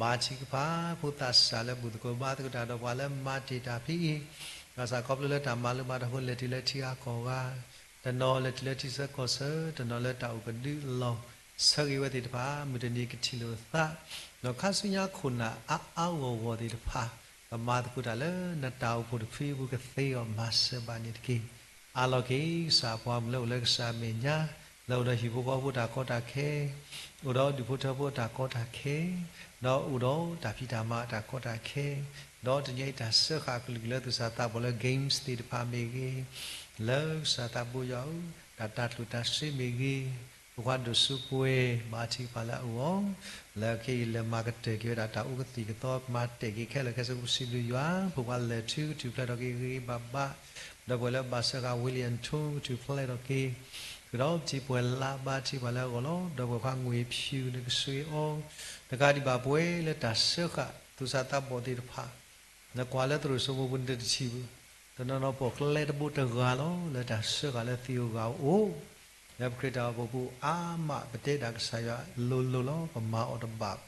ဘါထုကဖၣ် ဖိသၣ်စၢ်လၢဘူၣ်သကိးဘါသကိးတၢ် ဒီးပှၤလၢမၤတ့ၢ်တၢ်ဖဲအံၤ ဘၣ်ဆၣ်ခီဖျိလၢတၢ်မၤလိမၤဒိးအဃိ လဲၤတုၤလၢထံဂၤကီၢ်ဂၤ, တနီၤလဲၤတုၤလၢထံဆၢကီၢ်ဆၢ, တနီၤလၢတၢ်အိၣ်ကဒုအလီၢ်, ဆၢဂ့ၤဝဲသ့ၣ်တဖၣ် မုၢ်တနံၤကထံၣ်လိာ်သး, ဒီးခါဆူညါခိၣ်နၢ်အါအါဂီၢ်ဂီၢ်သ့ၣ်တဖၣ် ကမၤသကိးတၢ်လၢနတၢ်အိၣ်ဖှိၣ်တဖုအပူၤ ကသ့အီၤမၤစၢၤဘၣ်န့ၣ်တက့ၢ်. အးလီၤက့ၤ ကစၢ်အပှၤမုၣ်လၢအိၣ်လၢကစၢ်အမဲာ်ညါ, လၢအိၣ်ဒီးဟံၣ်ဖိဃီဖိအတၢ်ကီတၢ်ခဲ, အိၣ်ဒီးဒူၣ်ဖိထၢဖိအတၢ်ကီတၢ်ခဲ, ဒီးအိၣ်ဒီးတၢ်ဖံးတၢ်မၤအတၢ်ကီတၢ်ခဲ, ဒီးတနံၤအံၤတၢ်စၢဃာ်အကလုာ်လၢသူၣ်စၢ်သးဘီၣ်လၢ games သ့ၣ်တဖၣ်မ့ၢ်ဂ့ၤ, လၢကစၢ်သးဘိယွၤဧၢ, တၢ်တၢ်ကျိၣ်တၢ်စ့မ့ၢ်ဂ့ၤ, ပကွၢ်ဒိၣ်စိပှဲၤ ဘါထုကဖၣ်လၢအအိၣ်အီၤ, လၢခဲအံၤလဲၤမၤကတၢၢ်က့ၤဝဲဒၣ်တၢ်အိၣ်ကသံၣ်ကသီ မၤတဲာ်က့ၤခဲလၢာ်ခဲဆ့ ပစံးဘျုးယွၤ, ပပှၤလဲၤထူကထူၣ်ဖျဲးထီၣ်က့ၤဂ့ၤဂ့ၤဘၣ်ဘၣ်, ဒီပုၢ်ဝဲၢ်လၢဘၣ်စၢဃာ် William Tone ကထူၣ်ဖျဲးထီၣ်က့ၤ, ဃုာ်ဒီးပထံပှဲၤလၢဘါထုကဖၣ်လၢအဂီၢ်လီၤ. ဒီပုၢ်ဝဲၢ်ခွါငွေဖြူ နကဆှၢအီၤ, တကးဒံးဘၣ်ပဝဲလၢတၢ်စၢဃာ်သူၣ်စၢ်သးဘီၣ်သ့ၣ်တဖၣ် နကွၢ်လၢသရိာ်စိမိပူၤ နတထံၣ်ဘၣ်, တနီၤနီၤပိာ်ကျဲတဘိတဂၤလီၤ လၢတၢ်စၢဃာ်လၢသံဧိၤဂၤဧိၤအိၣ်, လၢပခရံာ်တၢ်အိၣ်ဖှိၣ်ပူၤအါမး ပတဲဒၣ်ကစၢ်ယွၤလိၤလိၤလီၤ ပမၤအီၤတဘၣ်ဘၣ်.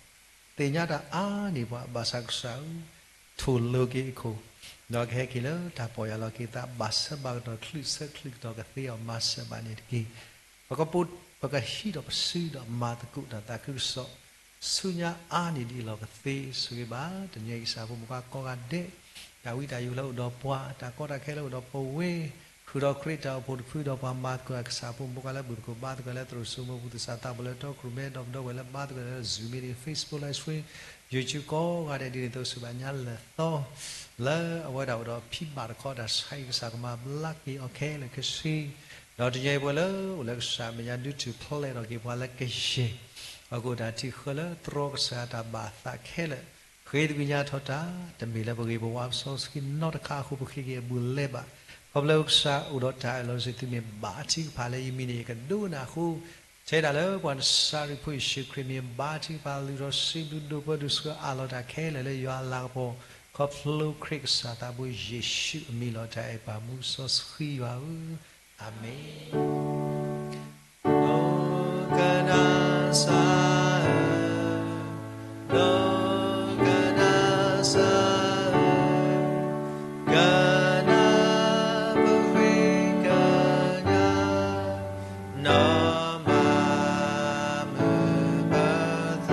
သ့ၣ်ညါတၢ်အါန့ၢ်ပှၤ ဘၣ်ဆၣ်ကစၢ်ဧၢ, ထိၣ်လိၤက့ၤအခိၣ်, ဒီးကဟဲက့ၤလၢတၢ်ပီၢ်ယၢ်လီၤက့ၤသး ဘၣ်ဆၢဘၣ်ကတီၢ် ချုးဆၢချုးကတီၢ်ကသ့အီၤမၤစၢၤဘၣ်န့ၣ်တက့ၢ်. ပကပိာ် ပကဟံးဒီးပစုဒီးမၤသကိးတၢ်သးခုကစီၣ် ဆူညါအါန့ၢ်ဒ်အလီၢ်ကသ့ ဆိၣ်ဂ့ၤဘၣ် တနံၤအံၤကစၢ်ဖိမုၣ်ခွါကိးဂၤဒဲး, တၢ်ဝံတၢ်ယိးလၢအိၣ်ဒီးပှၤ, တၢ်ကီတၢ်ခဲလၢအိၣ်ဒီးပဝဲ, ဃုာ်ဒီးခရံာ်တၢ်အိၣ်ဖှိၣ်တဖုဒီးပှၤမၤသကိးတၢ်ကစၢ်ဖိမုၣ်ခွါလၢဘူၣ်သကိးဘါသကိးလၢသရိာ်စိမိပူၤ သူၣ်စၢ်သးဘီၣ်လၢတီခိၣ်ရိၣ်မဲ ဒီပုၢ်ဝဲၢ်လၢဘါသကိးလၢ Zoom meeting, Facebook live stream, YouTube ကိးဂၤဒဲးဒ်န့ၣ်အသိး စူၢ်ဘၣ်ညါလၢာ်သီ လၢအဝဲဒၣ်အိၣ်ဒီးဖံဘၣ်တခီ တၢ်ဆါဟံၣ်ကစၢ်ကမၤဘျါက့ၤအီၤခဲလၢာ်ခဲဆ့, ဒီးတနံၤအံၤပဝဲလၢအိၣ်လၢကစၢ်အမဲာ်ညါ ဒုးထူၣ်ဖျဲးထီၣ်က့ၤပှၤလၢကယဲၢ် အကအိၣ်တၢ်ထံၣ်ဃၢလၢတြီကစၢ်တၢ်ဘၣ်သးခဲလၢာ်, ဃ့တဂ့ၤညါထီၣ်တၢ်, တမ့ၢ်လၢပဂ့ၤပဝါပစီဆှံနီတခါအဃိ ပဃ့က့ၤအဘူးအလဲဘၣ်. ခီဖျိကစၢ်အိၣ်ဒီးတၢ်အၢၣ်လီၤတစု သုမ့ၢ်ဘါထုကဖၣ်လၢယမံၤန့ၣ် ယကဒိကနၣ်အဃိ ထဲဒၣ်လၢပှၤနစၤရ့းဖိယ့ၣ်ၡူးခရံာ်မံၤ ဘါထုကဖၣ်လုၢ်ထီၣ်စံးဘျုးဒိၣ်ပၢဒိၣ်ဆှၢအးလီၤတၢ်ခဲလၢာ်လၢယွၤအလၤကပီၤ ခီဖျိခရံာ်ကစၢ်သးဘိယ့ၣ်ၡူးအမံၤလီၤ. တၢ်အဲၣ်ပၢ်မူစီဆှံယွၤဧၢ, အၤမ့ၣ်. ဒီကနၣ်စၢ်ဧၢ, ဒီကနၣ်စၢ်ဧၢ, ကနၣ်ပဃ့ကညး နီၢ်မၤမုာ်ပသး,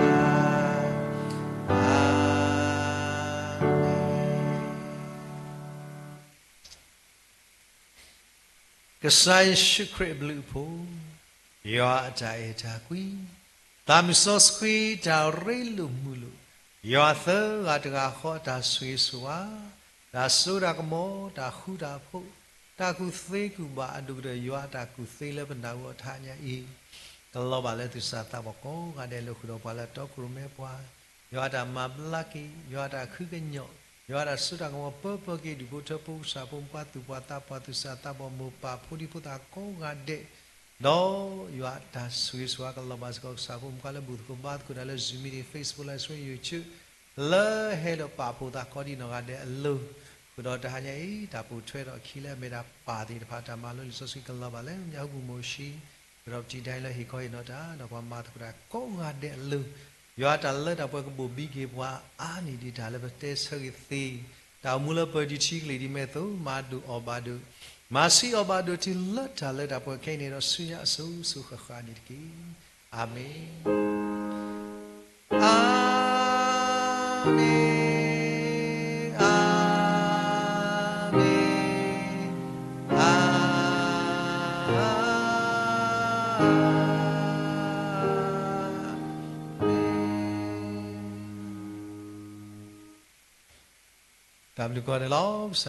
အၤမ့ၣ်. ကစၢ်ယ့ၣ်ၡူးခရံာ်အဘျုးအဖှိၣ်, ယွၤအတၢ်အဲၣ်တၢ်ကွံ, သးမုၢ်စီဆှံတၢ်ရ့လိာ်မုာ်လိာ်, ယွၤသၢဂၤတဂၤဃီအတၢ်ဆိၣ်ဂ့ၤဆိၣ်ဝါ, တၢ်စိတၢ်ကမီၤ, တၢ်ဃူတၢ်ဖိး, တၢ်ကူၣ်သ့ကူၣ်ဘၣ်အဒိၣ်ကတၢၢ် ယွၤအတၢ်ကူၣ်သ့လၢပနၢ်ဟူအီၤတဟါညါအံၤ, ကလီၤဘၣ်လၢသူၣ်စၢ်သးဘီၣ်ကိးဂၤဒဲး လၢဃုာ်ဒီးပှၤလၢတီခိၣ်ရိၣ်မဲပှၤ, ယွၤအတၢ်မၤဘျါက့ၤ, ယွၤအတၢ်ခုကညီၢ်, ယွၤအတၢ်စိတၢ်ကမီၤ ပၢပၢက့ၤဒူၣ်ဖိထၢဖိ ကစၢ်ဖိမုၣ်ခွါသူၣ်ပှၢ်သးပှၢ် သူၣ်စၢ်သးဘီၣ် မိၢ်ပၢ်ဖိဒံဖိသၣ်ကိးဂၤဒဲး, ဒီးယွၤအတၢ်ဆိၣ်ဂ့ၤဆိၣ်ဝါကလီၤဘၣ်စ့ၢ်ကီး ကစၢ်ဖိမုၣ်ခွါလၢဘူၣ်သကိးဘါသကိးတၢ်လၢ Zoom meeting, Facebook live stream, YouTube လၢဟဲဒီးပာ်ဖှိၣ်သးကိးဒံးနီၢ်ဂၤဒဲးအလိၤ, ဃုာ်ဒီးတဟါညါအံၤ တၢ်ပိာ်ထွဲထီၣ်အခံလၢအမဲာ်တၢ်ပၢ်သ့ၣ်တဖၣ် တၢ်မၤလိလံာ်စီဆှံကလီၤဘၣ်လၢ ညၣ်ဟူပူၤမိၤၡံ, ဃုာ်ဒီးပတံၤဒၣ်လၢဟ့ၣ်ခီဟ့ၣ်နီၤတၢ် ဒီးပှၤမၤသကိးတၢ်ကိးဂၤဒဲးအလိၤ, ယွၤတၢ်လၢတၢ်ပှဲၤကဘိၣ်ဘံက့ၤပှၤအါန့ၢ်ဒံးတၢ်လၢပတဲဆၢဂ့ၤသ့, တၢ်အိၣ်မူလၢပၢၤဒံးထံကလံၢ်ဒံးမဲာ်သိး မၤဒိၣ်အီၣ်ဘၣ်ဒိး, မၤဆံးအီၣ်ဘၣ်ဒိးတုၤလၢတၢ်လၢတၢ်ပှဲၤခဲအံၤန့ၣ်ဒီး ဆူညါအစိၤစိၤဃၣ်ဃၣ်န့ၣ်တက့ၢ်. အၤမ့ၣ်, အၤမ့ၣ်, အၤမ့ၣ်, အၤမ့ၣ်. တၢ်ဘျုးကိးဂၤဒဲးလီၤ.